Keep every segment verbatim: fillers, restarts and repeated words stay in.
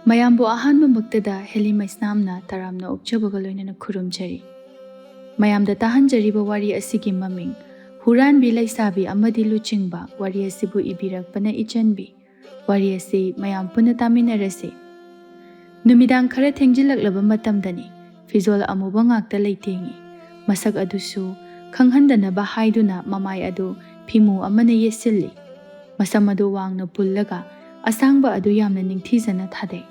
ꯃꯌꯥꯝꯕꯨ ꯑꯍꯥꯟꯕꯃꯛꯇꯗ ꯍꯦꯂꯤ ꯃꯩꯁꯅꯥꯝꯅ ꯇꯔꯥꯝꯅ ꯑꯣꯛꯆꯕꯒ ꯂꯣꯏꯅꯅ ꯈꯨꯔꯨꯝꯖꯔꯤ꯫ ꯃꯌꯥꯝꯗ ꯇꯥꯍꯟꯖꯔꯤꯕ ꯋꯥꯔꯤ ꯑꯁꯤꯒꯤ ꯃꯃꯤꯡ ꯍꯨꯔꯥꯟꯕꯤ ꯂꯩꯁꯥꯕꯤ ꯑꯃꯗꯤ ꯂꯨꯆꯤꯡꯕ꯫ ꯋꯥꯔꯤ ꯑꯁꯤꯕꯨ ꯏꯕꯤꯔꯛꯄꯅ ꯏꯆꯟꯕꯤ꯫ ꯋꯥꯔꯤ ꯑꯁꯤ ꯃꯌꯥꯝ ꯄꯨꯟꯅ ꯇꯥꯃꯤꯟꯅꯔꯁꯤ꯫ ꯅꯨꯃꯤꯗꯥꯡ ꯈꯔ ꯊꯦꯡꯖꯤꯜꯂꯛꯂꯕ ꯃꯇꯝꯗꯅꯤ꯫ ꯐꯤꯖꯣꯜ ꯑꯃꯨꯕ ꯉꯥꯛꯇ ꯂꯩꯇꯦꯡꯏ꯫ ꯃꯁꯛ ꯑꯗꯨꯁꯨ ꯈꯪꯍꯟꯗꯅꯕ ꯍꯥꯏꯗꯨꯅ ꯃꯃꯥꯏ ꯑꯗꯨ ꯐꯤꯃꯨ ꯑꯃꯅ ꯌꯦꯠꯁꯤꯜꯂꯤ꯫ ꯃꯁꯝ ꯑꯗꯨ ꯋꯥꯡꯅ ꯄꯨꯜꯂꯒ ꯑꯁꯥꯡꯕ ꯑꯗꯨ ꯌꯥꯝꯅ ꯅꯤꯡꯊꯤꯖꯅ ꯊꯥꯗꯩ꯫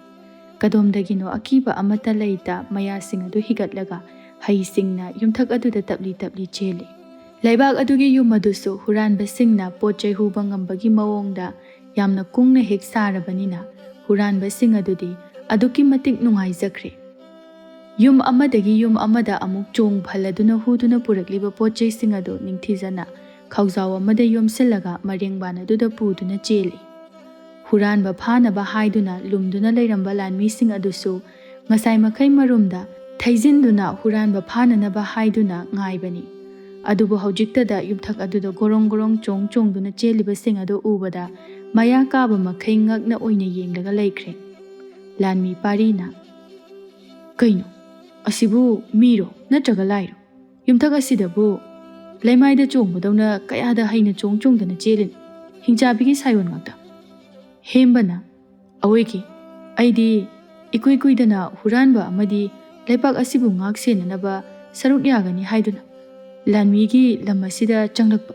ꯀꯗꯣꯝꯗꯒꯤꯅꯣ ꯑꯀꯤꯕ ꯑꯃꯠꯇ ꯂꯩꯇ ꯃꯌꯥꯁꯤꯡ ꯑꯗꯨ ꯍꯤꯒꯠꯂꯒ ꯍꯩꯁꯤꯡꯅ ꯌꯨꯝꯊꯛ ꯑꯗꯨꯗ ꯇꯞꯂꯤ ꯇꯞꯂꯤ ꯆꯦꯜꯂꯤ꯫ ꯂꯩꯕꯥꯛ ꯑꯗꯨꯒꯤ ꯌꯨꯝ ꯑꯗꯨꯁꯨ ꯍꯨꯔꯥꯟꯕꯁꯤꯡꯅ ꯄꯣꯠ ꯆꯩ ꯍꯨꯕ ꯉꯝꯕꯒꯤ ꯃꯑꯣꯡꯗ ꯌꯥꯝꯅ ꯀꯨꯡꯅ ꯍꯦꯛ ꯁꯥꯔꯕꯅꯤꯅ ꯍꯨꯔꯥꯟꯕꯁꯤꯡ ꯑꯗꯨꯗꯤ ꯑꯗꯨꯛꯀꯤ ꯃꯇꯤꯛ ꯅꯨꯡꯉꯥꯏꯖꯈ꯭ꯔꯦ꯫ ꯌꯨꯝ ꯑꯃꯗꯒꯤ ꯌꯨꯝ ꯑꯃꯗ ꯑꯃꯨꯛ ꯆꯣꯡ ꯐꯜꯂꯗꯨꯅ ꯍꯨꯗꯨꯅ ꯄꯨꯔꯛꯂꯤꯕ ꯄꯣꯠ ꯆꯩꯁꯤꯡ ꯑꯗꯨ ꯅꯤꯡꯊꯤꯖꯅ ꯈꯥꯎꯖꯥꯎ ꯑꯃꯗ ꯌꯣꯝꯁꯤꯜꯂꯒ ꯃꯔꯦꯡꯕꯥꯟ ꯑꯗꯨꯗ ꯄꯨꯗꯨꯅ ꯆꯦꯜꯂꯤ꯫ ꯍꯨꯔꯥꯟꯕ ꯐꯥꯅꯕ ꯍꯥꯏꯗꯨꯅ ꯂꯨꯝꯗꯨꯅ ꯂꯩꯔꯝꯕ ꯂꯥꯟꯃꯤꯁꯤꯡ ꯑꯗꯨꯁꯨ ꯉꯁꯥꯏ ꯃꯈꯩ ꯃꯔꯨꯝꯗ ꯊꯩꯖꯤꯟꯗꯨꯅ ꯍꯨꯔꯥꯟꯕ ꯐꯥꯅꯅꯕ ꯍꯥꯏꯗꯨꯅ ꯉꯥꯏꯕꯅꯤ꯫ ꯑꯗꯨꯕꯨ ꯍꯧꯖꯤꯛꯇꯗ ꯌꯨꯝꯊꯛ ꯑꯗꯨꯗ ꯒꯣꯔꯣꯡ ꯒꯣꯔꯣꯡ ꯆꯣꯡ ꯆꯣꯡꯗꯨꯅ ꯆꯦꯜꯂꯤꯕꯁꯤꯡ ꯑꯗꯨ ꯎꯕꯗ ꯃꯌꯥ ꯀꯥꯕ ꯃꯈꯩ ꯉꯛꯅ ꯑꯣꯏꯅ ꯌꯦꯡꯂꯒ ꯂꯩꯈ꯭ꯔꯦ꯫ ꯂꯥꯟꯃꯤ ꯄꯥꯔꯤꯅ, "ꯀꯩꯅꯣ? ꯑꯁꯤꯕꯨ ꯃꯤꯔꯣ ꯅꯠꯇ꯭ꯔꯒ ꯂꯥꯏꯔꯣ? ꯌꯨꯝꯊꯛ ꯑꯁꯤꯗꯕꯨ ꯂꯩꯃꯥꯏꯗ ꯆꯣꯡꯕꯗꯧꯅ ꯀꯌꯥꯗ ꯍꯩꯅ ꯆꯣꯡ ꯆꯣꯡꯗꯅ ꯆꯦꯜꯂꯤꯅꯣ? ꯍꯤꯡꯆꯥꯕꯤꯒꯤ ꯁꯥꯌꯣꯟ ꯉꯥꯛꯇ!" ꯍꯦꯝꯕꯅ, "ꯑꯑꯣꯏꯒꯤ, ꯑꯩꯗꯤ ꯏꯀꯨꯏ ꯀꯨꯏꯗꯅ ꯍꯨꯔꯥꯟꯕ ꯑꯃꯗꯤ ꯂꯩꯄꯥꯛ ꯑꯁꯤꯕꯨ ꯉꯥꯛ ꯁꯦꯟꯅꯅꯕ ꯁꯔꯨꯛ ꯌꯥꯒꯅꯤ ꯍꯥꯏꯗꯨꯅ ꯂꯥꯟꯃꯤꯒꯤ ꯂꯝ ꯑꯁꯤꯗ ꯆꯪꯂꯛꯄ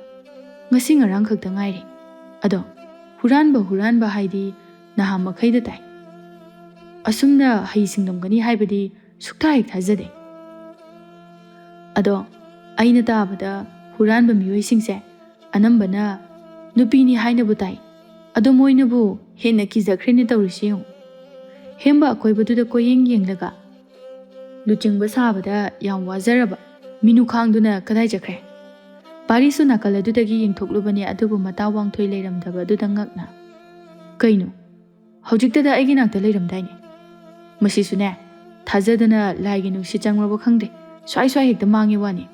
ꯉꯁꯤ ꯉꯔꯥꯡ ꯈꯛꯇ ꯉꯥꯏꯔꯤ꯫ ꯑꯗꯣ ꯍꯨꯔꯥꯟꯕ ꯍꯨꯔꯥꯟꯕ ꯍꯥꯏꯗꯤ ꯅꯍꯥ ꯃꯈꯩꯗ ꯇꯥꯏ꯫ ꯑꯁꯨꯝꯅ ꯍꯩ ꯁꯤꯡꯂꯝꯒꯅꯤ ꯍꯥꯏꯕꯗꯤ ꯁꯨꯛꯊꯥ ꯍꯦꯛ ꯊꯥꯖꯗꯦ꯫ ꯑꯗꯣ ꯑꯩꯅ ꯇꯥꯕꯗ ꯍꯨꯔꯥꯟꯕ ꯃꯤꯑꯣꯏꯁꯤꯡꯁꯦ ꯑꯅꯝꯕꯅ ꯅꯨꯄꯤꯅꯤ ꯍꯥꯏꯅꯕꯨ ꯇꯥꯏ꯫ ꯑꯗꯣ ꯃꯣꯏꯅꯕꯨ ꯍꯦꯟꯅ ꯀꯤꯖꯈ꯭ꯔꯦꯅꯦ ꯇꯧꯔꯤꯁꯤ ꯌꯦꯡꯉꯨ꯫" ꯍꯦꯝꯕ ꯑꯀꯣꯏꯕꯗꯨꯗ ꯀꯣꯏꯌꯦꯡ ꯌꯦꯡꯂꯒ, "ꯂꯨꯆꯤꯡꯕ ꯁꯥꯕꯗ ꯌꯥꯝ ꯋꯥꯖꯔꯕ ꯃꯤꯅꯨꯈꯥꯡꯗꯨꯅ ꯀꯗꯥꯏ ꯆꯠꯈ꯭ꯔꯦ?" ꯄꯥꯔꯤꯁꯨ ꯅꯥꯀꯜ ꯑꯗꯨꯗꯒꯤ ꯌꯦꯡꯊꯣꯛꯂꯨꯕꯅꯦ, ꯑꯗꯨꯕꯨ ꯃꯇꯥ ꯋꯥꯡꯊꯣꯏ ꯂꯩꯔꯝꯗꯕ ꯑꯗꯨꯗ ꯉꯛꯅ, "ꯀꯩꯅꯣ? ꯍꯧꯖꯤꯛꯇꯗ ꯑꯩꯒꯤ ꯅꯥꯛꯇ ꯂꯩꯔꯝꯗꯥꯏꯅꯦ?" ꯃꯁꯤꯁꯨꯅꯦ, ꯊꯥꯖꯗꯅ ꯂꯥꯏꯒꯤ ꯅꯨꯡꯁꯤꯠ ꯆꯪꯂꯕ ꯈꯪꯗꯦ, ꯁ꯭ꯋꯥꯏ ꯁ꯭ꯋꯥꯏ ꯍꯦꯛꯇ ꯃꯥꯡꯉꯤ ꯋꯥꯅꯤ꯫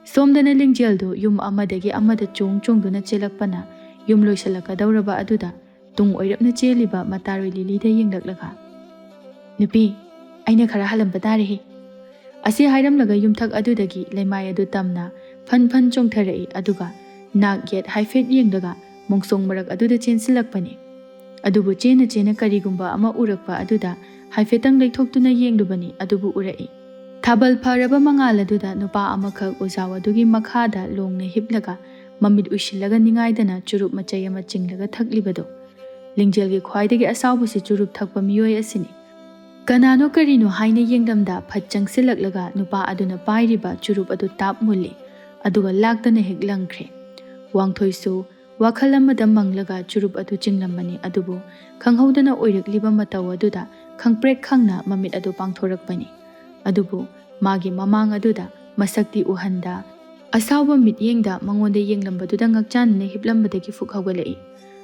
ꯁꯣꯝꯗꯅ ꯂꯤꯡꯖꯦꯜꯗꯨ ꯌꯨꯝ ꯑꯃꯗꯒꯤ ꯑꯃꯗ ꯆꯣꯡ ꯆꯣꯡꯗꯨꯅ ꯆꯦꯜꯂꯛꯄꯅ ꯌꯨꯝ ꯂꯣꯏꯁꯤꯜꯂꯛꯀꯗꯧꯔꯕ ꯑꯗꯨꯗ ꯇꯨꯡ ꯑꯣꯏꯔꯞꯅ ꯆꯦꯜꯂꯤꯕ ꯃꯇꯥꯔꯣꯏ ꯂꯤꯂꯤꯗ ꯌꯦꯡꯂꯛꯂꯒ, "ꯅꯨꯄꯤ, ꯑꯩꯅ ꯈꯔ ꯍꯜꯂꯝꯕ ꯇꯥꯔꯦꯍꯦ꯫" ꯑꯁꯤ ꯍꯥꯏꯔꯝꯂꯒ ꯌꯨꯝꯊꯛ ꯑꯗꯨꯗꯒꯤ ꯂꯩꯃꯥꯏ ꯑꯗꯨ ꯇꯝꯅ ꯐꯟ ꯐꯟ ꯆꯣꯡꯊꯔꯛꯏ, ꯑꯗꯨꯒ ꯅꯥꯛ ꯌꯦꯠ ꯍꯥꯏꯐꯦꯠ ꯌꯦꯡꯂꯒ ꯃꯣꯡꯁꯣꯡ ꯃꯔꯛ ꯑꯗꯨꯗ ꯆꯦꯟꯁꯤꯜꯂꯛꯄꯅꯤ꯫ ꯑꯗꯨꯕꯨ ꯆꯦꯟꯅ ꯆꯦꯟꯅ ꯀꯔꯤꯒꯨꯝꯕ ꯑꯃ ꯎꯔꯛꯄ ꯑꯗꯨꯗ ꯍꯥꯏꯐꯦꯠꯇꯪ ꯂꯩꯊꯣꯛꯇꯨꯅ ꯌꯦꯡꯂꯨꯕꯅꯤ, ꯑꯗꯨꯕꯨ ꯎꯔꯛꯏ꯫ ꯊꯥꯕꯜ ꯐꯔꯕ ꯃꯉꯥꯜ ꯑꯗꯨꯗ ꯅꯨꯄꯥ ꯑꯃꯈꯛ ꯎꯖꯥꯎ ꯑꯗꯨꯒꯤ ꯃꯈꯥꯗ ꯂꯣꯡꯅ ꯍꯤꯞꯂꯒ ꯃꯃꯤꯠ ꯎꯏꯁꯤꯜꯂꯒ ꯅꯤꯡꯉꯥꯏꯗꯅ ꯆꯨꯔꯨꯞ ꯃꯆꯩ ꯑꯃ ꯆꯤꯡꯂꯒ ꯊꯛꯂꯤꯕꯗꯣ꯫ ꯂꯤꯡꯖꯦꯜꯒꯤ ꯈ꯭ꯋꯥꯏꯗꯒꯤ ꯑꯁꯥꯎꯕꯁꯤ ꯆꯨꯔꯨꯞ ꯊꯛꯄ ꯃꯤꯑꯣꯏ ꯑꯁꯤꯅꯤ꯫ ꯀꯅꯥꯅꯣ ꯀꯔꯤꯅꯣ ꯍꯥꯏꯅ ꯌꯦꯡꯂꯝꯗ ꯐꯠ ꯆꯪꯁꯤꯜꯂꯛꯂꯒ ꯅꯨꯄꯥ ꯑꯗꯨꯅ ꯄꯥꯏꯔꯤꯕ ꯆꯨꯔꯨꯞ ꯑꯗꯨ ꯇꯥꯞ ꯃꯨꯜꯂꯤ, ꯑꯗꯨꯒ ꯂꯥꯛꯇꯅ ꯍꯦꯛ ꯂꯪꯈ꯭ꯔꯦ꯫ ꯋꯥꯡꯊꯣꯏꯁꯨ ꯋꯥꯈꯜ ꯑꯃꯗ ꯃꯪꯂꯒ ꯆꯨꯔꯨꯞ ꯑꯗꯨ ꯆꯤꯡꯂꯝꯕꯅꯤ, ꯑꯗꯨꯕꯨ ꯈꯪꯍꯧꯗꯅ ꯑꯣꯏꯔꯛꯂꯤꯕ ꯃꯇꯧ ꯑꯗꯨꯗ ꯈꯪꯄ꯭ꯔꯦꯛ ꯈꯪꯅ ꯃꯃꯤꯠ ꯑꯗꯨ ꯄꯥꯡꯊꯣꯔꯛꯄꯅꯤ꯫ ꯑꯗꯨꯕꯨ ꯃꯥꯒꯤ ꯃꯃꯥꯡ ꯑꯗꯨꯗ ꯃꯁꯛꯇꯤ ꯎꯍꯟꯗ, ꯑꯁꯥꯎꯕ ꯃꯤꯠꯌꯦꯡꯗ ꯃꯉꯣꯟꯗ ꯌꯦꯡꯂꯝꯕꯗꯨꯗ ꯉꯛꯆꯥꯟꯅꯅ ꯍꯤꯞꯂꯝꯕꯗꯒꯤ ꯐꯨꯛ ꯍꯧꯒꯠꯂꯛꯏ꯫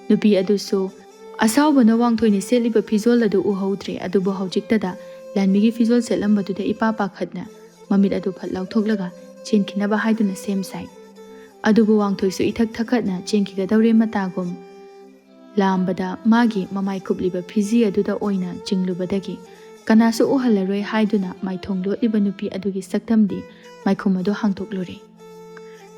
ꯅꯨꯄꯤ ꯑꯗꯨꯁꯨ ꯑꯁꯥꯎꯕꯅ ꯋꯥꯡꯊꯣꯏꯅ ꯁꯦꯠꯂꯤꯕ ꯐꯤꯖꯣꯜ ꯑꯗꯨ ꯎꯍꯧꯗ꯭ꯔꯦ, ꯑꯗꯨꯕꯨ ꯍꯧꯖꯤꯛꯇꯗ ꯂꯥꯟꯃꯤꯒꯤ ꯐꯤꯖꯣꯜ ꯁꯦꯠꯂꯝꯕꯗꯨꯗ ꯏꯄꯥ ꯄꯥꯈꯠꯅ ꯃꯃꯤꯠ ꯑꯗꯨ ꯐꯠ ꯂꯥꯎꯊꯣꯛꯂꯒ ꯆꯦꯟꯈꯤꯅꯕ ꯍꯥꯏꯗꯨꯅ ꯁꯦꯝ ꯁꯥꯏ꯫ ꯑꯗꯨꯕꯨ ꯋꯥꯡꯊꯣꯏꯁꯨ ꯏꯊꯛ ꯊꯛꯀꯠꯅ ꯆꯦꯟꯈꯤꯒꯗꯧꯔꯦ ꯃꯇꯥꯒꯨꯝ꯫ ꯂꯥꯝꯕꯗ ꯃꯥꯒꯤ ꯃꯃꯥꯏ ꯀꯨꯞꯂꯤꯕ ꯐꯤꯖꯤ ꯑꯗꯨꯗ ꯑꯣꯏꯅ ꯆꯤꯡꯂꯨꯕꯗꯒꯤ ꯀꯅꯥꯁꯨ ꯎꯍꯜꯂꯔꯣꯏ ꯍꯥꯏꯗꯨꯅ ꯃꯥꯏꯊꯣꯡ ꯂꯣꯠꯂꯤꯕ ꯅꯨꯄꯤ ꯑꯗꯨꯒꯤ ꯁꯛꯇꯝꯗꯤ ꯃꯥꯏꯈꯨꯝ ꯑꯗꯨ ꯍꯥꯡꯗꯣꯛꯂꯨꯔꯦ꯫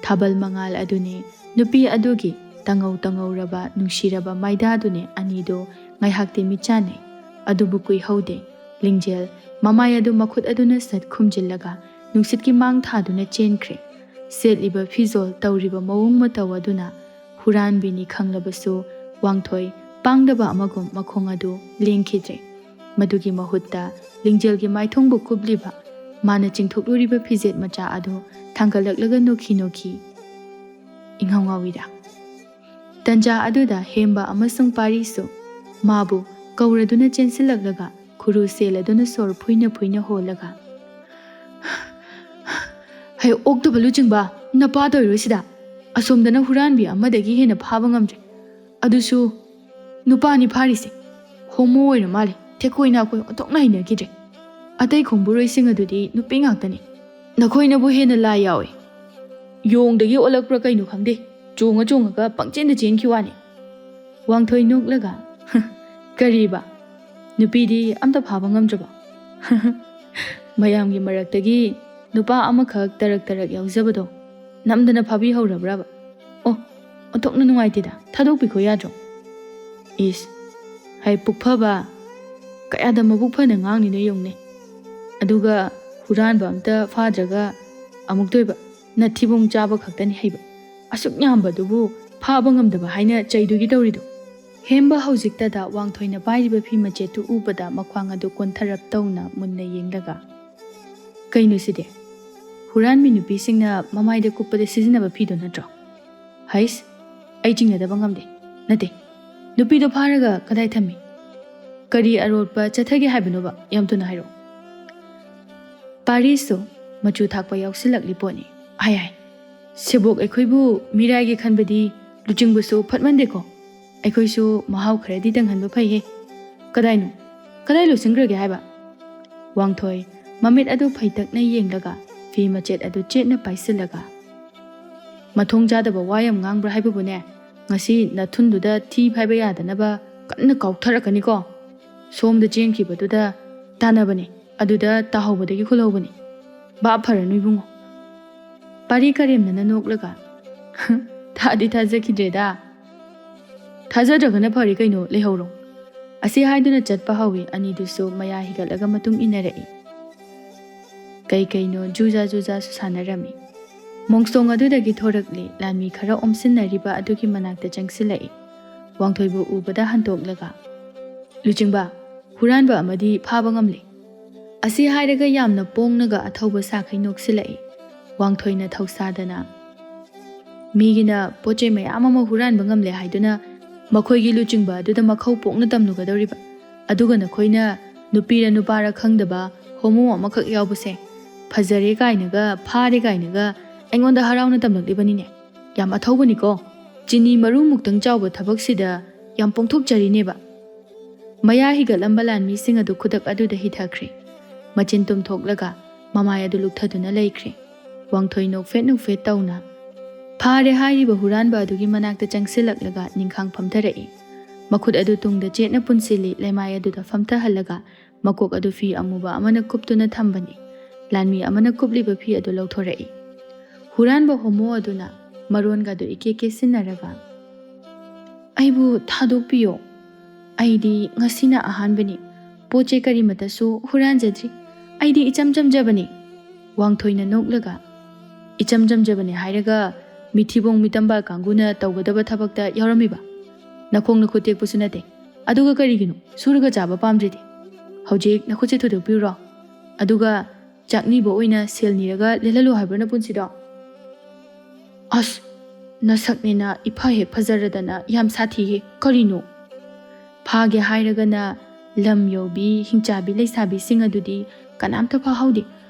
ꯊꯥꯕꯜ ꯃꯉꯥꯜ ꯑꯗꯨꯅꯦ, ꯅꯨꯄꯤ ꯑꯗꯨꯒꯤ ꯇꯉꯧ ꯇꯉꯧꯔꯕ ꯅꯨꯡꯁꯤꯔꯕ ꯃꯥꯏꯗꯥꯗꯨꯅꯦ, ꯑꯅꯤꯗꯣ ꯉꯥꯏꯍꯥꯛꯇꯤ ꯃꯤꯠꯆꯥꯟꯅꯩ꯫ ꯑꯗꯨꯕꯨ ꯀꯨꯏꯍꯧꯗꯦ꯫ ꯂꯤꯡꯖꯦꯜ ꯃꯃꯥꯏ ꯑꯗꯨ ꯃꯈꯨꯠ ꯑꯗꯨꯅ ꯁꯠ ꯈꯨꯝꯖꯤꯜꯂꯒ ꯅꯨꯡꯁꯤꯠꯀꯤ ꯃꯥꯡ ꯊꯥꯗꯨꯅ ꯆꯦꯟꯈ꯭ꯔꯦ꯫ ꯁꯦꯠꯂꯤꯕ ꯐꯤꯖꯣꯜ, ꯇꯧꯔꯤꯕ ꯃꯑꯣꯡ ꯃꯇꯧ ꯑꯗꯨꯅ ꯍꯨꯔꯥꯟꯕꯤꯅꯤ ꯈꯪꯂꯕꯁꯨ ꯋꯥꯡꯊꯣꯏ ꯄꯥꯡꯗꯕ ꯑꯃꯒꯨꯝ ꯃꯈꯣꯡ ꯑꯗꯨ ꯂꯦꯡꯈꯤꯗ꯭ꯔꯦ꯫ ꯃꯗꯨꯒꯤ ꯃꯍꯨꯠꯇ ꯂꯤꯡꯖꯦꯜꯒꯤ ꯃꯥꯏꯊꯣꯡꯕꯨ ꯀꯨꯞꯂꯤꯕ, ꯃꯥꯅ ꯆꯤꯡꯊꯣꯛꯂꯨꯔꯤꯕ ꯐꯤꯖꯦꯠ ꯃꯆꯥ ꯑꯗꯨ ꯊꯥꯡꯒꯠꯂꯛꯂꯒ ꯅꯣꯛꯈꯤ ꯅꯣꯛꯈꯤ ꯏꯪꯉꯥꯎ ꯉꯥꯎꯏꯔꯥ꯫ ꯇꯟꯖꯥ ꯑꯗꯨꯗ ꯍꯦꯝꯕ ꯑꯃꯁꯨꯡ ꯄꯥꯔꯤꯁꯨ ꯃꯥꯕꯨ ꯀꯧꯔꯗꯨꯅ ꯆꯦꯟꯁꯤꯜꯂꯛꯂꯒ ꯈꯨꯔꯨ ꯁꯦꯜ ꯑꯗꯨꯅ ꯁꯣꯔ ꯐꯨꯏꯅ ꯐꯨꯏꯅ ꯍꯣꯜꯂꯒ, "ꯍꯩ ꯑꯣꯛꯇꯕ ꯂꯨꯆꯤꯡꯕ, ꯅꯄꯥ ꯇꯣꯏꯔꯣꯏꯁꯤꯗ ꯑꯁꯣꯝꯗꯅ ꯍꯨꯔꯥꯟꯕꯤ ꯑꯃꯗꯒꯤ ꯍꯦꯟꯅ ꯐꯥꯕ ꯉꯝꯗ꯭ꯔꯦ꯫ ꯑꯗꯨꯁꯨ ꯅꯨꯄꯥꯅꯤ ꯐꯥꯔꯤꯁꯦ꯫ ꯍꯣꯃꯣ ꯑꯣꯏꯔ ꯃꯥꯜꯂꯦ꯫ ꯊꯦꯛꯀꯣꯏ ꯅꯥꯀꯣꯏ ꯑꯣꯟꯊꯣꯛꯅ ꯍꯩꯅꯈꯤꯗ꯭ꯔꯦ꯫ ꯑꯇꯩ ꯈꯣꯡꯕꯨꯔꯣꯏꯁꯤꯡ ꯑꯗꯨꯗꯤ ꯅꯨꯄꯤ ꯉꯥꯛꯇꯅꯤ꯫ ꯅꯈꯣꯏꯅꯕꯨ ꯍꯦꯟꯅ ꯂꯥꯏ ꯌꯥꯎꯏ꯫ ꯌꯣꯡꯗꯒꯤ ꯑꯣꯜꯂꯛꯄ꯭ꯔꯥ ꯀꯩꯅꯣ ꯈꯪꯗꯦ, ꯆꯣꯡꯉ ꯆꯣꯡꯉꯒ ꯄꯪꯆꯦꯟꯗ ꯆꯦꯟꯈꯤ ꯋꯥꯅꯤ꯫" ꯋꯥꯡꯊꯣꯏ ꯅꯣꯛꯂꯒ, "ꯀꯔꯤꯕ? ꯅꯨꯄꯤꯗꯤ ꯑꯝꯇ ꯐꯥꯕ ꯉꯝꯗ꯭ꯔꯕꯣ? ꯃꯌꯥꯝꯒꯤ ꯃꯔꯛꯇꯒꯤ ꯅꯨꯄꯥ ꯑꯃꯈꯛ ꯇꯔꯛ ꯇꯔꯛ ꯌꯥꯎꯖꯕꯗꯣ ꯅꯝꯗꯅ ꯐꯥꯕꯤꯍꯧꯔꯕ꯭ꯔꯕ? ꯑꯣ, ꯑꯣꯟꯊꯣꯛꯅ ꯅꯨꯡꯉꯥꯏꯇꯦꯗ, ꯊꯥꯗꯣꯛꯄꯤꯈꯣ ꯌꯥꯗ꯭ꯔꯣ? ꯏꯁ, ꯍꯥꯏ ꯄꯨꯛꯐꯕ, ꯀꯌꯥꯗ ꯃꯕꯨꯛ ꯐꯅ ꯉꯥꯡꯂꯤꯅꯣ ꯌꯦꯡꯉꯨꯅꯦ꯫ ꯑꯗꯨꯒ ꯍꯨꯔꯥꯟꯕ ꯑꯝꯇ ꯐꯥꯗ꯭ꯔꯒ ꯑꯃꯨꯛꯇꯣꯏꯕ ꯅꯊꯤꯕꯣꯡ ꯆꯥꯕ ꯈꯛꯇꯅꯤ ꯍꯩꯕ꯫ ꯑꯁꯨꯛ ꯌꯥꯝꯕꯗꯨꯕꯨ ꯐꯥꯕ ꯉꯝꯗꯕ ꯍꯥꯏꯅ ꯆꯩꯗꯨꯒꯤ ꯇꯧꯔꯤꯗꯣ꯫ ꯍꯦꯝꯕ ꯍꯧꯖꯤꯛꯇꯗ ꯋꯥꯡꯊꯣꯏꯅ ꯄꯥꯏꯔꯤꯕ ꯐꯤ ꯃꯆꯦꯠꯇꯨ ꯎꯕꯗ ꯃꯈ꯭ꯋꯥꯡ ꯑꯗꯨ ꯀꯣꯟꯊꯔꯞ ꯇꯧꯅ ꯃꯨꯟꯅ ꯌꯦꯡꯂꯒ, "ꯀꯩꯅꯣ ꯁꯤꯗꯤ? ꯍꯨꯔꯥꯟꯕꯤ ꯅꯨꯄꯤꯁꯤꯡꯅ ꯃꯃꯥꯏꯗ ꯀꯨꯞꯄꯗ ꯁꯤꯖꯤꯟꯅꯕ ꯐꯤꯗꯣ ꯅꯠꯇ꯭ꯔꯣ? ꯍꯩꯁ, ꯑꯩ ꯆꯤꯡꯅꯗꯕ ꯉꯝꯗꯦ꯫ ꯅꯠꯇꯦ, ꯅꯨꯄꯤꯗꯣ ꯐꯥꯔꯒ ꯀꯗꯥꯏ ꯊꯝꯃꯤ? ꯀꯔꯤ ꯑꯔꯣꯠꯄ ꯆꯠꯊꯒꯦ ꯍꯥꯏꯕꯅꯣꯕ? ꯌꯥꯝ ꯊꯨꯅ ꯍꯥꯏꯔꯛꯑꯣ꯫" ꯄꯥꯔꯤꯁꯇꯣ ꯃꯆꯨ ꯊꯥꯛꯄ ꯌꯥꯎꯁꯤꯜꯂꯛꯂꯤ ꯄꯣꯠꯅꯤ꯫ ꯍꯥꯏ ꯍꯥꯏ, ꯁꯦꯕꯣꯛ ꯑꯩꯈꯣꯏꯕꯨ ꯃꯤꯔꯥꯏꯒꯦ ꯈꯟꯕꯗꯤ ꯂꯨꯆꯤꯡꯕꯁꯨ ꯐꯠꯃꯟꯗꯦꯀꯣ꯫ ꯑꯩꯈꯣꯏꯁꯨ ꯃꯍꯥꯎ ꯈꯔꯗꯤ ꯇꯪꯍꯟꯕ ꯐꯩꯍꯦ꯫ ꯀꯗꯥꯏꯅꯣ? ꯀꯗꯥꯏ ꯂꯣꯏꯁꯤꯟꯈ꯭ꯔꯒꯦ ꯍꯥꯏꯕ? ꯋꯥꯡꯊꯣꯏ ꯃꯃꯤꯠ ꯑꯗꯨ ꯐꯩꯇꯛꯅ ꯌꯦꯡꯂꯒ ꯐꯤ ꯃꯆꯦꯠ ꯑꯗꯨ ꯆꯦꯠꯅ ꯄꯥꯏꯁꯤꯜꯂꯒ, "ꯃꯊꯣꯡ ꯆꯥꯗꯕ ꯋꯥ ꯌꯥꯝ ꯉꯥꯡꯕ꯭ꯔꯥ ꯍꯥꯏꯕꯕꯨꯅꯦ, ꯉꯁꯤ ꯅꯊꯨꯟꯗꯨꯗ ꯊꯤ ꯐꯥꯏꯕ ꯌꯥꯗꯅꯕ ꯀꯟꯅ ꯀꯥꯎꯊꯔꯛꯀꯅꯤꯀꯣ꯫ ꯁꯣꯝꯗ ꯆꯦꯟꯈꯤꯕꯗꯨꯗ ꯇꯥꯟꯅꯕꯅꯤ, ꯑꯗꯨꯗ ꯇꯥꯍꯧꯕꯗꯒꯤ ꯈꯨꯜꯍꯧꯕꯅꯤ꯫ ꯚꯥꯞ ꯐꯔꯅꯨ ꯏꯕꯨꯡꯉꯣ꯫" ꯄꯥꯔꯤ ꯀꯔꯦꯝꯅꯅ ꯅꯣꯛꯂꯒ, "ꯊꯥꯗꯤ ꯊꯥꯖꯈꯤꯗ꯭ꯔꯦꯗ꯫ ꯊꯥꯖꯗ꯭ꯔꯒꯅ ꯐꯔꯦ ꯀꯩꯅꯣ, ꯂꯩꯍꯧꯔꯣ꯫" ꯑꯁꯤ ꯍꯥꯏꯗꯨꯅ ꯆꯠꯄ ꯍꯧꯏ꯫ ꯑꯅꯤꯗꯨꯁꯨ ꯃꯌꯥ ꯍꯤꯒꯠꯂꯒ ꯃꯇꯨꯡ ꯏꯟꯅꯔꯛꯏ꯫ ꯀꯩ ꯀꯩꯅꯣ ꯖꯨꯖꯥ ꯖꯨꯖꯥꯁꯨ ꯁꯥꯟꯅꯔꯝꯃꯤ꯫ ꯃꯣꯡꯁꯣꯡ ꯑꯗꯨꯗꯒꯤ ꯊꯣꯔꯛꯂꯤ ꯂꯥꯟꯃꯤ ꯈꯔ ꯑꯣꯝꯁꯤꯟꯅꯔꯤꯕ ꯑꯗꯨꯒꯤ ꯃꯅꯥꯛꯇ ꯆꯪꯁꯤꯜꯂꯛꯏ꯫ ꯋꯥꯡꯊꯣꯏꯕꯨ ꯎꯕꯗ ꯍꯟꯇꯣꯛꯂꯒ, "ꯂꯨꯆꯤꯡꯕ, ꯍꯨꯔꯥꯟꯕ ꯑꯃꯗꯤ ꯐꯥꯕ ꯉꯝꯂꯦ꯫" ꯑꯁꯤ ꯍꯥꯏꯔꯒ ꯌꯥꯝꯅ ꯄꯣꯡꯂꯒ ꯑꯊꯧꯕ ꯁꯥꯈꯩ ꯅꯣꯛꯁꯤꯜꯂꯛꯏ꯫ ꯋꯥꯡꯊꯣꯏꯅ ꯊꯧꯁꯥꯗꯅ, "ꯃꯤꯒꯤꯅ ꯄꯣꯠ ꯆꯩ ꯃꯌꯥꯝ ꯑꯃ ꯍꯨꯔꯥꯟꯕ ꯉꯝꯂꯦ ꯍꯥꯏꯗꯨꯅ ꯃꯈꯣꯏꯒꯤ ꯂꯨꯆꯤꯡꯕ ꯑꯗꯨꯗ ꯃꯈꯧ ꯄꯣꯛꯅ ꯇꯝꯂꯨꯒꯗꯧꯔꯤꯕ? ꯑꯗꯨꯒ ꯅꯈꯣꯏꯅ ꯅꯨꯄꯤꯔ ꯅꯨꯄꯥꯔ ꯈꯪꯗꯕ ꯍꯣꯃꯣ ꯑꯃꯈꯛ ꯌꯥꯎꯕꯁꯦ ꯐꯖꯔꯦ ꯀꯥꯏꯅꯒ ꯐꯥꯔꯦ ꯀꯥꯏꯅꯒ ꯑꯩꯉꯣꯟꯗ ꯍꯔꯥꯎꯅ ꯇꯝꯂꯛꯂꯤꯕꯅꯤꯅꯦ꯫ ꯌꯥꯝ ꯑꯊꯧꯕꯅꯤꯀꯣ꯫ ꯆꯤꯅꯤ ꯃꯔꯨꯃꯨꯛꯇꯪ ꯆꯥꯎꯕ ꯊꯕꯛꯁꯤꯗ ꯌꯥꯝ ꯄꯣꯡꯊꯣꯛꯆꯔꯤꯅꯦꯕ꯫" ꯃꯌꯥ ꯍꯤꯒꯠꯂꯝꯕ ꯂꯥꯟꯃꯤꯁꯤꯡ ꯑꯗꯨ ꯈꯨꯗꯛ ꯑꯗꯨꯗ ꯍꯤꯊꯈ꯭ꯔꯦ꯫ ꯃꯆꯤꯟ ꯇꯨꯝꯊꯣꯛꯂꯒ ꯃꯃꯥꯏ ꯑꯗꯨ ꯂꯨꯞꯊꯗꯨꯅ ꯂꯩꯈ꯭ꯔꯦ꯫ ꯋꯥꯡꯊꯣꯏ ꯅꯣꯛꯐꯦꯠ ꯅꯣꯛꯐꯦꯠ ꯇꯧꯅ ꯐꯥꯔꯦ ꯍꯥꯏꯔꯤꯕ ꯍꯨꯔꯥꯟꯕ ꯑꯗꯨꯒꯤ ꯃꯅꯥꯛꯇ ꯆꯪꯁꯤꯜꯂꯛꯂꯒ ꯅꯤꯡꯈꯥꯡ ꯐꯝꯊꯔꯛꯏ꯫ ꯃꯈꯨꯠ ꯑꯗꯨ ꯇꯨꯡꯗ ꯆꯦꯠꯅ ꯄꯨꯟꯁꯤꯜꯂꯤ, ꯂꯩꯃꯥꯏ ꯑꯗꯨꯗ ꯐꯝꯊꯍꯜꯂꯒ ꯃꯀꯣꯛ ꯑꯗꯨ ꯐꯤ ꯑꯃꯨꯕ ꯑꯃꯅ ꯀꯨꯞꯇꯨꯅ ꯊꯝꯕꯅꯤ꯫ ꯂꯥꯟꯃꯤ ꯑꯃꯅ ꯀꯨꯞꯂꯤꯕ ꯐꯤ ꯑꯗꯨ ꯂꯧꯊꯣꯔꯛꯏ꯫ ꯍꯨꯔꯥꯟꯕ ꯍꯣꯃꯣ ꯑꯗꯨꯅ ꯃꯔꯣꯟꯒ ꯑꯗꯨ ꯏꯀꯦ ꯀꯦꯁꯤꯟꯅꯔꯒ, "ꯑꯩꯕꯨ ꯊꯥꯗꯣꯛꯄꯤꯌꯣ꯫ ꯑꯩꯗꯤ ꯉꯁꯤꯅ ꯑꯍꯥꯟꯕꯅꯤ꯫ ꯄꯣꯠ ꯆꯩ ꯀꯔꯤꯃꯠꯇꯁꯨ ꯍꯨꯔꯥꯟꯖꯗ꯭ꯔꯤ꯫ ꯑꯩꯗꯤ ꯏꯆꯝ ꯆꯝꯖꯕꯅꯤ꯫" ꯋꯥꯡꯊꯣꯏꯅ ꯅꯣꯛꯂꯒ, "ꯏꯆꯝ ꯆꯝꯖꯕꯅꯤ ꯍꯥꯏꯔꯒ ꯃꯤꯊꯤꯕꯣꯡ ꯃꯤꯇꯝꯕꯥ ꯀꯥꯡꯕꯨꯅ ꯇꯧꯒꯗꯕ ꯊꯕꯛꯇ ꯌꯥꯎꯔꯝꯃꯤꯕ? ꯅꯈꯣꯡ ꯅꯈꯨꯠ ꯇꯦꯛꯄꯁꯨ ꯅꯠꯇꯦ꯫ ꯑꯗꯨꯒ ꯀꯔꯤꯒꯤꯅꯣ ꯁꯨꯔꯒ ꯆꯥꯕ ꯄꯥꯝꯗ꯭ꯔꯤꯗꯤ? ꯍꯧꯖꯤꯛ ꯅꯈꯨꯠꯁꯦ ꯊꯨꯗꯣꯛꯄꯤꯔꯨꯔꯣ꯫ ꯑꯗꯨꯒ ꯆꯥꯛꯅꯤꯕ ꯑꯣꯏꯅ ꯁꯦꯜ ꯅꯤꯔꯒ ꯂꯦꯜꯍꯜꯂꯨ ꯍꯥꯏꯕ꯭ꯔꯣ ꯅꯄꯨꯟꯁꯤꯗꯣ?" "ꯑꯁ, ꯅꯁꯛꯅꯦꯅ ꯏꯐ ꯍꯦꯛ ꯐꯖꯔꯗꯅ ꯌꯥꯝ ꯁꯥꯊꯤꯍꯦ꯫ ꯀꯔꯤꯅꯣ?" "ꯐꯥꯒꯦ ꯍꯥꯏꯔꯒꯅ ꯂꯝ ꯌꯧꯕꯤ ꯍꯤꯡꯆꯥꯕꯤ ꯂꯩꯁꯥꯕꯤꯁꯤꯡ ꯑꯗꯨꯗꯤ ꯀꯅꯥꯝꯇ ꯐꯥꯍꯧꯗꯦ꯫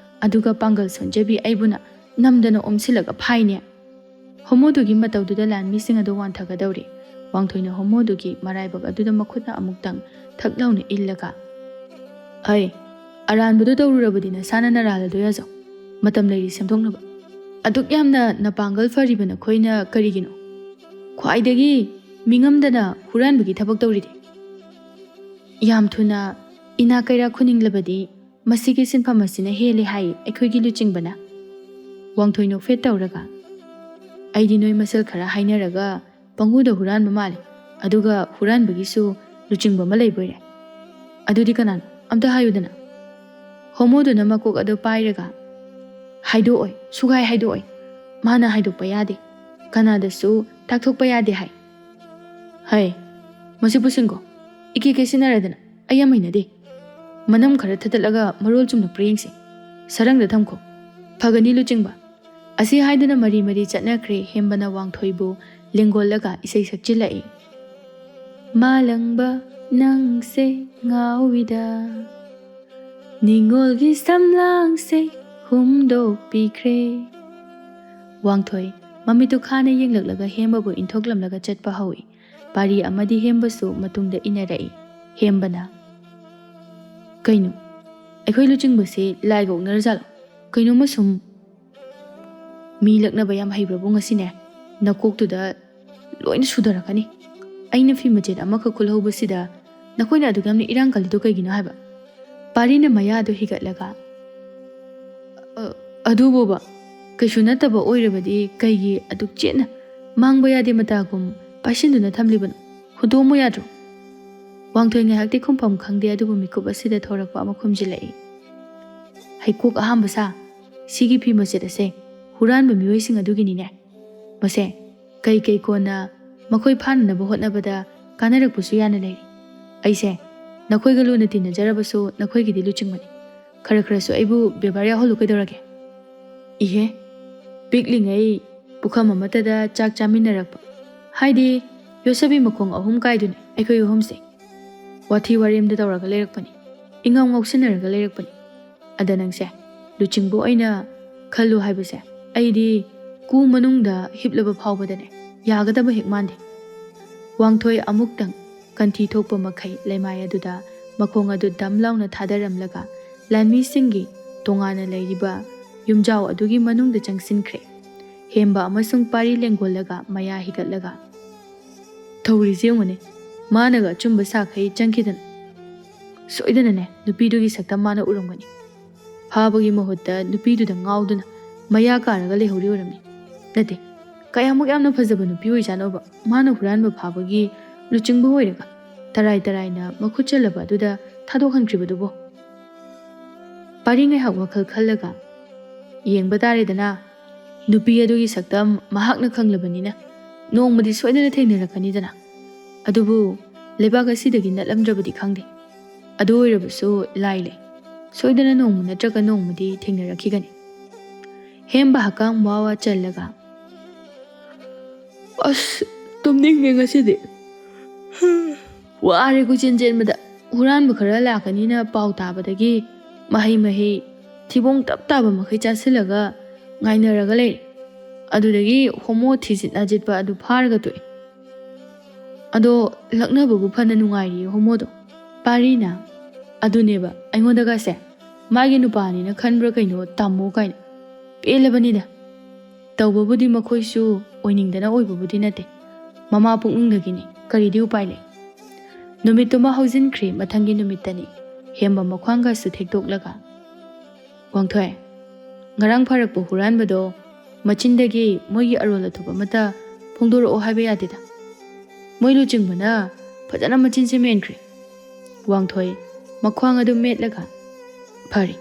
ꯑꯗꯨꯒ ꯄꯥꯡꯒꯜ ꯁꯣꯟꯖꯕꯤ ꯑꯩꯕꯨꯅ ꯅꯝꯗꯅ ꯑꯣꯝꯁꯤꯜꯂꯒ ꯐꯥꯏꯅꯦ꯫" ꯍꯣꯃꯣꯗꯨꯒꯤ ꯃꯇꯧꯗꯨꯗ ꯂꯥꯟꯃꯤꯁꯤꯡ ꯑꯗꯨ ꯋꯥꯟꯊꯒꯗꯧꯔꯦ꯫ ꯋꯥꯡꯊꯣꯏꯅ ꯍꯣꯃꯣꯗꯨꯒꯤ ꯃꯔꯥꯏꯕꯛ ꯑꯗꯨꯗ ꯃꯈꯨꯠꯅ ꯑꯃꯨꯛꯇꯪ ꯊꯛ ꯂꯥꯎꯅ ꯏꯜꯂꯒ, "ꯑꯩ, ꯑꯔꯥꯟꯕꯗꯨ ꯇꯧꯔꯨꯔꯕꯗꯤ ꯅꯁꯥꯅ ꯅꯔꯥꯜꯂꯗꯣꯏ ꯑꯖꯧ꯫ ꯃꯇꯝ ꯂꯩꯔꯤ ꯁꯦꯝꯗꯣꯛꯅꯕ꯫ ꯑꯗꯨꯛ ꯌꯥꯝꯅ ꯅꯄꯥꯡꯒꯜ ꯐꯔꯤꯕ ꯅꯈꯣꯏꯅ ꯀꯔꯤꯒꯤꯅꯣ ꯈ꯭ꯋꯥꯏꯗꯒꯤ ꯃꯤꯉꯝꯗꯅ ꯍꯨꯔꯥꯟꯕꯒꯤ ꯊꯕꯛ ꯇꯧꯔꯤꯗꯤ? ꯌꯥꯝ ꯊꯨꯅ ꯏꯅꯥꯛ ꯀꯩꯔꯥꯛ ꯈꯨꯅꯤꯡꯂꯕꯗꯤ ꯃꯁꯤꯒꯤ ꯁꯤꯟꯐꯝ ꯑꯁꯤꯅ ꯍꯦꯜꯂꯦ ꯍꯥꯏ ꯑꯩꯈꯣꯏꯒꯤ ꯂꯨꯆꯤꯡꯕꯅ꯫" ꯋꯥꯡꯊꯣꯏ ꯅꯣꯛꯐꯦꯠ ꯇꯧꯔꯒ, "ꯑꯩꯗꯤ ꯅꯣꯏ ꯃꯁꯦꯜ ꯈꯔ ꯍꯥꯏꯅꯔꯒ ꯄꯪꯍꯨꯗ ꯍꯨꯔꯥꯟꯕ ꯃꯥꯜꯂꯦ꯫ ꯑꯗꯨꯒ ꯍꯨꯔꯥꯟꯕꯒꯤꯁꯨ ꯂꯨꯆꯤꯡꯕ ꯑꯃ ꯂꯩꯕꯣꯏꯔꯦ꯫ ꯑꯗꯨꯗꯤ ꯀꯅꯥꯅꯣ? ꯑꯝꯇ ꯍꯥꯏꯌꯨꯗꯅ꯫" ꯍꯣꯃꯣꯗꯨꯅ ꯃꯀꯣꯛ ꯑꯗꯨ ꯄꯥꯏꯔꯒ, "ꯍꯥꯏꯗꯣꯛꯑꯣꯏ, ꯁꯨꯛꯍꯥꯏ ꯍꯥꯏꯗꯣꯛꯑꯣꯏ꯫ ꯃꯥꯅ ꯍꯥꯏꯗꯣꯛꯄ ꯌꯥꯗꯦ꯫ ꯀꯅꯥꯗꯁꯨ ꯇꯥꯛꯊꯣꯛꯄ ꯌꯥꯗꯦ ꯍꯥꯏ꯫" "ꯍꯩ, ꯃꯁꯤ ꯄꯨꯁꯤꯟꯈꯣ꯫ ꯏꯀꯦ ꯀꯦꯁꯤꯟꯅꯔꯗꯅ꯫ ꯑꯩ ꯌꯥꯝ ꯍꯩꯅꯗꯦ꯫ ꯃꯅꯝ ꯈꯔ ꯊꯗꯠꯂꯒ ꯃꯔꯣꯜ ꯆꯨꯝꯅ ꯄꯨꯔꯦꯡꯁꯦ꯫ ꯁꯔꯪꯗ ꯊꯝꯈꯣ꯫ ꯐꯒꯅꯤ ꯂꯨꯆꯤꯡꯕ꯫" ꯑꯁꯤ ꯍꯥꯏꯗꯨꯅ ꯃꯔꯤ ꯃꯔꯤ ꯆꯠꯅꯈ꯭ꯔꯦ꯫ ꯍꯦꯝꯕꯅ ꯋꯥꯡꯊꯣꯏꯕꯨ ꯂꯦꯡꯒꯣꯜꯂꯒ ꯏꯁꯩ ꯁꯛꯆꯤꯜꯂꯛꯏ꯫ "ꯃꯥꯂꯪꯕ ꯅꯪꯁꯦ ꯉꯥꯎꯏꯗ, ꯅꯤꯡꯉꯣꯜꯒꯤ ꯁꯝꯂꯥꯡꯁꯦ ꯍꯨꯝꯗꯣꯛꯄꯤꯈ꯭ꯔꯦ꯫" ꯋꯥꯡꯊꯣꯏ ꯃꯃꯤꯠꯇꯨ ꯈꯥꯅ ꯌꯦꯡꯂꯛꯂꯒ ꯍꯦꯝꯕꯕꯨ ꯏꯟꯊꯣꯛꯂꯝꯂꯒ ꯆꯠꯄ ꯍꯧꯏ꯫ ꯄꯥꯔꯤ ꯑꯃꯗꯤ ꯍꯦꯝꯕꯁꯨ ꯃꯇꯨꯡꯗ ꯏꯟꯅꯔꯛꯏ꯫ ꯍꯦꯝꯕꯅ, "ꯀꯩꯅꯣ, ꯑꯩꯈꯣꯏ ꯂꯨꯆꯤꯡꯕꯁꯦ ꯂꯥꯏꯒ ꯑꯣꯛꯅꯔꯖꯥꯠꯂꯣ? ꯀꯩꯅꯣꯝꯃ ꯁꯨꯝ ꯃꯤ ꯂꯛꯅꯕ ꯌꯥꯝ ꯍꯩꯕ꯭ꯔꯕꯨ ꯉꯁꯤꯅꯦ ꯅꯀꯣꯛꯇꯨꯗ ꯂꯣꯏꯅ ꯁꯨꯗꯔꯛꯀꯅꯤ꯫" ꯑꯩꯅ ꯐꯤ ꯃꯆꯦꯠ ꯑꯃꯈꯛ ꯈꯨꯜꯍꯧꯕꯁꯤꯗ ꯅꯈꯣꯏꯅ ꯑꯗꯨꯛ ꯌꯥꯝꯅ ꯏꯔꯥꯡ ꯀꯜꯂꯤꯗꯣ ꯀꯩꯒꯤꯅꯣ ꯍꯥꯏꯕ?" ꯄꯥꯔꯤꯅ ꯃꯌꯥꯗꯨ ꯍꯤꯒꯠꯂꯒ, "ꯑ, ꯑꯗꯨꯕꯨꯕ, ꯀꯩꯁꯨ ꯅꯠꯇꯕ ꯑꯣꯏꯔꯕꯗꯤ ꯀꯩꯒꯤ ꯑꯗꯨꯛ ꯆꯦꯠꯅ ꯃꯥꯡꯕ ꯌꯥꯗꯦ ꯃꯇꯥꯒꯨꯝ ꯄꯥꯏꯁꯤꯟꯗꯨꯅ ꯊꯝꯂꯤꯕꯅꯣ? ꯍꯨꯟꯗꯣꯛꯑꯝꯃꯣ ꯌꯥꯗ꯭ꯔꯣ?" ꯋꯥꯡꯊꯣꯏ ꯉꯥꯏꯍꯥꯛꯇꯤ ꯈꯨꯝꯐꯝ ꯈꯪꯗꯦ, ꯑꯗꯨꯕꯨ ꯃꯤꯀꯨꯞ ꯑꯁꯤꯗ ꯊꯣꯔꯛꯄ ꯑꯃ ꯈꯨꯝꯖꯤꯜꯂꯛꯏ꯫ "ꯍꯩꯀꯣꯛ ꯑꯍꯥꯝꯕ ꯁꯥ, ꯁꯤꯒꯤ ꯐꯤ ꯃꯆꯦꯠ ꯑꯁꯦ ꯍꯨꯔꯥꯟꯕ ꯃꯤꯑꯣꯏꯁꯤꯡ ꯑꯗꯨꯒꯤꯅꯤꯅꯦ꯫ ꯃꯁꯦ ꯀꯩ ꯀꯩ ꯀꯣꯟꯅ ꯃꯈꯣꯏ ꯐꯥꯅꯅꯕ ꯍꯣꯠꯅꯕꯗ ꯀꯥꯟꯅꯔꯛꯄꯁꯨ ꯌꯥꯅ ꯂꯩꯔꯤ꯫ ꯑꯩꯁꯦ ꯅꯈꯣꯏꯒ ꯂꯨꯅ ꯇꯤꯟꯅꯖꯔꯕꯁꯨ ꯅꯈꯣꯏꯒꯤꯗꯤ ꯂꯨꯆꯤꯡꯕꯅꯤ꯫ ꯈꯔ ꯈꯔꯁꯨ ꯑꯩꯕꯨ ꯕꯦꯕꯥꯔ ꯌꯥꯎꯍꯜꯂꯨ ꯀꯩꯗꯧꯔꯒꯦ?" "ꯏꯍꯦ, ꯄꯤꯛꯂꯤꯉꯩ ꯄꯨꯈꯝ ꯑꯃꯠꯇꯗ ꯆꯥꯛ ꯆꯥꯃꯤꯟꯅꯔꯛꯄ, ꯍꯥꯏꯗꯤ ꯌꯣꯠꯁꯕꯤ ꯃꯈꯣꯡ ꯑꯍꯨꯝ ꯀꯥꯏꯗꯨꯅꯤ ꯑꯩꯈꯣꯏ ꯑꯍꯨꯝꯁꯦ꯫ ꯋꯥꯊꯤ ꯋꯥꯔꯦꯝꯗ ꯇꯧꯔꯒ ꯂꯩꯔꯛꯄꯅꯤ, ꯏꯉꯥꯎ ꯉꯥꯎꯁꯤꯟꯅꯔꯒ ꯂꯩꯔꯛꯄꯅꯤ꯫ ꯑꯗ ꯅꯪꯁꯦ ꯂꯨꯆꯤꯡꯕ ꯑꯣꯏꯅ ꯈꯜꯂꯨ ꯍꯥꯏꯕꯁꯦ ꯑꯩꯗꯤ ꯀꯨ ꯃꯅꯨꯡꯗ ꯍꯤꯞꯂꯕ ꯐꯥꯎꯕꯗꯅꯦ ꯌꯥꯒꯗꯕ ꯍꯦꯛ ꯃꯥꯟꯗꯦ꯫" ꯋꯥꯡꯊꯣꯏ ꯑꯃꯨꯛꯇꯪ ꯀꯟꯊꯤ ꯊꯣꯛꯄ ꯃꯈꯩ ꯂꯩꯃꯥꯏ ꯑꯗꯨꯗ ꯃꯈꯣꯡ ꯑꯗꯨ ꯗꯝ ꯂꯥꯎꯅ ꯊꯥꯗꯔꯝꯂꯒ ꯂꯥꯟꯃꯤꯁꯤꯡꯒꯤ ꯇꯣꯉꯥꯟꯅ ꯂꯩꯔꯤꯕ ꯌꯨꯝꯖꯥꯎ ꯑꯗꯨꯒꯤ ꯃꯅꯨꯡꯗ ꯆꯪꯁꯤꯟꯈ꯭ꯔꯦ꯫ ꯍꯦꯝꯕ ꯑꯃꯁꯨꯡ ꯄꯥꯔꯤ ꯂꯦꯡꯒꯣꯜꯂꯒ ꯃꯌꯥ ꯍꯤꯒꯠꯂꯒ, "ꯇꯧꯔꯤꯁꯦ ꯌꯦꯡꯉꯨꯅꯦ, ꯃꯥꯅꯒ ꯑꯆꯨꯝꯕ ꯁꯥꯈꯩ ꯆꯪꯈꯤꯗꯅ꯫ ꯁꯣꯏꯗꯅꯅꯦ ꯅꯨꯄꯤꯗꯨꯒꯤ ꯁꯛꯇꯝ ꯃꯥꯅ ꯎꯔꯝꯒꯅꯤ꯫ ꯐꯥꯕꯒꯤ ꯃꯍꯨꯠꯇ ꯅꯨꯄꯤꯗꯨꯗ ꯉꯥꯎꯗꯨꯅ ꯃꯌꯥ ꯀꯥꯔꯒ ꯂꯩꯍꯧꯔꯤ ꯑꯣꯏꯔꯝꯅꯤ꯫ ꯅꯠꯇꯦ, ꯀꯌꯥꯃꯨꯛ ꯌꯥꯝꯅ ꯐꯖꯕ ꯅꯨꯄꯤ ꯑꯣꯏꯖꯥꯠꯅꯣꯕ ꯃꯥꯅ ꯍꯨꯔꯥꯟꯕ ꯐꯥꯕꯒꯤ ꯂꯨꯆꯤꯡꯕ ꯑꯣꯏꯔꯒ ꯇꯔꯥꯏ ꯇꯔꯥꯏꯅ ꯃꯈꯨꯠ ꯆꯜꯂꯕ ꯑꯗꯨꯗ ꯊꯥꯗꯣꯛꯍꯟꯈ꯭ꯔꯤꯕꯗꯨꯕꯣ?" ꯄꯥꯔꯤ ꯉꯥꯏꯍꯥꯛ ꯋꯥꯈꯜ ꯈꯜꯂꯒ, "ꯌꯦꯡꯕ ꯇꯥꯔꯦꯗꯅ, ꯅꯨꯄꯤ ꯑꯗꯨꯒꯤ ꯁꯛꯇꯝ ꯃꯍꯥꯛꯅ ꯈꯪꯂꯕꯅꯤꯅ ꯅꯣꯡꯃꯗꯤ ꯁꯣꯏꯗꯅ ꯊꯦꯡꯅꯔꯛꯀꯅꯤꯗꯅ꯫ ꯑꯗꯨꯕꯨ ꯂꯩꯕꯥꯛ ꯑꯁꯤꯗꯒꯤ ꯅꯠꯂꯝꯗ꯭ꯔꯕꯗꯤ ꯈꯪꯗꯦ꯫ ꯑꯗꯨ ꯑꯣꯏꯔꯕꯁꯨ ꯂꯥꯏ ꯂꯩ, ꯁꯣꯏꯗꯅ ꯅꯣꯡꯃ ꯅꯠꯇ꯭ꯔꯒ ꯅꯣꯡꯃꯗꯤ ꯊꯦꯡꯅꯔꯛꯈꯤꯒꯅꯤ꯫" ꯍꯦꯝꯕ ꯍꯛꯀꯥꯝ ꯋꯥ ꯋꯥ ꯆꯜꯂꯒ, "ꯑꯁ, ꯇꯨꯝꯅꯤꯡꯉꯦ ꯉꯁꯤꯗꯤ꯫ ꯋꯥꯔꯦ ꯀꯣꯏꯆꯦꯟ ꯆꯦꯟꯕꯗ꯫ ꯍꯨꯔꯥꯟꯕ ꯈꯔ ꯂꯥꯛꯀꯅꯤꯅ ꯄꯥꯎ ꯇꯥꯕꯗꯒꯤ ꯃꯍꯩ ꯃꯍꯩ ꯊꯤꯕꯣꯡ ꯇꯞ ꯇꯥꯕ ꯃꯈꯩ ꯆꯥꯁꯤꯜꯂꯒ ꯉꯥꯏꯅꯔꯒ ꯂꯩꯔꯦ꯫ ꯑꯗꯨꯗꯒꯤ ꯍꯣꯃꯣ ꯊꯤꯖꯤꯠ ꯅꯥꯖꯤꯠꯄ ꯑꯗꯨ ꯐꯥꯔꯒ ꯇꯣꯛꯑꯦ꯫ ꯑꯗꯣ ꯂꯛꯅꯕꯕꯨ ꯐꯅ ꯅꯨꯡꯉꯥꯏꯔꯤꯌꯦ ꯍꯣꯃꯣꯗꯣ꯫" ꯄꯥꯔꯤꯅ, "ꯑꯗꯨꯅꯦꯕ ꯑꯩꯉꯣꯟꯗꯒꯁꯦ ꯃꯥꯒꯤ ꯅꯨꯄꯥꯅꯤꯅ ꯈꯟꯕ꯭ꯔꯥ ꯀꯩꯅꯣ ꯇꯥꯃꯣ ꯀꯥꯏꯅ꯫ ꯄꯦꯜꯂꯕꯅꯤꯗ꯫ ꯇꯧꯕꯕꯨꯗꯤ ꯃꯈꯣꯏꯁꯨ ꯑꯣꯏꯅꯤꯡꯗꯅ ꯑꯣꯏꯕꯕꯨꯗꯤ ꯅꯠꯇꯦ, ꯃꯃꯥ ꯄꯨꯛꯅꯨꯡꯗꯒꯤꯅꯤ꯫ ꯀꯔꯤꯗꯤ ꯎꯄꯥꯏ ꯂꯩ? ꯅꯨꯃꯤꯠꯇꯨꯃ ꯍꯧꯖꯤꯟꯈ꯭ꯔꯦ꯫ ꯃꯊꯪꯒꯤ ꯅꯨꯃꯤꯠꯇꯅꯤ꯫ ꯍꯦꯝꯕ ꯃꯈ꯭ꯋꯥꯡꯒꯁꯨ ꯊꯦꯛꯇꯣꯛꯂꯒ, "ꯋꯥꯡꯊꯣꯏ, ꯉꯔꯥꯡ ꯐꯥꯔꯛꯄ ꯍꯨꯔꯥꯟꯕꯗꯣ ꯃꯆꯤꯟꯗꯒꯤ ꯃꯣꯏꯒꯤ ꯑꯔꯣꯜ ꯑꯊꯨꯞ ꯑꯃꯠꯇ ꯐꯣꯡꯗꯣꯔꯛꯑꯣ ꯍꯥꯏꯕ ꯌꯥꯗꯦꯗ꯫ ꯃꯣꯏ ꯂꯨꯆꯤꯡꯕꯅ ꯐꯖꯅ ꯃꯆꯤꯟꯁꯦ ꯃꯦꯟꯈ꯭ꯔꯦ꯫" ꯋꯥꯡꯊꯣꯏ ꯃꯈ꯭ꯋꯥꯡ ꯑꯗꯨ ꯃꯦꯠꯂꯒ, "ꯐꯔꯦ,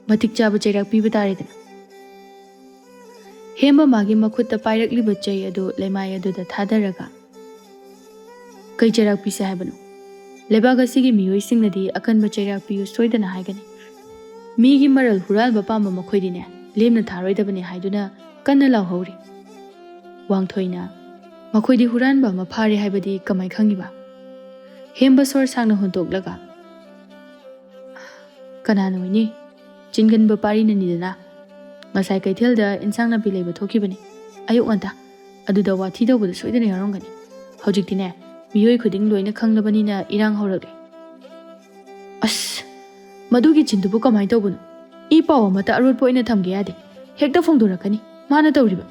ꯃꯇꯤꯛ ꯆꯥꯕ ꯆꯩꯔꯥꯛ ꯄꯤꯕ ꯇꯥꯔꯦꯗꯅ꯫" ꯍꯦꯝꯕ ꯃꯥꯒꯤ ꯃꯈꯨꯠꯇ ꯄꯥꯏꯔꯛꯂꯤꯕ ꯆꯩ ꯑꯗꯨ ꯂꯩꯃꯥꯏ ꯑꯗꯨꯗ ꯊꯥꯗꯔꯒ, "ꯀꯩ ꯆꯩꯔꯥꯛ ꯄꯤꯁꯦ ꯍꯥꯏꯕꯅꯣ? ꯂꯩꯕꯥꯛ ꯑꯁꯤꯒꯤ ꯃꯤꯑꯣꯏꯁꯤꯡꯅꯗꯤ ꯑꯀꯟꯕ ꯆꯩꯔꯥꯛ ꯄꯤꯌꯨ ꯁꯣꯏꯗꯅ ꯍꯥꯏꯒꯅꯤ꯫ ꯃꯤꯒꯤ ꯃꯔꯜ ꯍꯨꯔꯥꯟꯕ ꯄꯥꯝꯕ ꯃꯈꯣꯏꯗꯤꯅꯦ, ꯂꯦꯝꯅ ꯊꯥꯔꯣꯏꯗꯕꯅꯤ ꯍꯥꯏꯗꯨꯅ ꯀꯟꯅ ꯂꯥꯎꯍꯧꯔꯤ꯫" ꯋꯥꯡꯊꯣꯏꯅ, "ꯃꯈꯣꯏꯗꯤ ꯍꯨꯔꯥꯟꯕ ꯑꯃ ꯐꯥꯔꯦ ꯍꯥꯏꯕꯗꯤ ꯀꯃꯥꯏ ꯈꯪꯉꯤꯕ?" ꯍꯦꯝꯕ ꯁꯣꯔ ꯁꯥꯡꯅ ꯍꯣꯟꯇꯣꯛꯂꯒ, "ꯀꯅꯥꯅ ꯑꯣꯏꯅꯤ? ꯆꯤꯟꯒꯟꯕ ꯄꯥꯔꯤꯅꯅꯤꯗꯅ꯫ ꯉꯁꯥꯏ ꯀꯩꯊꯦꯜꯗ ꯏꯟꯁꯥꯡ ꯅꯥꯄꯤ ꯂꯩꯕ ꯊꯣꯛꯈꯤꯕꯅꯤ, ꯑꯌꯨꯛ ꯉꯟꯇꯥ꯫ ꯑꯗꯨꯗ ꯋꯥꯊꯤ ꯇꯧꯕꯗ ꯁꯣꯏꯗꯅ ꯌꯥꯎꯔꯝꯒꯅꯤ꯫ ꯍꯧꯖꯤꯛꯇꯤꯅꯦ, ꯃꯤꯑꯣꯏ ꯈꯨꯗꯤꯡ ꯂꯣꯏꯅ ꯈꯪꯂꯕꯅꯤꯅ ꯏꯔꯥꯡ ꯍꯧꯔꯛꯂꯦ꯫" "ꯑꯁ, ꯃꯗꯨꯒꯤ ꯆꯤꯟꯗꯨꯕꯨ ꯀꯃꯥꯏꯅ ꯇꯧꯕꯅꯣ? ꯏ ꯄꯥꯎ ꯑꯃꯠꯇ ꯑꯔꯣꯠꯄ ꯑꯣꯏꯅ ꯊꯝꯒꯦ ꯌꯥꯗꯦ꯫ ꯍꯦꯛꯇ ꯐꯣꯡꯗꯣꯔꯛꯀꯅꯤ ꯃꯥꯅ ꯇꯧꯔꯤꯕ꯫"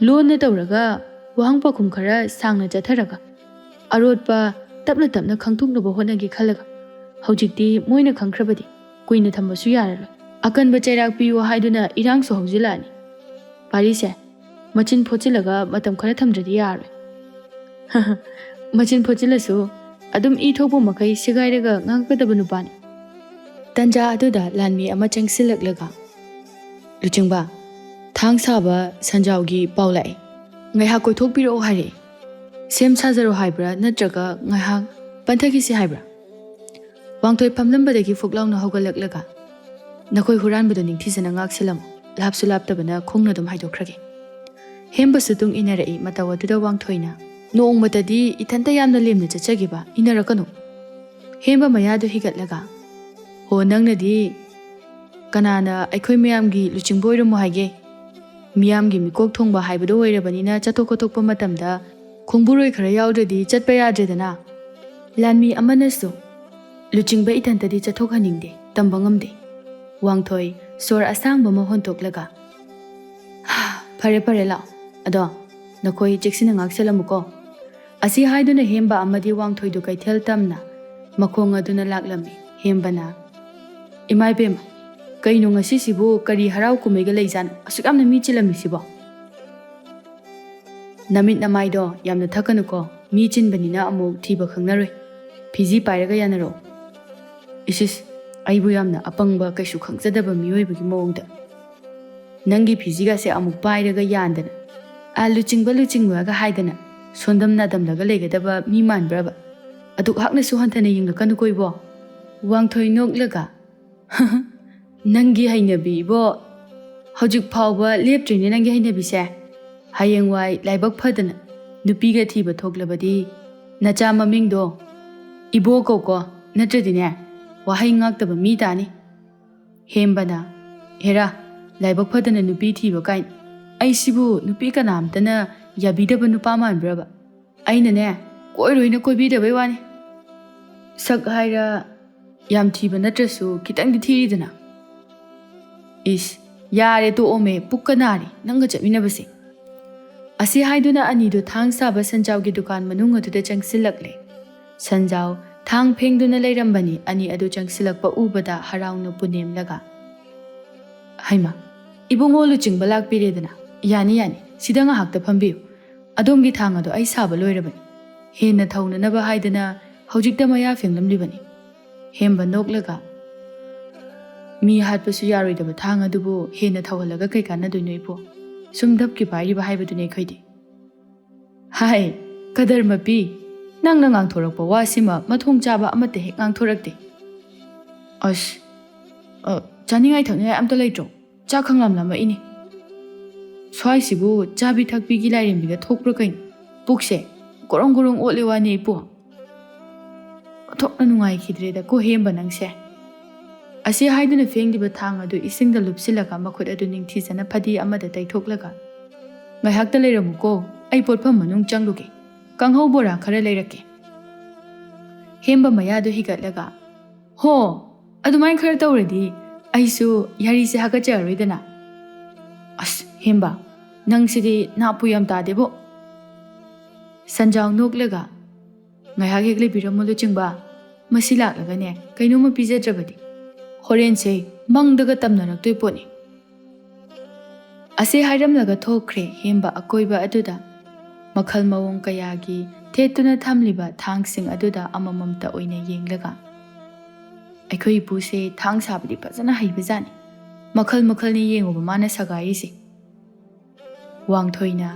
ꯂꯣꯟꯅ ꯇꯧꯔꯒ ꯋꯥꯍꯪ ꯄꯥꯎꯈꯨꯝ ꯈꯔ ꯁꯥꯡꯅ ꯆꯠꯊꯔꯒ, ꯑꯔꯣꯠꯄ ꯇꯞꯅ ꯇꯞꯅ ꯈꯪꯗꯣꯛꯅꯕ ꯍꯣꯠꯅꯒꯦ ꯈꯜꯂꯒ, ꯍꯧꯖꯤꯛꯇꯤ ꯃꯣꯏꯅ ꯈꯪꯈ꯭ꯔꯕꯗꯤ ꯀꯨꯏꯅ ꯊꯝꯕꯁꯨ ꯌꯥꯔꯔꯣꯏ꯫ ꯑꯀꯟꯕ ꯆꯩꯔꯥꯛ ꯄꯤꯌꯨ ꯍꯥꯏꯗꯨꯅ ꯏꯔꯥꯡꯁꯨ ꯍꯧꯖꯤꯜꯂꯛꯑꯅꯤ꯫ ꯄꯥꯔꯤꯁꯦ, ꯃꯆꯤꯟ ꯐꯣꯠꯆꯤꯜꯂꯒ ꯃꯇꯝ ꯈꯔ ꯊꯝꯗ꯭ꯔꯗꯤ ꯌꯥꯔꯔꯣꯏ꯫ ꯃꯆꯤꯟ ꯐꯣꯠꯆꯤꯜꯂꯁꯨ ꯑꯗꯨꯝ ꯏ ꯊꯣꯛꯄ ꯃꯈꯩ ꯁꯦꯒꯥꯏꯔꯒ ꯉꯥꯡꯉꯛꯀꯗꯕ ꯅꯨꯄꯥꯅꯤ꯫ ꯇꯟꯖꯥ ꯑꯗꯨꯗ ꯂꯥꯟꯃꯤ ꯑꯃ ꯆꯪꯁꯤꯜꯂꯛꯂꯒ, "ꯂꯨꯆꯤꯡꯕ, ꯊꯥꯡ ꯁꯥꯕ ꯁꯟꯖꯥꯎꯒꯤ ꯄꯥꯎ ꯂꯥꯛꯑꯦ꯫ ꯉꯥꯏꯍꯥꯛ ꯀꯣꯏꯊꯣꯛꯄꯤꯔꯛꯑꯣ ꯍꯥꯏꯔꯛꯑꯦ꯫ ꯁꯦꯝ ꯁꯥꯖꯔꯣ ꯍꯥꯏꯕ꯭ꯔꯥ, ꯅꯠꯇ꯭ꯔꯒ ꯉꯥꯏꯍꯥꯛ ꯄꯟꯊꯈꯤꯁꯤ ꯍꯥꯏꯕ꯭ꯔꯥ?" ꯋꯥꯡꯊꯣꯏ ꯐꯝꯂꯝꯕꯗꯒꯤ ꯐꯨꯛ ꯂꯥꯎꯅ ꯍꯧꯒꯠꯂꯛꯂꯒ, "ꯅꯈꯣꯏ ꯍꯨꯔꯥꯟꯕꯗꯣ ꯅꯤꯡꯊꯤꯖꯅ ꯉꯥꯛꯁꯤꯜꯂꯝꯃꯨ, ꯂꯥꯞꯁꯨ ꯂꯥꯞꯇꯕꯅ ꯈꯣꯡꯅ ꯑꯗꯨꯝ ꯍꯥꯏꯗꯣꯛꯈ꯭ꯔꯒꯦ꯫" ꯍꯦꯝꯕꯁꯨ ꯇꯨꯡ ꯏꯟꯅꯔꯛꯏ꯫ ꯃꯇꯧ ꯑꯗꯨꯗ ꯋꯥꯡꯊꯣꯏꯅ, "ꯅꯣꯡꯃꯇꯗꯤ ꯏꯊꯟꯇ ꯌꯥꯝꯅ ꯂꯦꯝꯅ ꯆꯠꯆꯒꯦꯕ, ꯏꯟꯅꯔꯛꯀꯅꯨ꯫" ꯍꯦꯝꯕ ꯃꯌꯥꯗꯨ ꯍꯤꯒꯠꯂꯒ, "ꯍꯣ, ꯅꯪꯅꯗꯤ ꯀꯅꯥꯅ ꯑꯩꯈꯣꯏ ꯃꯌꯥꯝꯒꯤ ꯂꯨꯆꯤꯡꯕ ꯑꯣꯏꯔꯝꯃꯣ ꯍꯥꯏꯒꯦ? ꯃꯤꯌꯥꯝꯒꯤ ꯃꯤꯀꯣꯛ ꯊꯣꯡꯕ ꯍꯥꯏꯕꯗꯣ ꯑꯣꯏꯔꯕꯅꯤꯅ ꯆꯠꯊꯣꯛ ꯈꯣꯠꯇꯣꯛꯄ ꯃꯇꯝꯗ ꯈꯣꯡꯕꯨꯔꯣꯏ ꯈꯔ ꯌꯥꯎꯗ꯭ꯔꯗꯤ ꯆꯠꯄ ꯌꯥꯗ꯭ꯔꯦꯗꯅ꯫" ꯂꯥꯟꯃꯤ ꯑꯃꯅꯁꯨ, "ꯂꯨꯆꯤꯡꯕ ꯏꯊꯟꯇꯗꯤ ꯆꯠꯊꯣꯛꯍꯟꯅꯤꯡꯗꯦ, ꯇꯝꯕ ꯉꯝꯗꯦ꯫" ꯋꯥꯡꯊꯣꯏ ꯁꯣꯔ ꯑꯁꯥꯡꯕ ꯑꯃ ꯍꯣꯟꯇꯣꯛꯂꯒ, "ꯍꯥ, ꯐꯔꯦ, ꯐꯔꯦ, ꯂꯥꯛꯑꯣ꯫ ꯑꯗꯣ ꯅꯈꯣꯏ ꯆꯦꯛꯁꯤꯟꯅ ꯉꯥꯛꯁꯦꯜꯂꯝꯃꯨꯀꯣ꯫ ꯑꯁꯤ ꯍꯥꯏꯗꯨꯅ ꯍꯦꯝꯕ ꯑꯃꯗꯤ ꯋꯥꯡꯊꯣꯏꯗꯨ ꯀꯩꯊꯦꯜ ꯇꯝꯅ ꯃꯈꯣꯡ ꯑꯗꯨꯅ ꯂꯥꯛꯂꯝꯃꯤ꯫ ꯍꯦꯝꯕꯅ, "ꯏꯃꯥ ꯏꯕꯦꯝꯃ, ꯀꯩꯅꯣ ꯉꯁꯤꯁꯤꯕꯨ ꯀꯔꯤ ꯍꯔꯥꯎ ꯀꯨꯝꯍꯩꯒ ꯂꯩꯖꯥꯠꯅꯣ? ꯑꯁꯨꯛ ꯌꯥꯝꯅ ꯃꯤ ꯆꯤꯜꯂꯝꯃꯤꯁꯤꯕꯣ?" "ꯅꯃꯤꯠ ꯅꯃꯥꯏꯗꯣ ꯌꯥꯝꯅ ꯊꯛꯀꯅꯨꯀꯣ, ꯃꯤ ꯆꯤꯟꯕꯅꯤꯅ ꯑꯃꯨꯛ ꯊꯤꯕ ꯈꯪꯅꯔꯣꯏ꯫ ꯐꯤꯖꯤ ꯄꯥꯏꯔꯒ ꯌꯥꯅꯔꯛꯑꯣ꯫" "ꯏꯁꯤꯁ, ꯑꯩꯕꯨ ꯌꯥꯝꯅ ꯑꯄꯪꯕ, ꯀꯩꯁꯨ ꯈꯪꯖꯗꯕ ꯃꯤꯑꯣꯏꯕꯒꯤ ꯃꯑꯣꯡꯗ꯫ ꯅꯪꯒꯤ ꯐꯤꯖꯤꯒꯁꯦ ꯑꯃꯨꯛ ꯄꯥꯏꯔꯒ ꯌꯥꯟꯗꯅ, ꯑ, ꯂꯨꯆꯤꯡꯕ ꯂꯨꯆꯤꯡꯕꯒ ꯍꯥꯏꯗꯅ ꯁꯣꯟꯗꯝ ꯅꯥꯗꯝꯂꯒ ꯂꯩꯒꯗꯕ ꯃꯤ ꯃꯥꯟꯕ꯭ꯔꯕ? ꯑꯗꯨꯛ ꯍꯥꯛꯅꯁꯨ ꯍꯟꯊꯅ ꯌꯦꯡꯂꯛꯀꯅꯨꯀꯣ ꯏꯕꯣ꯫" ꯋꯥꯡꯊꯣꯏ ꯅꯣꯛꯂꯒ, "ꯅꯪꯒꯤ ꯍꯩꯅꯕꯤ ꯏꯕꯣ, ꯍꯧꯖꯤꯛ ꯐꯥꯎꯕ ꯂꯦꯞꯇ꯭ꯔꯤꯅꯦ ꯅꯪꯒꯤ ꯍꯩꯅꯕꯤꯁꯦ꯫ ꯍꯌꯦꯡꯋꯥꯏ ꯂꯥꯏꯕꯛ ꯐꯗꯅ ꯅꯨꯄꯤꯒ ꯊꯤꯕ ꯊꯣꯛꯂꯕꯗꯤ ꯅꯆꯥ ꯃꯃꯤꯡꯗꯣ ꯏꯕꯣ ꯀꯧꯀꯣ, ꯅꯠꯇ꯭ꯔꯗꯤꯅꯦ ꯋꯥꯍꯩ ꯉꯥꯛꯇꯕ ꯃꯤ ꯇꯥꯅꯤ꯫" ꯍꯦꯝꯕꯅ, "ꯍꯦꯔꯥ, ꯂꯥꯏꯕꯛ ꯐꯗꯅ ꯅꯨꯄꯤ ꯊꯤꯕ ꯀꯥꯏꯅ꯫ ꯑꯩꯁꯤꯕꯨ ꯅꯨꯄꯤ ꯀꯅꯥꯝꯇꯅ ꯌꯥꯕꯤꯗꯕ ꯅꯨꯄꯥ ꯃꯥꯟꯕ꯭ꯔꯕ? ꯑꯩꯅꯅꯦ ꯀꯣꯏꯔꯣꯏꯅ ꯀꯣꯏꯕꯤꯗꯕꯩ ꯋꯥꯅꯤ꯫ ꯁꯛ ꯍꯥꯏꯔ ꯌꯥꯝ ꯊꯤꯕ ꯅꯠꯇ꯭ꯔꯁꯨ ꯈꯤꯇꯪꯗꯤ ꯊꯤꯔꯤꯗꯅ꯫" "ꯏꯁ, ꯌꯥꯔꯦ ꯇꯣꯛꯑꯣꯃꯦ, ꯄꯨꯛꯀ ꯅꯥꯔꯦ ꯅꯪꯒ ꯆꯠꯃꯤꯟꯅꯕꯁꯦ꯫" ꯑꯁꯤ ꯍꯥꯏꯗꯨꯅ ꯑꯅꯤꯗꯨ ꯊꯥꯡ ꯁꯥꯕ ꯁꯟꯖꯥꯎꯒꯤ ꯗꯨꯀꯥꯟ ꯃꯅꯨꯡ ꯑꯗꯨꯗ ꯆꯪꯁꯤꯜꯂꯛꯂꯦ꯫ ꯁꯟꯖꯥꯎ ꯊꯥꯡ ꯐꯦꯡꯗꯨꯅ ꯂꯩꯔꯝꯕꯅꯤ꯫ ꯑꯅꯤ ꯑꯗꯨ ꯆꯪꯁꯤꯜꯂꯛꯄ ꯎꯕꯗ ꯍꯔꯥꯎꯅ ꯄꯨꯅꯦꯝꯂꯒ, "ꯍꯩꯃ, ꯏꯕꯨꯡꯉꯣ ꯂꯨꯆꯤꯡꯕ ꯂꯥꯛꯄꯤꯔꯦꯗꯅ꯫ ꯌꯥꯅꯤ, ꯌꯥꯅꯤ, ꯁꯤꯗ ꯉꯥꯏꯍꯥꯛꯇ ꯐꯝꯕꯤꯌꯨ꯫ ꯑꯗꯣꯝꯒꯤ ꯊꯥꯡ ꯑꯗꯣ ꯑꯩ ꯁꯥꯕ ꯂꯣꯏꯔꯕꯅꯤ꯫ ꯍꯦꯟꯅ ꯊꯧꯅꯅꯕ ꯍꯥꯏꯗꯅ ꯍꯧꯖꯤꯛꯇ ꯃꯌꯥ ꯐꯦꯡꯂꯝꯂꯤꯕꯅꯤ꯫" ꯍꯦꯝꯕ ꯅꯣꯛꯂꯒ, "ꯃꯤ ꯍꯥꯠꯄꯁꯨ ꯌꯥꯔꯣꯏꯗꯕ ꯊꯥꯡ ꯑꯗꯨꯕꯨ ꯍꯦꯟꯅ ꯊꯧꯍꯜꯂꯒ ꯀꯩ ꯀꯥꯟꯅꯗꯣꯏꯅꯣ ꯏꯕꯣ? ꯁꯨꯝ ꯙꯞꯀꯤ ꯄꯥꯏꯔꯤꯕ ꯍꯥꯏꯕꯗꯨꯅꯤ ꯑꯩꯈꯣꯏꯗꯤ꯫" "ꯍꯥꯏ, ꯀꯗꯔ ꯃꯄꯤ, ꯅꯪꯅ ꯉꯥꯡꯊꯣꯔꯛꯄ ꯋꯥꯁꯤꯃ ꯃꯊꯣꯡ ꯆꯥꯕ ꯑꯃꯠꯇ ꯍꯦꯛ ꯉꯥꯡꯊꯣꯔꯛꯇꯦ꯫" "ꯑꯁ, ꯑ, ꯆꯥꯅꯤꯡꯉꯥꯏ ꯊꯛꯅꯤꯡꯉꯥꯏ ꯑꯝꯇ ꯂꯩꯇ꯭ꯔꯣ? ꯆꯥꯛ ꯈꯪꯂꯥꯝ ꯂꯥꯝꯃꯛꯏꯅꯦ꯫ ꯁ꯭ꯋꯥꯏꯁꯤꯕꯨ ꯆꯥꯕꯤ ꯊꯛꯄꯤꯒꯤ ꯂꯥꯏꯔꯦꯝꯕꯤꯒ ꯊꯣꯛꯄ꯭ꯔꯥ ꯀꯩꯅꯣ? ꯄꯨꯛꯁꯦ ꯒꯣꯔꯣꯡ ꯒꯣꯔꯣꯡ ꯑꯣꯠꯂꯦ ꯋꯥꯅꯤ ꯏꯄꯨ꯫ ꯑꯣꯟꯊꯣꯛꯅ ꯅꯨꯡꯉꯥꯏꯈꯤꯗ꯭ꯔꯦꯗ ꯀꯣ ꯍꯦꯝꯕ ꯅꯪꯁꯦ꯫" ꯑꯁꯤ ꯍꯥꯏꯗꯨꯅ ꯐꯦꯡꯂꯤꯕ ꯊꯥꯡ ꯑꯗꯨ ꯏꯁꯤꯡꯗ ꯂꯨꯞꯁꯤꯜꯂꯒ ꯃꯈꯨꯠ ꯑꯗꯨ ꯅꯤꯡꯊꯤꯖꯅ ꯐꯗꯤ ꯑꯃꯗ ꯇꯩꯊꯣꯛꯂꯒ, "ꯉꯥꯏꯍꯥꯛꯇ ꯂꯩꯔꯝꯃꯨꯀꯣ, ꯑꯩ ꯄꯣꯠꯐꯝ ꯃꯅꯨꯡ ꯆꯪꯂꯨꯒꯦ꯫ ꯀꯥꯡꯍꯧ ꯕꯣꯔꯥ ꯈꯔ ꯂꯩꯔꯛꯀꯦ꯫" ꯍꯦꯝꯕ ꯃꯌꯥꯗꯨ ꯍꯤꯒꯠꯂꯒ, "ꯍꯣ, ꯑꯗꯨꯃꯥꯏꯅ ꯈꯔ ꯇꯧꯔꯗꯤ ꯑꯩꯁꯨ ꯌꯥꯔꯤꯁꯦ ꯍꯥꯀꯠꯆꯔꯔꯣꯏꯗꯅ꯫" "ꯑꯁ ꯍꯦꯝꯕ, ꯅꯪꯁꯤꯗꯤ ꯅꯥꯄꯨ ꯌꯥꯝ ꯇꯥꯗꯦꯕꯣ꯫ ꯁꯟꯖꯥꯎ ꯅꯣꯛꯂꯒ, "ꯉꯥꯏꯍꯥꯛ ꯍꯦꯛ ꯂꯩꯕꯤꯔꯝꯃꯣ ꯂꯨꯆꯤꯡꯕ, ꯃꯁꯤ ꯂꯥꯛꯂꯒꯅꯦ ꯀꯩꯅꯣꯝꯃ ꯄꯤꯖꯗ꯭ꯔꯕꯗꯤ ꯍꯣꯔꯦꯟꯁꯦ ꯃꯪꯗꯒ ꯇꯝꯅꯔꯛꯇꯣꯏ ꯄꯣꯠꯅꯤ"꯫ ꯑꯁꯤ ꯍꯥꯏꯔꯝꯂꯒ ꯊꯣꯛꯈ꯭ꯔꯦ ꯍꯦꯝꯕ ꯑꯀꯣꯏꯕ ꯑꯗꯨꯗ ꯃꯈꯜ ꯃꯑꯣꯡ ꯀꯌꯥꯒꯤ ꯊꯦꯠꯇꯨꯅ ꯊꯝꯂꯤꯕ ꯊꯥꯡꯁꯤꯡ ꯑꯗꯨꯗ ꯑꯃꯃꯝꯇ ꯑꯣꯏꯅ ꯌꯦꯡꯂꯒ꯫ "ꯑꯩꯈꯣꯏ ꯏꯄꯨꯁꯦ ꯊꯥꯡ ꯁꯥꯕꯗꯤ ꯐꯖꯅ ꯍꯩꯕꯖꯥꯠꯅꯤ꯫ ꯃꯈꯜ ꯃꯈꯜꯅꯤ ꯌꯦꯡꯉꯨꯕ ꯃꯥꯅ ꯁꯒꯥꯏꯔꯤꯁꯦ"꯫ ꯋꯥꯡꯊꯣꯏꯅ,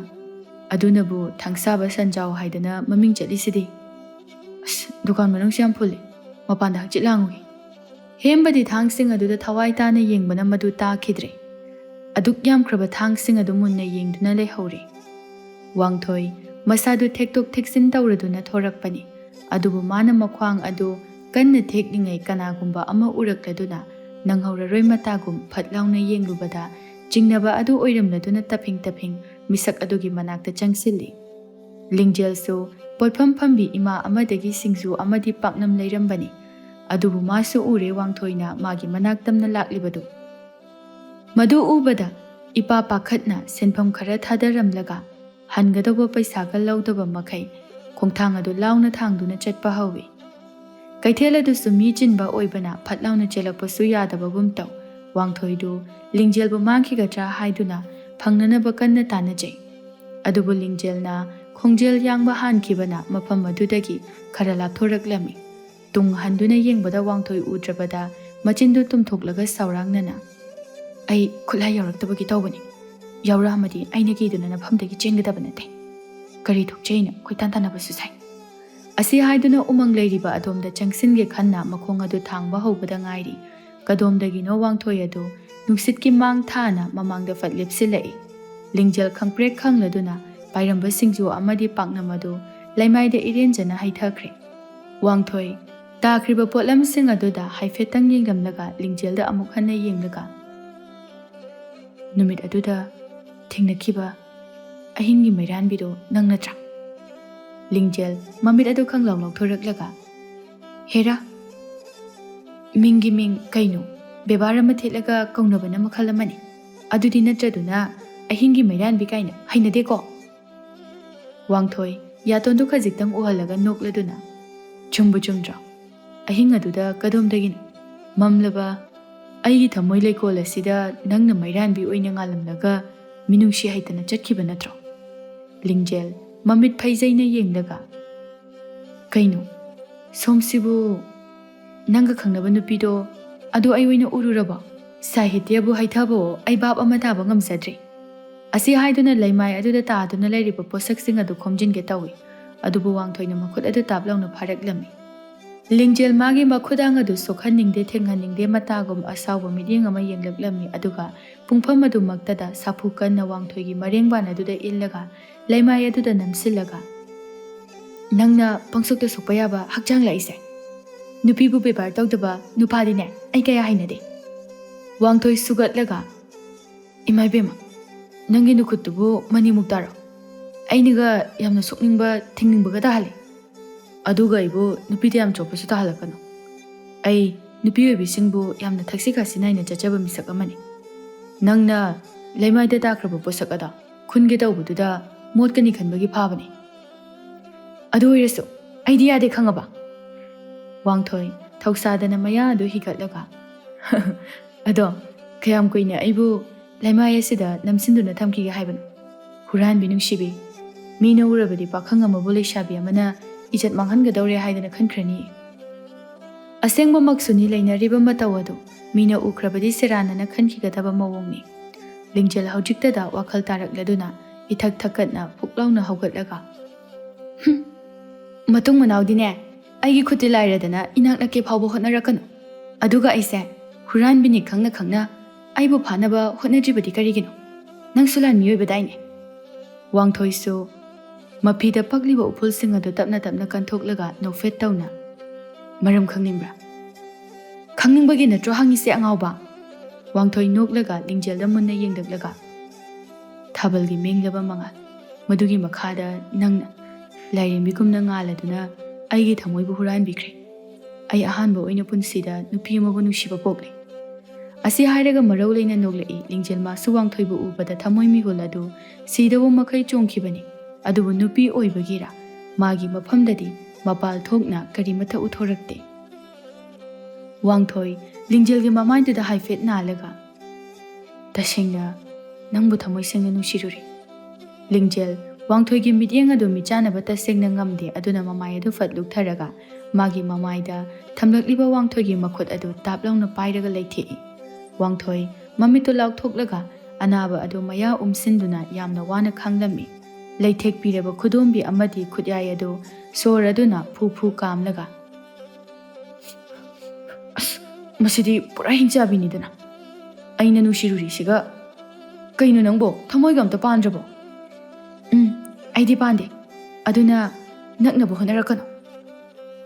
"ꯑꯗꯨꯅꯕꯨ ꯊꯥꯡ ꯁꯥꯕ ꯁꯟꯖꯥꯎ ꯍꯥꯏꯗꯅ ꯃꯃꯤꯡ ꯆꯠꯂꯤꯁꯤꯗꯤ꯫ ꯑꯁ, ꯗꯨꯀꯥꯟ ꯃꯅꯨꯡꯁꯤ ꯌꯥꯝ ꯐꯨꯜꯂꯦ꯫ ꯃꯄꯥꯟꯗ ꯍꯛꯆꯤꯠ ꯂꯥꯡꯉꯨꯒꯦ"꯫ ꯍꯦꯝꯕꯗꯤ ꯊꯥꯡꯁꯤꯡ ꯑꯗꯨꯗ ꯊꯋꯥꯏ ꯇꯥꯅ ꯌꯦꯡꯕꯅ ꯃꯗꯨ ꯇꯥꯈꯤꯗ꯭ꯔꯦ꯫ ꯑꯗꯨꯛ ꯌꯥꯝꯈ꯭ꯔꯕ ꯊꯥꯡꯁꯤꯡ ꯑꯗꯨ ꯃꯨꯟꯅ ꯌꯦꯡꯗꯨꯅ ꯂꯩꯍꯧꯔꯦ꯫ ꯋꯥꯡꯊꯣꯏ ꯃꯁꯥꯗꯨ ꯊꯦꯛꯇꯣꯛ ꯊꯦꯛꯆꯤꯟ ꯇꯧꯔꯗꯨꯅ ꯊꯣꯔꯛꯄꯅꯤ꯫ ꯑꯗꯨꯕꯨ ꯃꯥꯅ ꯃꯈ꯭ꯋꯥꯡ ꯑꯗꯨ ꯀꯟꯅ ꯊꯦꯛꯂꯤꯉꯩ ꯀꯅꯥꯒꯨꯝꯕ ꯑꯃ ꯎꯔꯛꯂꯗꯨꯅ ꯅꯪꯍꯧꯔꯔꯣꯏ ꯃꯇꯥꯒꯨꯝ ꯐꯠ ꯂꯥꯎꯅ ꯌꯦꯡꯂꯨꯕꯗ ꯆꯤꯡꯅꯕ ꯑꯗꯨ ꯑꯣꯏꯔꯝꯂꯗꯨꯅ ꯇꯞꯐꯤꯡ ꯇꯞꯐꯤꯡ ꯃꯤꯁꯛ ꯑꯗꯨꯒꯤ ꯃꯅꯥꯛꯇ ꯆꯪꯁꯤꯜꯂꯤ꯫ ꯂꯤꯡꯖꯦꯜꯁꯨ ꯄꯣꯠꯐꯝ ꯐꯝꯕꯤ ꯏꯃꯥ ꯑꯃꯗꯒꯤ ꯁꯤꯡꯖꯨ ꯑꯃꯗꯤ ꯄꯥꯛꯅꯝ ꯂꯩꯔꯝꯕꯅꯤ꯫ ꯑꯗꯨꯕꯨ ꯃꯥꯁꯨ ꯎꯔꯦ ꯋꯥꯡꯊꯣꯏꯅ ꯃꯥꯒꯤ ꯃꯅꯥꯛ ꯇꯝꯅ ꯂꯥꯛꯂꯤꯕꯗꯨ꯫ ꯃꯗꯨ ꯎꯕꯗ ꯏꯄꯥ ꯄꯥꯈꯠꯅ ꯁꯦꯟꯐꯝ ꯈꯔ ꯊꯥꯗꯔꯝꯂꯒ ꯍꯟꯒꯗꯧꯕ ꯄꯩꯁꯥꯒ ꯂꯧꯗꯕ ꯃꯈꯩ ꯈꯣꯡꯊꯥꯡ ꯑꯗꯨ ꯂꯥꯎꯅ ꯊꯥꯡꯗꯨꯅ ꯆꯠꯄ ꯍꯧꯏ꯫ ꯀꯩꯊꯦꯜ ꯑꯗꯨꯁꯨ ꯃꯤ ꯆꯤꯟꯕ ꯑꯣꯏꯕꯅ ꯐꯠ ꯂꯥꯎꯅ ꯆꯦꯜꯂꯛꯄꯁꯨ ꯌꯥꯗꯕꯒꯨꯝ ꯇꯧ꯫ ꯋꯥꯡꯊꯣꯏꯗꯨ ꯂꯤꯡꯖꯦꯜꯕꯨ ꯃꯥꯡꯈꯤꯒꯗ꯭ꯔꯥ ꯍꯥꯏꯗꯨꯅ ꯐꯪꯅꯅꯕ ꯀꯟꯅ ꯇꯥꯟꯅꯖꯩ꯫ ꯑꯗꯨꯕꯨ ꯂꯤꯡꯖꯦꯜꯅ ꯈꯣꯡꯖꯦꯜ ꯌꯥꯡꯕ ꯍꯥꯟꯈꯤꯕꯅ ꯃꯐꯝ ꯑꯗꯨꯗꯒꯤ ꯈꯔ ꯂꯥꯞꯊꯣꯔꯛꯂꯝꯃꯤ꯫ ꯇꯨꯡ ꯍꯟꯗꯨꯅ ꯌꯦꯡꯕꯗ ꯋꯥꯡꯊꯣꯏ ꯎꯗ꯭ꯔꯕꯗ ꯃꯆꯤꯟꯗꯨ ꯇꯨꯝꯊꯣꯛꯂꯒ ꯁꯥꯎꯔꯥꯡꯅꯅ, "ꯑꯩ ꯈꯨꯠꯂꯥꯏ ꯌꯥꯎꯔꯛꯇꯕꯒꯤ ꯇꯧꯕꯅꯤ꯫ ꯌꯥꯎꯔꯛꯑꯝꯃꯗꯤ ꯑꯩꯅ ꯀꯤꯗꯨꯅ ꯅꯐꯝꯗꯒꯤ ꯆꯦꯟꯒꯗꯕ ꯅꯠꯇꯦ꯫ ꯀꯔꯤ ꯊꯣꯛꯆꯩꯅ ꯀꯣꯏꯇꯥꯟ ꯇꯥꯟꯅꯕꯁꯨ ꯁꯥꯏ"꯫ ꯑꯁꯤ ꯍꯥꯏꯗꯨꯅ ꯎꯃꯪ ꯂꯩꯔꯤꯕ ꯑꯗꯣꯝꯗ ꯆꯪꯁꯤꯟꯒꯦ ꯈꯟꯅ ꯃꯈꯣꯡ ꯑꯗꯨ ꯊꯥꯡꯕ ꯍꯧꯕꯗ ꯉꯥꯏꯔꯤ꯫ ꯀꯗꯣꯝꯗꯒꯤꯅꯣ ꯋꯥꯡꯊꯣꯏ ꯑꯗꯨ ꯅꯨꯡꯁꯤꯠꯀꯤ ꯃꯥꯡ ꯊꯥꯅ ꯃꯃꯥꯡꯗ ꯐꯠ ꯂꯦꯞꯁꯤꯜꯂꯛꯏ꯫ ꯂꯤꯡꯖꯦꯜ ꯈꯪꯄ꯭ꯔꯦꯛ ꯈꯪꯂꯗꯨꯅ ꯄꯥꯏꯔꯝꯕ ꯁꯤꯡꯖꯨ ꯑꯃꯗꯤ ꯄꯥꯛꯅꯝ ꯑꯗꯨ ꯂꯩꯃꯥꯏꯗ ꯏꯔꯦꯟꯖꯅ ꯍꯩꯊꯈ꯭ꯔꯦ꯫ ꯋꯥꯡꯊꯣꯏ ꯇꯥꯈ꯭ꯔꯤꯕ ꯄꯣꯠꯂꯝꯁꯤꯡ ꯑꯗꯨꯗ ꯍꯥꯏꯐꯦꯠꯇꯪ ꯌꯦꯡꯂꯝꯂꯒ ꯂꯤꯡꯖꯦꯜꯗ ꯑꯃꯨꯛ ꯍꯟꯅ ꯌꯦꯡꯂꯒ, "ꯅꯨꯃꯤꯠ ꯑꯗꯨꯗ ꯊꯦꯡꯅꯈꯤꯕ ꯑꯍꯤꯡꯒꯤ ꯃꯩꯔꯥꯟꯕꯤꯗꯣ ꯅꯪ ꯅꯠꯇ꯭ꯔꯥ?" ꯂꯤꯡꯖꯦꯜ ꯃꯃꯤꯠ ꯑꯗꯨ ꯈꯪꯂꯥꯎ ꯂꯥꯎꯊꯣꯔꯛꯂꯒ, "ꯍꯦꯔꯥ, ꯃꯤꯡꯒꯤ ꯃꯤꯡ ꯀꯩꯅꯣ? ꯕꯦꯕꯥꯔ ꯑꯃ ꯊꯦꯠꯂꯒ ꯀꯧꯅꯕꯅ ꯃꯈꯜ ꯑꯃꯅꯤ꯫ ꯑꯗꯨꯗꯤ ꯅꯠꯇ꯭ꯔꯗꯨꯅ ꯑꯍꯤꯡꯒꯤ ꯃꯩꯔꯥꯟꯕꯤ ꯀꯥꯏꯅ ꯍꯩꯅꯗꯦꯀꯣ"꯫ ꯋꯥꯡꯊꯣꯏ ꯌꯥꯇꯣꯟꯗꯨ ꯈꯖꯤꯛꯇꯪ ꯎꯍꯜꯂꯒ ꯅꯣꯛꯂꯗꯨꯅ, "ꯆꯨꯝꯕꯨ ꯆꯨꯝꯗ꯭ꯔꯣ? ꯑꯍꯤꯡ ꯑꯗꯨꯗ ꯀꯗꯣꯝꯗꯒꯤꯅꯣ? ꯃꯝꯂꯕ ꯑꯩꯒꯤ ꯊꯃꯣꯏ ꯂꯩꯀꯣꯜ ꯑꯁꯤꯗ ꯅꯪꯅ ꯃꯩꯔꯥꯟꯕꯤ ꯑꯣꯏꯅ ꯉꯥꯜꯂꯝꯂꯒ ꯃꯤꯅꯨꯡꯁꯤ ꯍꯩꯇꯅ ꯆꯠꯈꯤꯕ ꯅꯠꯇ꯭ꯔꯣ?" ꯂꯤꯡꯖꯦꯜ ꯃꯃꯤꯠ ꯐꯩꯖꯩꯅ ꯌꯦꯡꯂꯒ, "ꯀꯩꯅꯣ? ꯁꯣꯝꯁꯤꯕꯨ ꯅꯪꯒ ꯈꯪꯅꯕ ꯅꯨꯄꯤꯗꯣ ꯑꯗꯣ ꯑꯩ ꯑꯣꯏꯅ ꯎꯔꯨꯔꯕꯣ? ꯁꯥꯍꯤꯇ꯭ꯌꯕꯨ ꯍꯩꯊꯕꯑꯣ, ꯑꯩ ꯚꯥꯞ ꯑꯃ ꯇꯥꯕ ꯉꯝꯖꯗ꯭ꯔꯦ꯫" ꯑꯁꯤ ꯍꯥꯏꯗꯨꯅ ꯂꯩꯃꯥꯏ ꯑꯗꯨꯗ ꯇꯥꯗꯨꯅ ꯂꯩꯔꯤꯕ ꯄꯣꯠꯁꯛꯁꯤꯡ ꯑꯗꯨ ꯈꯣꯝꯖꯤꯟꯒꯦ ꯇꯧꯏ꯫ ꯑꯗꯨꯕꯨ ꯋꯥꯡꯊꯣꯏꯅ ꯃꯈꯨꯠ ꯑꯗꯨ ꯇꯥꯞ ꯂꯥꯎꯅ ꯐꯥꯔꯛꯂꯝꯃꯤ꯫ ꯂꯤꯡꯖꯦꯜ ꯃꯥꯒꯤ ꯃꯈꯨꯗꯥꯡ ꯑꯗꯨ ꯁꯣꯛꯍꯟꯅꯤꯡꯗꯦ, ꯊꯦꯡꯍꯟꯅꯤꯡꯗꯦ ꯃꯇꯥꯒꯨꯝ ꯑꯁꯥꯎꯕ ꯃꯤꯠꯌꯦꯡ ꯑꯃ ꯌꯦꯡꯂꯛꯂꯝꯃꯤ꯫ ꯑꯗꯨꯒ ꯄꯨꯡꯐꯝ ꯑꯗꯨꯃꯛꯇꯗ ꯁꯥꯐꯨ ꯀꯟꯅ ꯋꯥꯡꯊꯣꯏꯒꯤ ꯃꯔꯦꯡꯕꯥꯟ ꯑꯗꯨꯗ ꯏꯜꯂꯒ ꯂꯩꯃꯥꯏ ꯑꯗꯨꯗ ꯅꯝꯁꯤꯜꯂꯒ, "ꯅꯪꯅ ꯄꯪꯁꯣꯛꯇ ꯁꯣꯛꯄ ꯌꯥꯕ ꯍꯛꯆꯥꯡ ꯂꯥꯛꯏꯁꯦ? ꯅꯨꯄꯤꯕꯨ ꯕꯦꯕꯥꯔ ꯇꯧꯗꯕ ꯅꯨꯄꯥꯗꯤꯅꯦ ꯑꯩ ꯀꯌꯥ ꯍꯩꯅꯗꯦ꯫" ꯋꯥꯡꯊꯣꯏ ꯁꯨꯒꯠꯂꯒ, "ꯏꯃꯥ ꯏꯕꯦꯝꯃ, ꯅꯪꯒꯤ ꯅꯈꯨꯠꯇꯨꯕꯨ ꯃꯅꯤꯃꯨꯛ ꯇꯥꯔꯣ? ꯑꯩꯅꯒ ꯌꯥꯝꯅ ꯁꯣꯛꯅꯤꯡꯕ ꯊꯤꯡꯅꯤꯡꯕꯒ ꯇꯥꯍꯜꯂꯤ꯫ ꯑꯗꯨꯒ ꯑꯩꯕꯨ ꯅꯨꯄꯤꯗ ꯌꯥꯝ ꯆꯣꯞꯄꯁꯨ ꯇꯥꯍꯜꯂꯛꯀꯅꯨ꯫ ꯑꯩ ꯅꯨꯄꯤ ꯑꯣꯏꯕꯤꯁꯤꯡꯕꯨ ꯌꯥꯝꯅ ꯊꯛꯁꯤ ꯈꯥꯁꯤ ꯅꯥꯏꯅ ꯆꯠꯆꯕ ꯃꯤꯁꯛ ꯑꯃꯅꯤ꯫ ꯅꯪꯅ ꯂꯩꯃꯥꯏꯗ ꯇꯥꯈ꯭ꯔꯕ ꯄꯣꯠꯁꯛ ꯑꯗꯣ ꯈꯨꯟꯒꯦ ꯇꯧꯕꯗꯨꯗ ꯃꯣꯠꯀꯅꯤ ꯈꯟꯕꯒꯤ ꯐꯥꯕꯅꯤ꯫ ꯑꯗꯨ ꯑꯣꯏꯔꯁꯨ ꯑꯩꯗꯤ ꯌꯥꯗꯦ, ꯈꯪꯉꯕ?" ꯋꯥꯡꯊꯣꯏ ꯊꯧꯁꯥꯗꯅ ꯃꯌꯥ ꯑꯗꯨ ꯍꯤꯒꯠꯂꯒ, "ꯑꯗꯣ ꯀꯌꯥꯝ ꯀꯨꯏꯅ ꯑꯩꯕꯨ ꯂꯩꯃꯥꯏ ꯑꯁꯤꯗ ꯅꯝꯁꯤꯟꯗꯨꯅ ꯊꯝꯈꯤꯒꯦ ꯍꯥꯏꯕꯅꯣ? ꯍꯨꯔꯥꯟꯕꯤ ꯅꯨꯡꯁꯤꯕꯤ, ꯃꯤꯅ ꯎꯔꯕꯗꯤ ꯄꯥꯈꯪ ꯑꯃꯕꯨ ꯂꯩꯁꯥꯕꯤ ꯑꯃꯅ ꯏꯖꯠ ꯃꯥꯡꯍꯟꯒꯗꯧꯔꯦ ꯍꯥꯏꯗꯅ ꯈꯟꯈ꯭ꯔꯅꯤ꯫ ꯑꯁꯦꯡꯕꯃꯛꯁꯨꯅꯤ ꯂꯩꯅꯔꯤꯕ ꯃꯇꯧ ꯑꯗꯨ ꯃꯤꯅ ꯎꯈ꯭ꯔꯕꯗꯤ ꯁꯦꯔꯥꯟꯅꯅ ꯈꯟꯈꯤꯒꯗꯕ ꯃꯑꯣꯡꯅꯤ꯫" ꯂꯤꯡꯖꯦꯜ ꯍꯧꯖꯤꯛꯇꯗ ꯋꯥꯈꯜ ꯇꯥꯔꯛꯂꯗꯨꯅ ꯏꯊꯛ ꯊꯛꯀꯠꯅ ꯐꯨꯛ ꯂꯥꯎꯅ ꯍꯧꯒꯠꯂꯒ, "ꯍꯨꯝ, ꯃꯇꯨꯡ ꯃꯅꯥꯎꯗꯤꯅꯦ ꯑꯩꯒꯤ ꯈꯨꯠꯇꯤ ꯂꯥꯏꯔꯗꯅ ꯏꯅꯥꯛ ꯅꯛꯀꯦ ꯐꯥꯎꯕ ꯍꯣꯠꯅꯔꯛꯀꯅꯨ꯫ ꯑꯗꯨꯒ ꯑꯩꯁꯦ ꯍꯨꯔꯥꯟꯕꯤꯅꯤ ꯈꯪꯅ ꯈꯪꯅ ꯑꯩꯕꯨ ꯐꯥꯅꯕ ꯍꯣꯠꯅꯗ꯭ꯔꯤꯕꯗꯤ ꯀꯔꯤꯒꯤꯅꯣ? ꯅꯪꯁꯨ ꯂꯥꯟꯃꯤ ꯑꯣꯏꯕꯗꯥꯏꯅꯦ?" ꯋꯥꯡꯊꯣꯏꯁꯨ ꯃꯐꯤꯗ ꯄꯛꯂꯤꯕ ꯎꯐꯨꯜꯁꯤꯡ ꯑꯗꯨ ꯇꯞꯅ ꯇꯞꯅ ꯀꯟꯊꯣꯛꯂꯒ ꯅꯣꯛꯐꯦꯠ ꯇꯧꯅ, "ꯃꯔꯝ ꯈꯪꯅꯤꯡꯕ꯭ꯔꯥ?" "ꯈꯪꯅꯤꯡꯕꯒꯤ ꯅꯠꯇ꯭ꯔꯣ ꯍꯪꯉꯤꯁꯦ, ꯑꯉꯥꯎꯕ?" ꯋꯥꯡꯊꯣꯏ ꯅꯣꯛꯂꯒ ꯂꯤꯡꯖꯦꯜꯗ ꯃꯨꯟꯅ ꯌꯦꯡꯂꯛꯂꯒ, "ꯊꯥꯕꯜꯒꯤ ꯃꯦꯡꯂꯕ ꯃꯉꯥꯜ, ꯃꯗꯨꯒꯤ ꯃꯈꯥꯗ ꯅꯪꯅ ꯂꯥꯏꯔꯦꯝꯕꯤꯒꯨꯝꯅ ꯉꯥꯜꯂꯗꯨꯅ ꯑꯩꯒꯤ ꯊꯃꯣꯏꯕꯨ ꯍꯨꯔꯥꯟꯕꯤꯈ꯭ꯔꯦ꯫ ꯑꯩ ꯑꯍꯥꯟꯕ ꯑꯣꯏꯅ ꯄꯨꯟꯁꯤꯗ ꯅꯨꯄꯤ ꯑꯃꯕꯨ ꯅꯨꯡꯁꯤꯕ ꯄꯣꯛꯂꯦ꯫" ꯑꯁꯤ ꯍꯥꯏꯔꯒ ꯃꯔꯧ ꯂꯩꯅ ꯅꯣꯛꯂꯛꯏ꯫ ꯂꯤꯡꯖꯦꯜ ꯃꯥꯁꯨ ꯋꯥꯡꯊꯣꯏꯕꯨ ꯎꯕꯗ ꯊꯃꯣꯏ ꯃꯤꯍꯨꯜ ꯑꯗꯨ ꯁꯤꯗꯧꯕ ꯃꯈꯩ ꯆꯣꯡꯈꯤꯕꯅꯤ꯫ ꯑꯗꯨꯕꯨ ꯅꯨꯄꯤ ꯑꯣꯏꯕꯒꯤꯔ ꯃꯥꯒꯤ ꯃꯐꯝꯗꯗꯤ ꯃꯄꯥꯜ ꯊꯣꯛꯅ ꯀꯔꯤꯃꯠꯇ ꯎꯠꯊꯣꯔꯛꯇꯦ꯫ ꯋꯥꯡꯊꯣꯏ ꯂꯤꯡꯖꯦꯜꯒꯤ ꯃꯃꯥꯏꯗꯨꯗ ꯍꯥꯏꯐꯦꯠ ꯅꯥꯜꯂꯒ, "ꯇꯁꯦꯡꯅ ꯅꯪꯕꯨ ꯊꯃꯣꯏ ꯁꯦꯡꯅ ꯅꯨꯡꯁꯤꯔꯨꯔꯦ꯫" ꯂꯤꯡꯖꯦꯜ ꯋꯥꯡꯊꯣꯏꯒꯤ ꯃꯤꯠꯌꯦꯡ ꯑꯗꯨ ꯃꯤꯆꯥꯟꯅꯕ ꯇꯁꯦꯡꯅ ꯉꯝꯗꯦ, ꯑꯗꯨꯅ ꯃꯃꯥꯏ ꯑꯗꯨ ꯐꯠ ꯂꯨꯛꯊꯔꯒ ꯃꯥꯒꯤ ꯃꯃꯥꯏꯗ ꯊꯝꯂꯛꯂꯤꯕ ꯋꯥꯡꯊꯣꯏꯒꯤ ꯃꯈꯨꯠ ꯑꯗꯨ ꯇꯥꯞ ꯂꯥꯎꯅ ꯄꯥꯏꯔꯒ ꯂꯩꯊꯦꯛꯏ꯫ ꯋꯥꯡꯊꯣꯏ ꯃꯃꯤꯠꯇꯨ ꯂꯥꯎꯊꯣꯛꯂꯒ ꯑꯅꯥꯕ ꯑꯗꯨ ꯃꯌꯥ ꯎꯝꯁꯤꯟꯗꯨꯅ ꯌꯥꯝꯅ ꯋꯥꯅ ꯈꯥꯡꯂꯝꯃꯤ꯫ ꯂꯩꯊꯦꯛꯄꯤꯔꯕ ꯈꯨꯗꯣꯝꯕꯤ ꯑꯃꯗꯤ ꯈꯨꯠꯌꯥꯏ ꯑꯗꯨ ꯁꯣꯔ ꯑꯗꯨꯅ ꯐꯨ ꯐꯨ ꯀꯥꯝꯂꯒ, "ꯑꯁ, ꯃꯁꯤꯗꯤ ꯄꯨꯔꯥ ꯍꯤꯡꯆꯥꯕꯤꯅꯤꯗꯅ꯫ ꯑꯩꯅ ꯅꯨꯡꯁꯤꯔꯨꯔꯤꯁꯤꯒ꯫ ꯀꯩꯅꯣ ꯅꯪꯕꯣ, ꯊꯃꯣꯏꯒ ꯑꯝꯇ ꯄꯥꯟꯗ꯭ꯔꯕꯣ?" "ꯎꯝ, ꯑꯩꯗꯤ ꯄꯥꯟꯗꯦ꯫ ꯑꯗꯨꯅ ꯅꯛꯅꯕ ꯍꯣꯠꯅꯔꯛꯀꯅꯨ꯫"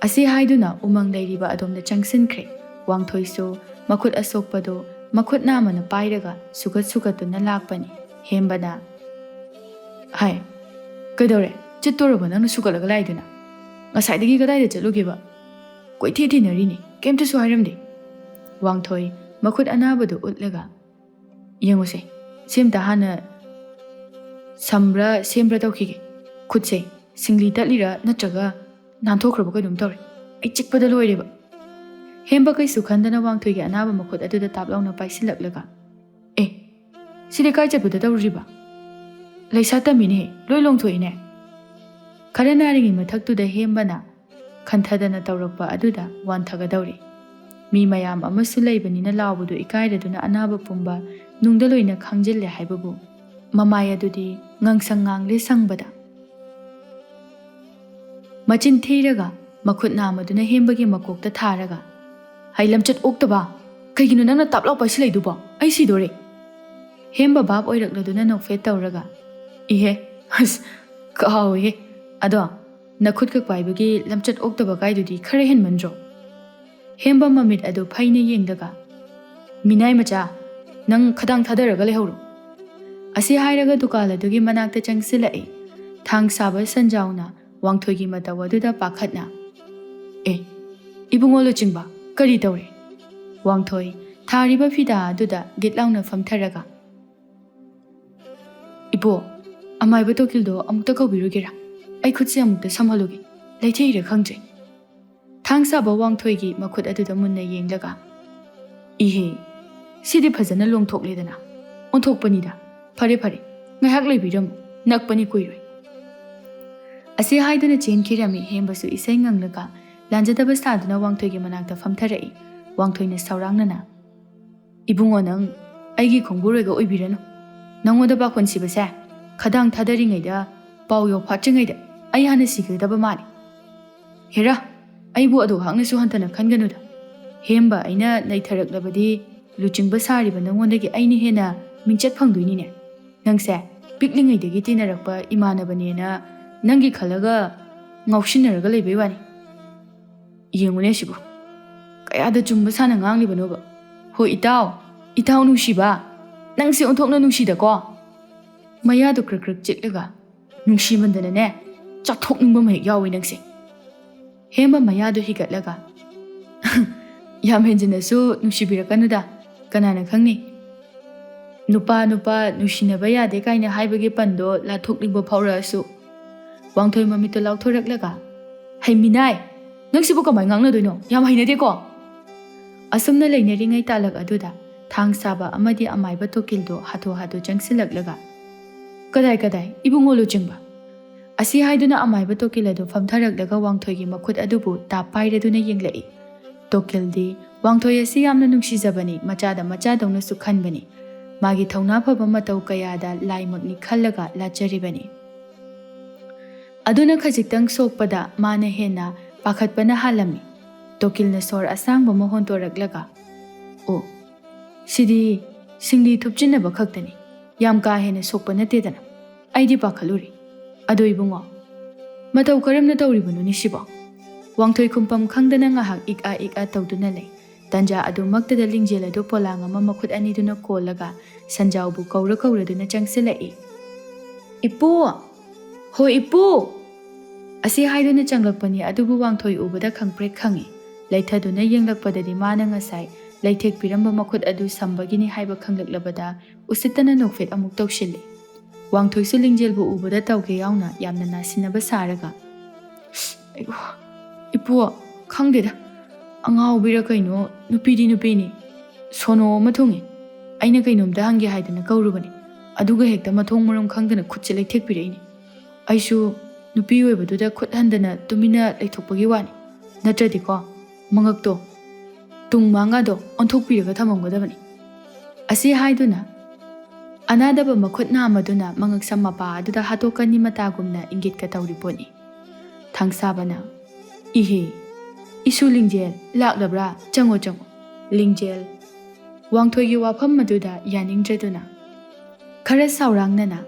ꯑꯁꯤ ꯍꯥꯏꯗꯨꯅ ꯎꯃꯪ ꯂꯩꯔꯤꯕ ꯑꯗꯣꯝꯗ ꯆꯪꯁꯤꯟꯈ꯭ꯔꯦ꯫ ꯋꯥꯡꯊꯣꯏꯁꯨ ꯃꯈꯨꯠ ꯑꯁꯣꯛꯄꯗꯨ ꯃꯈꯨꯠ ꯅꯥꯝꯃꯅ ꯄꯥꯏꯔꯒ ꯁꯨꯒꯠ ꯁꯨꯒꯠꯇꯨꯅ ꯂꯥꯛꯄꯅꯤ꯫ ꯍꯦꯝꯕꯅ, "ꯍꯥꯏ, ꯀꯩꯗꯧꯔꯦ? ꯆꯠꯇꯣꯔꯕꯣ ꯅꯪꯅ ꯁꯨꯒꯠꯂꯒ ꯂꯥꯛꯏꯗꯨꯅ? ꯉꯁꯥꯏꯗꯒꯤ ꯀꯗꯥꯏꯗ ꯆꯠꯂꯨꯒꯦꯕ? ꯀꯣꯏꯊꯤ ꯊꯤꯅꯔꯤꯅꯤ, ꯀꯩꯝꯇꯁꯨ ꯍꯥꯏꯔꯝꯗꯦ꯫" ꯋꯥꯡꯊꯣꯏ ꯃꯈꯨꯠ ꯑꯅꯥꯕꯗꯨ ꯎꯠꯂꯒ, "ꯌꯦꯡꯉꯨꯁꯦ, ꯁꯤꯝꯇ ꯍꯥꯟꯅ ꯁꯝꯕ꯭ꯔꯥ ꯁꯦꯝꯕ꯭ꯔꯥ ꯇꯧꯈꯤꯒꯦ꯫ ꯈꯨꯠꯁꯦ ꯁꯤꯡꯂꯤ ꯇꯠꯂꯤꯔꯥ ꯅꯠꯇ꯭ꯔꯒ ꯅꯥꯟꯊꯣꯛꯈ꯭ꯔꯕ ꯀꯩꯅꯣꯝ ꯇꯧꯔꯦ꯫ ꯑꯩ ꯆꯤꯛꯄꯗ ꯂꯣꯏꯔꯦꯕ꯫" ꯍꯦꯝꯕ ꯀꯩꯁꯨ ꯈꯟꯗꯅ ꯋꯥꯡꯊꯣꯏꯒꯤ ꯑꯅꯥꯕ ꯃꯈꯨꯠ ꯑꯗꯨꯗ ꯇꯥꯞ ꯂꯥꯎꯅ ꯄꯥꯏꯁꯤꯜꯂꯛꯂꯒ, "ꯑꯦ, ꯁꯤꯗꯤ ꯀꯥꯏ ꯆꯠꯄꯗ ꯇꯧꯔꯨꯔꯤꯕ? ꯂꯩꯁꯥ ꯇꯝꯃꯤꯅꯦꯍꯦ, ꯂꯣꯏ ꯂꯣꯡꯊꯣꯛꯏꯅꯦ꯫" ꯈꯔ ꯅꯥꯔꯤꯉꯩ ꯃꯊꯛꯇꯨꯗ ꯍꯦꯝꯕꯅ ꯈꯟꯊꯗꯅ ꯇꯧꯔꯛꯄ ꯑꯗꯨꯗ ꯋꯥꯟꯊꯒꯗꯧꯔꯦ꯫ ꯃꯤ ꯃꯌꯥꯝ ꯑꯃꯁꯨ ꯂꯩꯕꯅꯤꯅ ꯂꯥꯎꯕꯗꯨ ꯏꯀꯥꯏꯔꯗꯨꯅ ꯑꯅꯥꯕ ꯄꯨꯝꯕ ꯅꯨꯡꯗ ꯂꯣꯏꯅ ꯈꯥꯡꯖꯤꯜꯂꯦ ꯍꯥꯏꯕꯕꯨ꯫ ꯃꯃꯥꯏ ꯑꯗꯨꯗꯤ ꯉꯥꯡꯁꯪ ꯉꯥꯡꯂꯦ ꯁꯪꯕꯗ꯫ ꯃꯆꯤꯟ ꯊꯤꯔꯒ ꯃꯈꯨꯠ ꯅꯥꯝꯃꯗꯨꯅ ꯍꯦꯝꯕꯒꯤ ꯃꯀꯣꯛꯇ ꯊꯥꯔꯒ, "ꯍꯩ, ꯂꯝꯆꯠ ꯑꯣꯛꯇꯕ! ꯀꯩꯒꯤꯅꯣ ꯅꯪꯅ ꯇꯥꯞ ꯂꯥꯎ ꯄꯥꯏꯁꯤꯜꯂꯛꯏꯗꯨꯕꯣ? ꯑꯩ ꯁꯤꯗꯣꯔꯦ!" ꯍꯦꯝꯕ ꯚꯥꯞ ꯑꯣꯏꯔꯛꯂꯗꯨꯅ ꯅꯣꯛꯐꯦꯠ ꯇꯧꯔꯒ, "ꯏꯍꯦ, ꯑꯁ, ꯀꯥꯎꯏꯍꯦ꯫ ꯑꯗꯣ, ꯅꯈꯨꯠ ꯈꯛ ꯄꯥꯏꯕꯒꯤ ꯂꯝꯆꯠ ꯑꯣꯛꯇꯕ ꯀꯥꯏꯗꯨꯗꯤ ꯈꯔ ꯍꯦꯟꯃꯟꯗ꯭ꯔꯣ?" ꯍꯦꯝꯕ ꯃꯃꯤꯠ ꯑꯗꯨ ꯐꯩꯅ ꯌꯦꯡꯂꯒ, "ꯃꯤꯅꯥꯏ ꯃꯆꯥ, ꯅꯪ ꯈꯗꯥꯡ ꯊꯥꯗꯔꯒ ꯂꯩꯍꯧꯔꯣ꯫" ꯑꯁꯤ ꯍꯥꯏꯔꯒ ꯗꯨꯀꯥꯟ ꯑꯗꯨꯒꯤ ꯃꯅꯥꯛꯇ ꯆꯪꯁꯤꯜꯂꯛꯏ꯫ ꯊꯥꯡ ꯁꯥꯕ ꯁꯟꯖꯥꯎꯅ ꯋꯥꯡꯊꯣꯏꯒꯤ ꯃꯇꯧ ꯑꯗꯨꯗ ꯄꯥꯈꯠꯅ, "ꯑꯦ, ꯏꯕꯨꯡꯉꯣ ꯂꯨꯆꯤꯡꯕ, ꯀꯔꯤ ꯇꯧꯔꯦ?" ꯋꯥꯡꯊꯣꯏ ꯊꯥꯔꯤꯕ ꯐꯤꯗꯥ ꯑꯗꯨꯗ ꯒꯤꯠ ꯂꯥꯎꯅ ꯐꯝꯊꯔꯒ, "ꯏꯕꯣ, ꯑꯃꯥꯏꯕ ꯇꯣꯀꯤꯜꯗꯣ ꯑꯃꯨꯛꯇ ꯀꯧꯕꯤꯔꯨꯒꯦꯔꯥ? ꯑꯩ ꯈꯨꯠꯁꯦ ꯑꯃꯨꯛꯇ ꯁꯝꯍꯜꯂꯨꯒꯦ꯫ ꯂꯩꯊꯩꯔ ꯈꯪꯗ꯭ꯔꯦ꯫ ꯊꯥꯡ ꯁꯥꯕ ꯋꯥꯡꯊꯣꯏꯒꯤ ꯃꯈꯨꯠ ꯑꯗꯨꯗ ꯃꯨꯟꯅ ꯌꯦꯡꯂꯒ, "ꯏꯍꯦ, ꯁꯤꯗꯤ ꯐꯖꯅ ꯂꯣꯡꯊꯣꯛꯂꯦꯗꯅ꯫ ꯑꯣꯟꯊꯣꯛꯄꯅꯤꯗ꯫ ꯐꯔꯦ ꯐꯔꯦ, ꯉꯥꯏꯍꯥꯛ ꯂꯩꯕꯤꯔꯝꯃꯨ, ꯅꯛꯄꯅꯤ ꯀꯨꯏꯔꯣꯏ"꯫ ꯑꯁꯤ ꯍꯥꯏꯗꯨꯅ ꯆꯦꯟꯈꯤꯔꯝꯃꯤ꯫ ꯍꯦꯝꯕꯁꯨ ꯏꯁꯩ ꯉꯪꯂꯒ ꯂꯥꯟꯖꯗꯕ ꯁꯥꯗꯨꯅ ꯋꯥꯡꯊꯣꯏꯒꯤ ꯃꯅꯥꯛꯇ ꯐꯝꯊꯔꯛꯏ꯫ ꯋꯥꯡꯊꯣꯏꯅ ꯁꯥꯎꯔꯥꯡꯅꯅ, "ꯏꯕꯨꯡꯉꯣ, ꯅꯪ ꯑꯩꯒꯤ ꯈꯣꯡꯕꯨꯔꯣꯏꯒ ꯑꯣꯏꯕꯤꯔꯅꯨ꯫ ꯅꯪꯉꯣꯟꯗ ꯄꯥꯈꯣꯟ ꯁꯤꯕꯁꯦ ꯈꯗꯥꯡ ꯊꯥꯗꯔꯤꯉꯩꯗ, ꯄꯥꯎ ꯌꯧꯐꯥꯠꯇ꯭ꯔꯤꯉꯩꯗ ꯑꯩ ꯍꯥꯟꯅ ꯁꯤꯒꯗꯕ ꯃꯥꯜꯂꯤ꯫ ꯍꯦꯔꯥ, ꯑꯩꯕꯨ ꯑꯗꯨ ꯍꯥꯛꯅꯁꯨ ꯍꯟꯊꯅ ꯈꯟꯒꯅꯨꯗ꯫ ꯍꯦꯝꯕ ꯑꯩꯅ ꯅꯩꯊꯔꯛꯂꯕꯗꯤ ꯂꯨꯆꯤꯡꯕ ꯁꯥꯔꯤꯕ ꯅꯪꯉꯣꯟꯗꯒꯤ ꯑꯩꯅ ꯍꯦꯟꯅ ꯃꯤꯡꯆꯠ ꯐꯪꯗꯣꯏꯅꯤꯅꯦ꯫ ꯅꯪꯁꯦ ꯄꯤꯛꯂꯤꯉꯩꯗꯒꯤ ꯇꯤꯟꯅꯔꯛꯄ ꯏꯃꯥꯟꯅꯕꯅꯦꯅ ꯅꯪꯒꯤ ꯈꯜꯂꯒ ꯉꯥꯎꯁꯤꯟꯅꯔꯒ ꯂꯩꯕꯩ ꯋꯥꯅꯤ"꯫ ꯌꯦꯡꯉꯨꯅꯦ ꯁꯤꯕꯨ, ꯀꯌꯥꯗ ꯆꯨꯝꯕ ꯁꯥꯅ ꯉꯥꯡꯂꯤꯕꯅꯣꯕ꯫ "ꯍꯣꯏ ꯏꯇꯥꯎ, ꯏꯇꯥꯎ ꯅꯨꯡꯁꯤꯕ, ꯅꯪꯁꯦ ꯑꯣꯟꯊꯣꯛꯅ ꯅꯨꯡꯁꯤꯗꯀꯣ"꯫ ꯃꯌꯥꯗꯨ ꯀ꯭ꯔꯛ ꯀ꯭ꯔꯛ ꯆꯤꯛꯂꯒ, "ꯅꯨꯡꯁꯤꯃꯟꯗꯅꯅꯦ, ꯆꯥꯊꯣꯛꯅꯤꯡꯕ ꯃꯍꯤꯛ ꯌꯥꯎꯋꯤ ꯅꯪꯁꯦ"꯫ ꯍꯦꯝꯕ ꯃꯌꯥꯗꯨ ꯍꯤꯒꯠꯂꯒ, "ꯌꯥꯝ ꯍꯦꯟꯖꯤꯟꯅꯁꯨ ꯅꯨꯡꯁꯤꯕꯤꯔꯛꯀꯅꯨꯗ, ꯀꯅꯥꯅ ꯈꯪꯅꯤ? ꯅꯨꯄꯥ ꯅꯨꯄꯥ ꯅꯨꯡꯁꯤꯅꯕ ꯌꯥꯗꯦ ꯀꯥꯏꯅ ꯍꯥꯏꯕꯒꯤ ꯄꯟꯗꯣ ꯂꯥꯊꯣꯛꯅꯤꯡꯕ ꯐꯥꯎꯔꯛꯑꯁꯨ"꯫ ꯋꯥꯡꯊꯣꯏ ꯃꯃꯤꯠꯇꯨ ꯂꯥꯎꯊꯣꯔꯛꯂꯒ, "ꯍꯩꯃꯤꯅꯥꯏ, ꯅꯪꯁꯤꯕꯨ ꯀꯃꯥꯏ ꯉꯥꯡꯅꯗꯣꯏꯅꯣ? ꯌꯥꯝ ꯍꯩꯅꯗꯦꯀꯣ!" ꯑꯁꯨꯝꯅ ꯂꯩꯅꯔꯤꯉꯩ ꯇꯥꯂꯛ ꯑꯗꯨꯗ ꯊꯥꯡ ꯁꯥꯕ ꯑꯃꯗꯤ ꯑꯃꯥꯏꯕ ꯇꯣꯀꯤꯜꯗꯣ ꯍꯥꯊꯨ ꯍꯥꯊꯨ ꯆꯪꯁꯤꯜꯂꯛꯂꯒ, "ꯀꯗꯥꯏ, ꯀꯗꯥꯏ, ꯏꯕꯨꯡꯉꯣ ꯂꯨꯆꯤꯡꯕ?" ꯑꯁꯤ ꯍꯥꯏꯗꯨꯅ ꯑꯃꯥꯏꯕ ꯇꯣꯀꯤꯜ ꯑꯗꯨ ꯐꯝꯊꯔꯛꯂꯒ ꯋꯥꯡꯊꯣꯏꯒꯤ ꯃꯈꯨꯠ ꯑꯗꯨꯕꯨ ꯇꯥꯞ ꯄꯥꯏꯔꯗꯨꯅ ꯌꯦꯡꯂꯛꯏ꯫ ꯇꯣꯀꯤꯜꯗꯤ ꯋꯥꯡꯊꯣꯏ ꯑꯁꯤ ꯌꯥꯝꯅ ꯅꯨꯡꯁꯤꯖꯕꯅꯤ, ꯃꯆꯥꯗ ꯃꯆꯥꯗꯧꯅꯁꯨ ꯈꯟꯕꯅꯤ꯫ ꯃꯥꯒꯤ ꯊꯧꯅꯥ ꯐꯕ ꯃꯇꯧ ꯀꯌꯥꯗ ꯂꯥꯏꯃꯛꯅꯤ ꯈꯜꯂꯒ ꯂꯥꯠꯆꯔꯤꯕꯅꯤ꯫ ꯑꯗꯨꯅ ꯈꯖꯤꯛꯇꯪ ꯁꯣꯛꯄꯗ ꯃꯥꯅ ꯍꯦꯟꯅ ꯄꯥꯈꯠꯄꯅ ꯍꯥꯜꯂꯝꯃꯤ꯫ ꯇꯣꯀꯤꯜꯅ ꯁꯣꯔ ꯑꯁꯥꯡꯕ ꯑꯃ ꯍꯣꯟꯗꯣꯔꯛꯂꯒ, "ꯑꯣ, ꯁꯤꯗꯤ ꯁꯤꯡꯂꯤ ꯊꯨꯞꯆꯤꯟꯅꯕ ꯈꯛꯇꯅꯤ, ꯌꯥꯝ ꯀꯥ ꯍꯦꯟꯅ ꯁꯣꯛꯄ ꯅꯠꯇꯦꯗꯅ꯫ ꯑꯩꯗꯤ ꯄꯥꯈꯠꯂꯨꯔꯦ꯫ ꯑꯗꯣ ꯏꯕꯨꯡꯉꯣ, ꯃꯇꯧ ꯀꯔꯝꯅ ꯇꯧꯔꯤꯕꯅꯣꯅꯦ ꯁꯤꯕꯣ?" ꯋꯥꯡꯊꯣꯏ ꯈꯨꯝꯐꯝ ꯈꯪꯗꯅ ꯉꯥꯏꯍꯥꯛ ꯏꯛ-ꯑ ꯏꯛ-ꯑ ꯇꯧꯗꯨꯅ ꯂꯩ꯫ ꯇꯟꯖꯥ ꯑꯗꯨꯃꯛꯇꯗ ꯂꯤꯡꯖꯦꯜ ꯑꯗꯨ ꯄꯣꯂꯥꯡ ꯑꯃ ꯃꯈꯨꯠ ꯑꯅꯤꯗꯨꯅ ꯀꯣꯜꯂꯒ ꯁꯟꯖꯥꯎꯕꯨ ꯀꯧꯔ ꯀꯧꯔꯗꯨꯅ ꯆꯪꯁꯤꯜꯂꯛꯏ꯫ "ꯏꯄꯨ! ꯍꯣꯏ, ꯏꯄꯨ!" ꯑꯁꯤ ꯍꯥꯏꯗꯨꯅ ꯆꯪꯂꯛꯄꯅꯤ, ꯑꯗꯨꯕꯨ ꯋꯥꯡꯊꯣꯏ ꯎꯕꯗ ꯈꯪꯄ꯭ꯔꯦꯛ ꯈꯪꯏ꯫ ꯂꯩꯊꯗꯨꯅ ꯌꯦꯡꯂꯛꯄꯗꯗꯤ ꯃꯥꯅ ꯉꯁꯥꯏ ꯂꯩꯊꯦꯛꯄꯤꯔꯝꯕ ꯃꯈꯨꯠ ꯑꯗꯨ ꯁꯝꯕꯒꯤꯅꯤ ꯍꯥꯏꯕ ꯈꯪꯂꯛꯂꯕꯗ ꯎꯁꯤꯠꯇꯅ ꯅꯣꯛꯐꯦꯠ ꯑꯃꯨꯛ ꯇꯧꯁꯤꯜꯂꯤ꯫ ꯋꯥꯡꯊꯣꯏꯁꯨ ꯂꯤꯡꯖꯦꯜꯕꯨ ꯎꯕꯗ ꯇꯧꯒꯦ ꯌꯥꯎꯅ ꯌꯥꯝꯅ ꯅꯥꯁꯤꯟꯅꯕ ꯁꯥꯔꯒ, "ꯑꯩ-, ꯏꯄꯨ, ꯈꯪꯗꯦꯗ, ꯑꯉꯥꯎꯕꯤꯔ ꯀꯩꯅꯣ, ꯅꯨꯄꯤꯗꯤ ꯅꯨꯄꯤꯅꯤ, ꯁꯣꯅꯣ ꯑꯃ ꯊꯨꯡꯉꯤ꯫ ꯑꯩꯅ ꯀꯩꯅꯣꯝꯇ ꯍꯪꯒꯦ ꯍꯥꯏꯗꯅ ꯀꯧꯔꯨꯕꯅꯤ, ꯑꯗꯨꯒ ꯍꯦꯛꯇ ꯃꯊꯣꯡ ꯃꯔꯝ ꯈꯪꯗꯅ ꯈꯨꯠꯁꯦ ꯂꯩꯊꯦꯛꯄꯤꯔꯛꯏꯅꯦ꯫ ꯑꯩꯁꯨ ꯅꯨꯄꯤ ꯑꯣꯏꯕꯗꯨꯗ ꯈꯨꯠ ꯍꯟꯗꯅ ꯇꯨꯃꯤꯟꯅ ꯂꯩꯊꯣꯛꯄꯒꯤ ꯋꯥꯅꯤ, ꯅꯠꯇ꯭ꯔꯗꯤꯀꯣ, ꯃꯉꯛꯇꯣ, ꯇꯨꯡ ꯃꯥꯡꯒꯗꯣ ꯑꯣꯟꯊꯣꯛꯄꯤꯔꯒ ꯊꯝꯃꯝꯒꯗꯕꯅꯤ"꯫ ꯑꯁꯤ ꯍꯥꯏꯗꯨꯅ ꯑꯅꯥꯗꯕ ꯃꯈꯨꯠ ꯅꯥꯝꯃꯗꯨꯅ ꯃꯉꯛꯁꯝ ꯃꯄꯥ ꯑꯗꯨꯗ ꯍꯥꯠꯇꯣꯛꯀꯅꯤ ꯃꯇꯥꯒꯨꯝꯅ ꯏꯪꯒꯤꯠꯀ ꯇꯧꯔꯤ ꯄꯣꯠꯅꯤ꯫ ꯊꯥꯡꯁꯥꯕꯅ, "ꯏꯍꯦ, ꯏꯁꯨ ꯂꯤꯡꯖꯦꯜ, ꯂꯥꯛꯂꯕ꯭ꯔꯥ? ꯆꯪꯉꯣ, ꯆꯪꯉꯣ"꯫ ꯂꯤꯡꯖꯦꯜ ꯋꯥꯡꯊꯣꯏꯒꯤ ꯋꯥꯐꯝ ꯑꯗꯨꯗ ꯌꯥꯅꯤꯡꯗ꯭ꯔꯗꯨꯅ ꯈꯔ ꯁꯥꯎꯔꯥꯡꯅꯅ,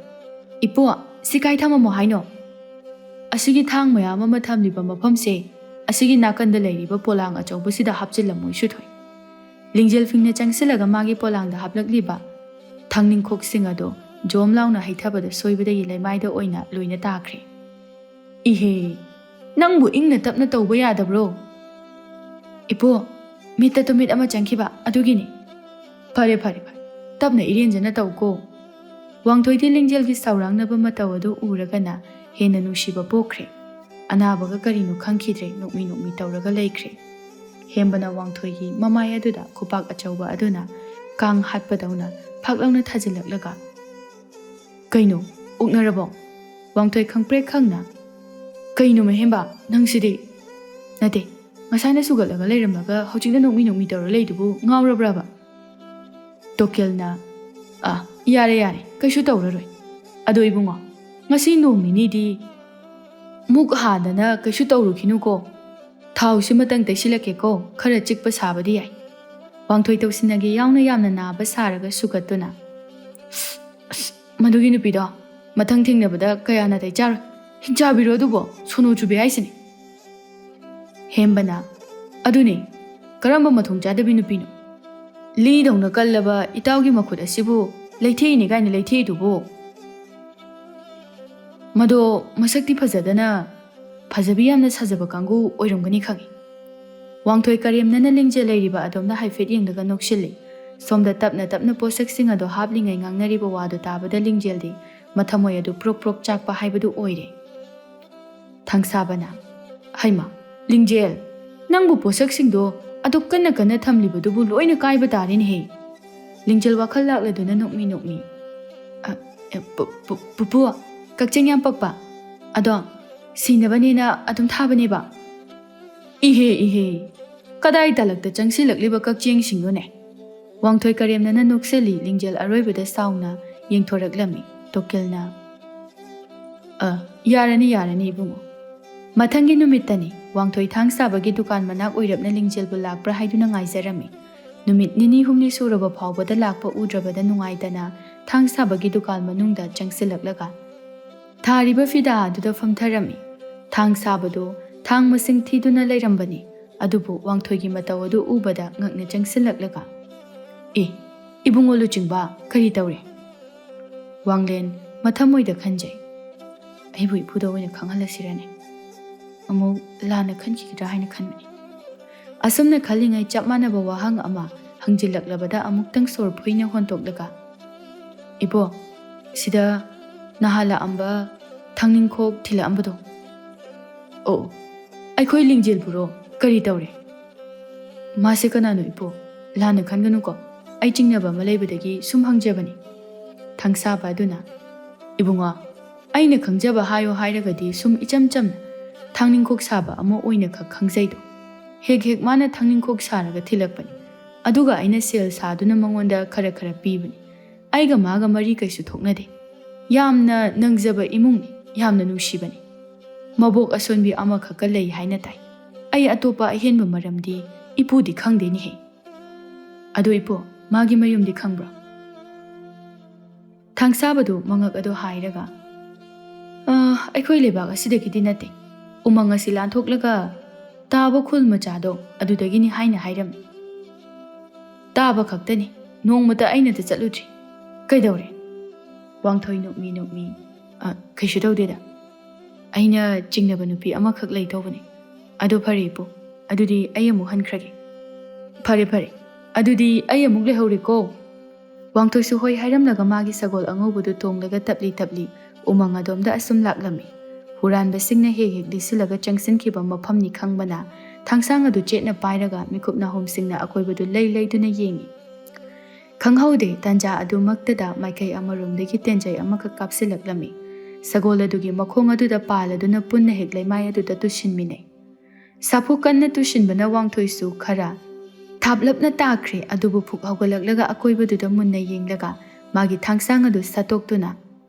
"ꯏꯄꯨ, ꯁꯤ ꯀꯥꯏ ꯊꯝꯃꯝꯃꯣ ꯍꯥꯏꯅꯣ? ꯑꯁꯤꯒꯤ ꯊꯥꯡ ꯃꯌꯥꯝ ꯑꯃ ꯊꯝꯂꯤꯕ ꯃꯐꯝꯁꯦ, ꯑꯁꯤꯒꯤ ꯅꯥꯀꯟꯗ ꯂꯩꯔꯤꯕ ꯄꯣꯂꯥꯡ ꯑꯆꯧꯕꯁꯤꯗ ꯍꯥꯞꯆꯤꯜꯂꯝꯃꯣ ꯏꯁꯨꯊꯣꯏ"꯫ ꯂꯤꯡꯖꯦꯜ ꯐꯤꯡꯅ ꯆꯪꯁꯤꯜꯂꯒ ꯃꯥꯒꯤ ꯄꯣꯂꯥꯡꯗ ꯍꯥꯞꯂꯛꯂꯤꯕ ꯊꯥꯡꯅꯤꯡꯈꯣꯛꯁꯤꯡ ꯑꯗꯨ ꯖꯣꯝ ꯂꯥꯎꯅ ꯍꯩꯊꯕꯗ ꯁꯣꯏꯕꯗꯒꯤ ꯂꯩꯃꯥꯏꯗ ꯑꯣꯏꯅ ꯂꯣꯏꯅ ꯇꯥꯈ꯭ꯔꯦ꯫ "ꯏꯍꯦ, ꯅꯪꯕꯨ ꯏꯪꯅ ꯇꯞꯅ ꯇꯧꯕ ꯌꯥꯗꯕ꯭ꯔꯣ?" "ꯏꯄꯨ, ꯃꯤꯠꯇ ꯇꯨꯃꯤꯠ ꯑꯃ ꯆꯪꯈꯤꯕ ꯑꯗꯨꯒꯤꯅꯤ"꯫ "ꯐꯔꯦ, ꯐꯔꯦ, ꯐꯔꯦ, ꯇꯞꯅ ꯏꯔꯦꯟꯖꯅ ꯇꯧꯀꯣ"꯫ ꯋꯥꯡꯊꯣꯏꯗꯤ ꯂꯤꯡꯖꯦꯜꯒꯤ ꯁꯥꯎꯔꯥꯡꯅꯕ ꯃꯇꯧ ꯑꯗꯨ ꯎꯔꯒꯅ ꯍꯦꯟꯅ ꯅꯨꯡꯁꯤꯕ ꯄꯣꯛꯈ꯭ꯔꯦ꯫ ꯑꯅꯥꯕꯒ ꯀꯔꯤꯅꯣ ꯈꯪꯈꯤꯗ꯭ꯔꯦ, ꯅꯣꯛꯃꯤ ꯅꯣꯛꯃꯤ ꯇꯧꯔꯒ ꯂꯩꯈ꯭ꯔꯦ꯫ ꯍꯦꯝꯕꯅ ꯋꯥꯡꯊꯣꯏꯒꯤ ꯃꯃꯥꯏ ꯑꯗꯨꯗ ꯈꯨꯄꯥꯛ ꯑꯆꯧꯕ ꯑꯗꯨꯅ ꯀꯥꯡ ꯍꯥꯠꯄꯗꯧꯅ ꯐꯥꯛ ꯂꯥꯎꯅ ꯊꯥꯖꯤꯜꯂꯛꯂꯒ, "ꯀꯩꯅꯣ, ꯑꯣꯛꯅꯔꯕꯣ?" ꯋꯥꯡꯊꯣꯏ ꯈꯪꯄ꯭ꯔꯦꯛ ꯈꯪꯅ, "ꯀꯩꯅꯣ ꯃꯍꯦꯝꯕ, ꯅꯪꯁꯤꯗꯤ? ꯅꯠꯇꯦ, ꯉꯁꯥꯏꯅ ꯁꯨꯒꯠꯂꯒ ꯂꯩꯔꯝꯂꯒ ꯍꯧꯖꯤꯛꯅ ꯅꯣꯛꯃꯤ ꯅꯣꯛꯃꯤ ꯇꯧꯔ ꯂꯩꯗꯨꯕꯨ ꯉꯥꯎꯔꯕ꯭ꯔꯕ?" ꯇꯣꯀꯦꯜꯅ, "ꯑ, ꯌꯥꯔꯦ, ꯌꯥꯔꯦ, ꯀꯩꯁꯨ ꯇꯧꯔꯔꯣꯏ꯫ ꯑꯗꯣ ꯏꯕꯨꯡꯉꯣ, ꯉꯁꯤ ꯅꯣꯡ ꯅꯤꯅꯤꯗꯤ ꯃꯨꯛ ꯍꯥꯗꯅ ꯀꯩꯁꯨ ꯇꯧꯔꯨꯈꯤꯅꯨꯀꯣ꯫ ꯊꯥꯎꯁꯤꯃꯇꯪ ꯇꯩꯁꯤꯜꯂꯛꯀꯦꯀꯣ, ꯈꯔ ꯆꯤꯛꯄ ꯁꯥꯕꯗꯤ ꯌꯥꯏ"꯫ ꯋꯥꯡꯊꯣꯏ ꯇꯧꯁꯤꯟꯅꯒꯦ ꯌꯥꯎꯅ ꯌꯥꯝꯅ ꯅꯥꯕ ꯁꯥꯔꯒ ꯁꯨꯒꯠꯇꯨꯅ, "ꯑꯁ, ꯃꯗꯨꯒꯤ ꯅꯨꯄꯤꯗꯣ ꯃꯊꯪ ꯊꯦꯡꯅꯕꯗ ꯀꯌꯥ ꯅꯥꯇꯩ ꯆꯥꯔꯣꯏ꯫ ꯍꯤꯡꯆꯥꯕꯤꯔꯣ ꯑꯗꯨꯕꯣ, ꯁꯣꯅꯣ ꯆꯨꯕꯤ ꯍꯥꯏꯁꯤꯅꯤ"꯫ ꯍꯦꯝꯕꯅ, "ꯑꯗꯨꯅꯦ, ꯀꯔꯝꯕ ꯃꯊꯣꯡ ꯆꯥꯗꯕꯤ ꯅꯨꯄꯤꯅꯣ? ꯂꯤꯗꯧꯅ ꯀꯜꯂꯕ ꯏꯇꯥꯎꯒꯤ ꯃꯈꯨꯠ ꯑꯁꯤꯕꯨ ꯂꯩꯊꯦꯛꯏꯅꯦ ꯀꯥꯏꯅ ꯂꯩꯊꯦꯛꯏꯗꯨꯕꯨ? ꯃꯗꯣ ꯃꯁꯛꯇꯤ ꯐꯖꯗꯅ ꯐꯖꯕꯤ ꯌꯥꯝꯅ ꯁꯥꯖꯕ ꯀꯥꯡꯕꯨ ꯑꯣꯏꯔꯝꯒꯅꯤ ꯈꯪꯏ"꯫ ꯋꯥꯡꯊꯣꯏ ꯀꯔꯦꯝꯅꯅ ꯂꯤꯡꯖꯦꯜ ꯂꯩꯔꯤꯕ ꯑꯗꯣꯝꯗ ꯍꯥꯏꯐꯦꯠ ꯌꯦꯡꯂꯒ ꯅꯣꯛꯁꯤꯜꯂꯤ꯫ ꯁꯣꯝꯗ ꯇꯞꯅ ꯇꯞꯅ ꯄꯣꯠꯁꯛꯁꯤꯡ ꯑꯗꯣ ꯍꯥꯞꯂꯤꯉꯩ ꯉꯥꯡꯅꯔꯤꯕ ꯋꯥꯗꯨ ꯇꯥꯕꯗ ꯂꯤꯡꯖꯦꯜꯗꯤ ꯃꯊꯃꯣꯏ ꯑꯗꯨ ꯄ꯭ꯔꯣꯛ ꯄ꯭ꯔꯣꯛ ꯆꯥꯛꯄ ꯍꯥꯏꯕꯗꯨ ꯑꯣꯏꯔꯦ꯫ ꯊꯥꯡꯁꯥꯕꯅ, "ꯍꯩꯃꯥ, ꯂꯤꯡꯖꯦꯜ, ꯅꯪꯕꯨ ꯄꯣꯠꯁꯛꯁꯤꯡꯗꯣ ꯑꯗꯨꯛ ꯀꯟꯅ ꯀꯟꯅ ꯊꯝꯂꯤꯕꯗꯨꯕꯨ ꯂꯣꯏꯅ ꯀꯥꯏꯕ ꯇꯥꯔꯦꯅꯦꯍꯦ"꯫ ꯂꯤꯡꯖꯦꯜ ꯋꯥꯈꯜ ꯂꯥꯛꯂꯗꯨꯅ ꯅꯣꯛꯃꯤ ꯅꯣꯛꯃꯤ, "ꯑ, ꯑ, ꯄꯨ-, ꯄꯨ-, ꯄꯨꯄꯨ, ꯀꯛꯆꯦꯡ ꯌꯥꯝ ꯄꯛꯄ꯫ ꯑꯗꯣ, ꯁꯤꯅꯕꯅꯦꯅ ꯑꯗꯨꯝ ꯊꯥꯕꯅꯦꯕ"꯫ "ꯏꯍꯦ, ꯏꯍꯦ, ꯀꯗꯥꯏ ꯇꯥꯂꯛꯇ ꯆꯪꯁꯤꯜꯂꯛꯂꯤꯕ ꯀꯛꯆꯦꯡꯁꯤꯡꯅꯣꯅꯦ?" ꯋꯥꯡꯊꯣꯏ ꯀꯔꯦꯝꯅꯅ ꯅꯣꯛꯁꯤꯜꯂꯤ꯫ ꯂꯤꯡꯖꯦꯜ ꯑꯔꯣꯏꯕꯗ ꯁꯥꯎꯅ ꯌꯦꯡꯊꯣꯔꯛꯂꯝꯃꯤ꯫ ꯇꯣꯀꯦꯜꯅ, "ꯑ, ꯌꯥꯔꯅꯤ, ꯌꯥꯔꯅꯤ, ꯏꯕꯨꯡꯉꯣ"꯫ ꯃꯊꯪꯒꯤ ꯅꯨꯃꯤꯠꯇꯅꯤ꯫ ꯋꯥꯡꯊꯣꯏ ꯊꯥꯡ ꯁꯥꯕꯒꯤ ꯗꯨꯀꯥꯟ ꯃꯅꯥꯛ ꯑꯣꯏꯔꯞꯅ ꯂꯤꯡꯖꯦꯜꯕꯨ ꯂꯥꯛꯄ꯭ꯔꯥ ꯍꯥꯏꯗꯨꯅ ꯉꯥꯏꯖꯔꯝꯃꯤ꯫ ꯅꯨꯃꯤꯠ ꯅꯤꯅꯤ ꯍꯨꯝꯅꯤ ꯁꯨꯔꯕ ꯐꯥꯎꯕꯗ ꯂꯥꯛꯄ ꯎꯗ꯭ꯔꯕꯗ ꯅꯨꯡꯉꯥꯏꯇꯅ ꯊꯥꯡ ꯁꯥꯕꯒꯤ ꯗꯨꯀꯥꯟ ꯃꯅꯨꯡꯗ ꯆꯪꯁꯤꯜꯂꯛꯂꯒ ꯊꯥꯔꯤꯕ ꯐꯤꯗꯥ ꯑꯗꯨꯗ ꯐꯝꯊꯔꯝꯃꯤ꯫ ꯊꯥꯡ ꯁꯥꯕꯗꯨ ꯊꯥꯡ ꯃꯁꯤꯡ ꯊꯤꯗꯨꯅ ꯂꯩꯔꯝꯕꯅꯤ꯫ ꯑꯗꯨꯕꯨ ꯋꯥꯡꯊꯣꯏꯒꯤ ꯃꯇꯧ ꯑꯗꯨ ꯎꯕꯗ ꯉꯛꯅ ꯆꯪꯁꯤꯜꯂꯛꯂꯒ, "ꯑꯦ, ꯏꯕꯨꯡꯉꯣ ꯂꯨꯆꯤꯡꯕ, ꯀꯔꯤ ꯇꯧꯔꯦ?" ꯋꯥꯡꯂꯦꯟ ꯃꯊꯃꯣꯏꯗ ꯈꯟꯖꯩ, "ꯑꯩꯕꯨ ꯏꯄꯨꯗ ꯑꯣꯏꯅ ꯈꯪꯍꯜꯂꯁꯤꯔꯅꯦ? ꯑꯃꯨꯛ ꯂꯥꯟꯅ ꯈꯟꯈꯤꯒꯗ꯭ꯔꯥ ꯍꯥꯏꯅ ꯈꯟꯕꯅꯤ"꯫ ꯑꯁꯨꯝꯅ ꯈꯜꯂꯤꯉꯩ ꯆꯞ ꯃꯥꯟꯅꯕ ꯋꯥꯍꯪ ꯑꯃ ꯍꯪꯖꯤꯜꯂꯛꯂꯕꯗ ꯑꯃꯨꯛꯇꯪ ꯁꯣꯔ ꯐꯨꯏꯅ ꯍꯣꯟꯗꯣꯛꯂꯒ, "ꯏꯕꯣ, ꯁꯤꯗ ꯅꯍꯥꯟ ꯂꯥꯛꯑꯝꯕ ꯊꯥꯡꯅꯤꯡꯈꯣꯛ ꯊꯤꯜꯂꯛꯑꯝꯕꯗꯣ?" "ꯑꯣ, ꯑꯩꯈꯣꯏ ꯂꯤꯡꯖꯦꯜꯕꯨꯔꯣ? ꯀꯔꯤ ꯇꯧꯔꯦ?" "ꯃꯥꯁꯦ ꯀꯅꯥꯅꯣ ꯏꯄꯨ? ꯂꯥꯟꯅ ꯈꯟꯒꯅꯨꯀꯣ, ꯑꯩ ꯆꯤꯡꯅꯕ ꯑꯃ ꯂꯩꯕꯗꯒꯤ ꯁꯨꯝ ꯍꯪꯖꯕꯅꯤ"꯫ ꯊꯥꯡꯁꯥꯕ ꯑꯗꯨꯅ, "ꯏꯕꯨꯡꯉꯣ, ꯑꯩꯅ ꯈꯪꯖꯕ ꯍꯥꯏꯌꯣ ꯍꯥꯏꯔꯒꯗꯤ ꯁꯨꯝ ꯏꯆꯝ ꯆꯝꯅ ꯊꯥꯡꯅꯤꯡꯈꯣꯛ ꯁꯥꯕ ꯑꯃ ꯑꯣꯏꯅ ꯈꯛ ꯈꯪꯖꯩꯗꯣ꯫ ꯍꯦꯛ ꯍꯦꯛ ꯃꯥꯅ ꯊꯥꯡꯅꯤꯡꯈꯣꯛ ꯁꯥꯔꯒ ꯊꯤꯜꯂꯛꯄꯅꯤ, ꯑꯗꯨꯒ ꯑꯩꯅ ꯁꯦꯜ ꯁꯥꯗꯨꯅ ꯃꯉꯣꯟꯗ ꯈꯔ ꯈꯔ ꯄꯤꯕꯅꯤ꯫ ꯑꯩꯒ ꯃꯥꯒ ꯃꯔꯤ ꯀꯩꯁꯨ ꯊꯣꯛꯅꯗꯦ꯫ ꯌꯥꯝꯅ ꯅꯪꯖꯕ ꯏꯃꯨꯡꯅꯤ, ꯌꯥꯝꯅ ꯅꯨꯡꯁꯤꯕꯅꯤ꯫ ꯃꯕꯣꯛ ꯑꯁꯣꯟꯕꯤ ꯑꯃꯈꯛꯀ ꯂꯩ ꯍꯥꯏꯅ ꯇꯥꯏ꯫ ꯑꯩ ꯑꯇꯣꯞꯄ ꯑꯍꯦꯟꯕ ꯃꯔꯝꯗꯤ ꯏꯄꯨꯗꯤ ꯈꯪꯗꯦꯅꯦꯍꯦ꯫ ꯑꯗꯨ ꯏꯄꯨ, ꯃꯥꯒꯤ ꯃꯌꯨꯝꯗꯤ ꯈꯪꯕ꯭ꯔꯣ?" ꯊꯥꯡꯁꯥꯕꯗꯨ ꯃꯉꯛ ꯑꯗꯨ ꯍꯥꯏꯔꯒ, "ꯑ, ꯑꯩꯈꯣꯏ ꯂꯩꯕꯥꯛ ꯑꯁꯤꯗꯒꯤꯗꯤ ꯅꯠꯇꯦ꯫ ꯎꯃꯪ ꯑꯁꯤ ꯂꯥꯟꯊꯣꯛꯂꯒ ꯇꯥꯕ ꯈꯨꯜ ꯃꯆꯥꯗꯣ ꯑꯗꯨꯗꯒꯤꯅꯤ ꯍꯥꯏꯅ ꯍꯥꯏꯔꯝꯃꯤ"꯫ "ꯇꯥꯕ ꯈꯛꯇꯅꯤ, ꯅꯣꯡꯃꯇ ꯑꯩꯅꯗ ꯆꯠꯂꯨꯗ꯭ꯔꯤ"꯫ "ꯀꯩꯗꯧꯔꯦ?" ꯋꯥꯡꯊꯣꯏ ꯅꯣꯛꯃꯤ ꯅꯣꯛꯃꯤ, "ꯑ, ꯀꯩꯁꯨ ꯇꯧꯗꯦꯗ꯫ ꯑꯩꯅ ꯆꯤꯡꯅꯕ ꯅꯨꯄꯤ ꯑꯃꯈꯛ ꯂꯩ ꯇꯧꯕꯅꯤ꯫ ꯑꯗꯣ ꯐꯔꯦ ꯏꯄꯨ, ꯑꯗꯨꯗꯤ ꯑꯩ ꯑꯃꯨꯛ ꯍꯟꯈ꯭ꯔꯒꯦ"꯫ "ꯐꯔꯦ, ꯐꯔꯦ, ꯑꯗꯨꯗꯤ ꯑꯩ ꯑꯃꯨꯛ ꯂꯩꯍꯧꯔꯦꯀꯣ"꯫ ꯋꯥꯡꯊꯣꯏꯁꯨ ꯍꯣꯏ ꯍꯥꯏꯔꯝꯂꯒ ꯃꯥꯒꯤ ꯁꯒꯣꯜ ꯑꯉꯧꯕꯗꯨ ꯇꯣꯡꯂꯒ ꯇꯞꯂꯤ ꯇꯞꯂꯤ ꯎꯃꯪ ꯑꯗꯣꯝꯗ ꯑꯁꯨꯝ ꯂꯥꯛꯂꯝꯃꯤ꯫ ꯍꯨꯔꯥꯟꯕꯁꯤꯡꯅ ꯍꯦꯛ ꯍꯦꯛ ꯂꯤꯁꯤꯜꯂꯒ ꯆꯪꯁꯤꯟꯈꯤꯕ ꯃꯐꯝꯅꯤ ꯈꯪꯕꯅ, ꯊꯥꯡꯁꯥꯡ ꯑꯗꯨ ꯆꯦꯠꯅ ꯄꯥꯏꯔꯒ ꯃꯤꯀꯨꯞ ꯅꯥꯍꯨꯝꯁꯤꯡꯅ ꯑꯀꯣꯏꯕꯗꯨ ꯂꯩ ꯂꯩꯗꯨꯅ ꯌꯦꯡꯏ꯫ ꯈꯪꯍꯧꯗꯦ, ꯇꯥꯟꯖꯥ ꯑꯗꯨꯃꯛꯇꯗ ꯃꯥꯏꯀꯩ ꯑꯃꯔꯣꯝꯗꯒꯤ ꯇꯦꯟꯖꯩ ꯑꯃꯈꯛ ꯀꯥꯞꯁꯤꯜꯂꯛꯂꯝꯃꯤ꯫ ꯁꯒꯣꯜ ꯑꯗꯨꯒꯤ ꯃꯈꯣꯡ ꯑꯗꯨꯗ ꯄꯥꯜꯂꯗꯨꯅ ꯄꯨꯟꯅ ꯍꯦꯛ ꯂꯩꯃꯥꯏ ꯑꯗꯨꯗ ꯇꯨꯁꯤꯟꯃꯤꯟꯅꯩ꯫ ꯁꯥꯐꯨ ꯀꯟꯅ ꯇꯨꯁꯤꯟꯕꯅ ꯋꯥꯡꯊꯣꯏꯁꯨ ꯈꯔ ꯊꯥꯞꯂꯞꯅ ꯇꯥꯈ꯭ꯔꯦ, ꯑꯗꯨꯕꯨ ꯐꯨꯛ ꯍꯧꯒꯠꯂꯛꯂꯒ ꯑꯀꯣꯏꯕꯗꯨꯗ ꯃꯨꯟꯅ ꯌꯦꯡꯂꯒ ꯃꯥꯒꯤ ꯊꯥꯡꯁꯥꯡ ꯑꯗꯨ ꯁꯠꯇꯣꯛꯇꯨꯅ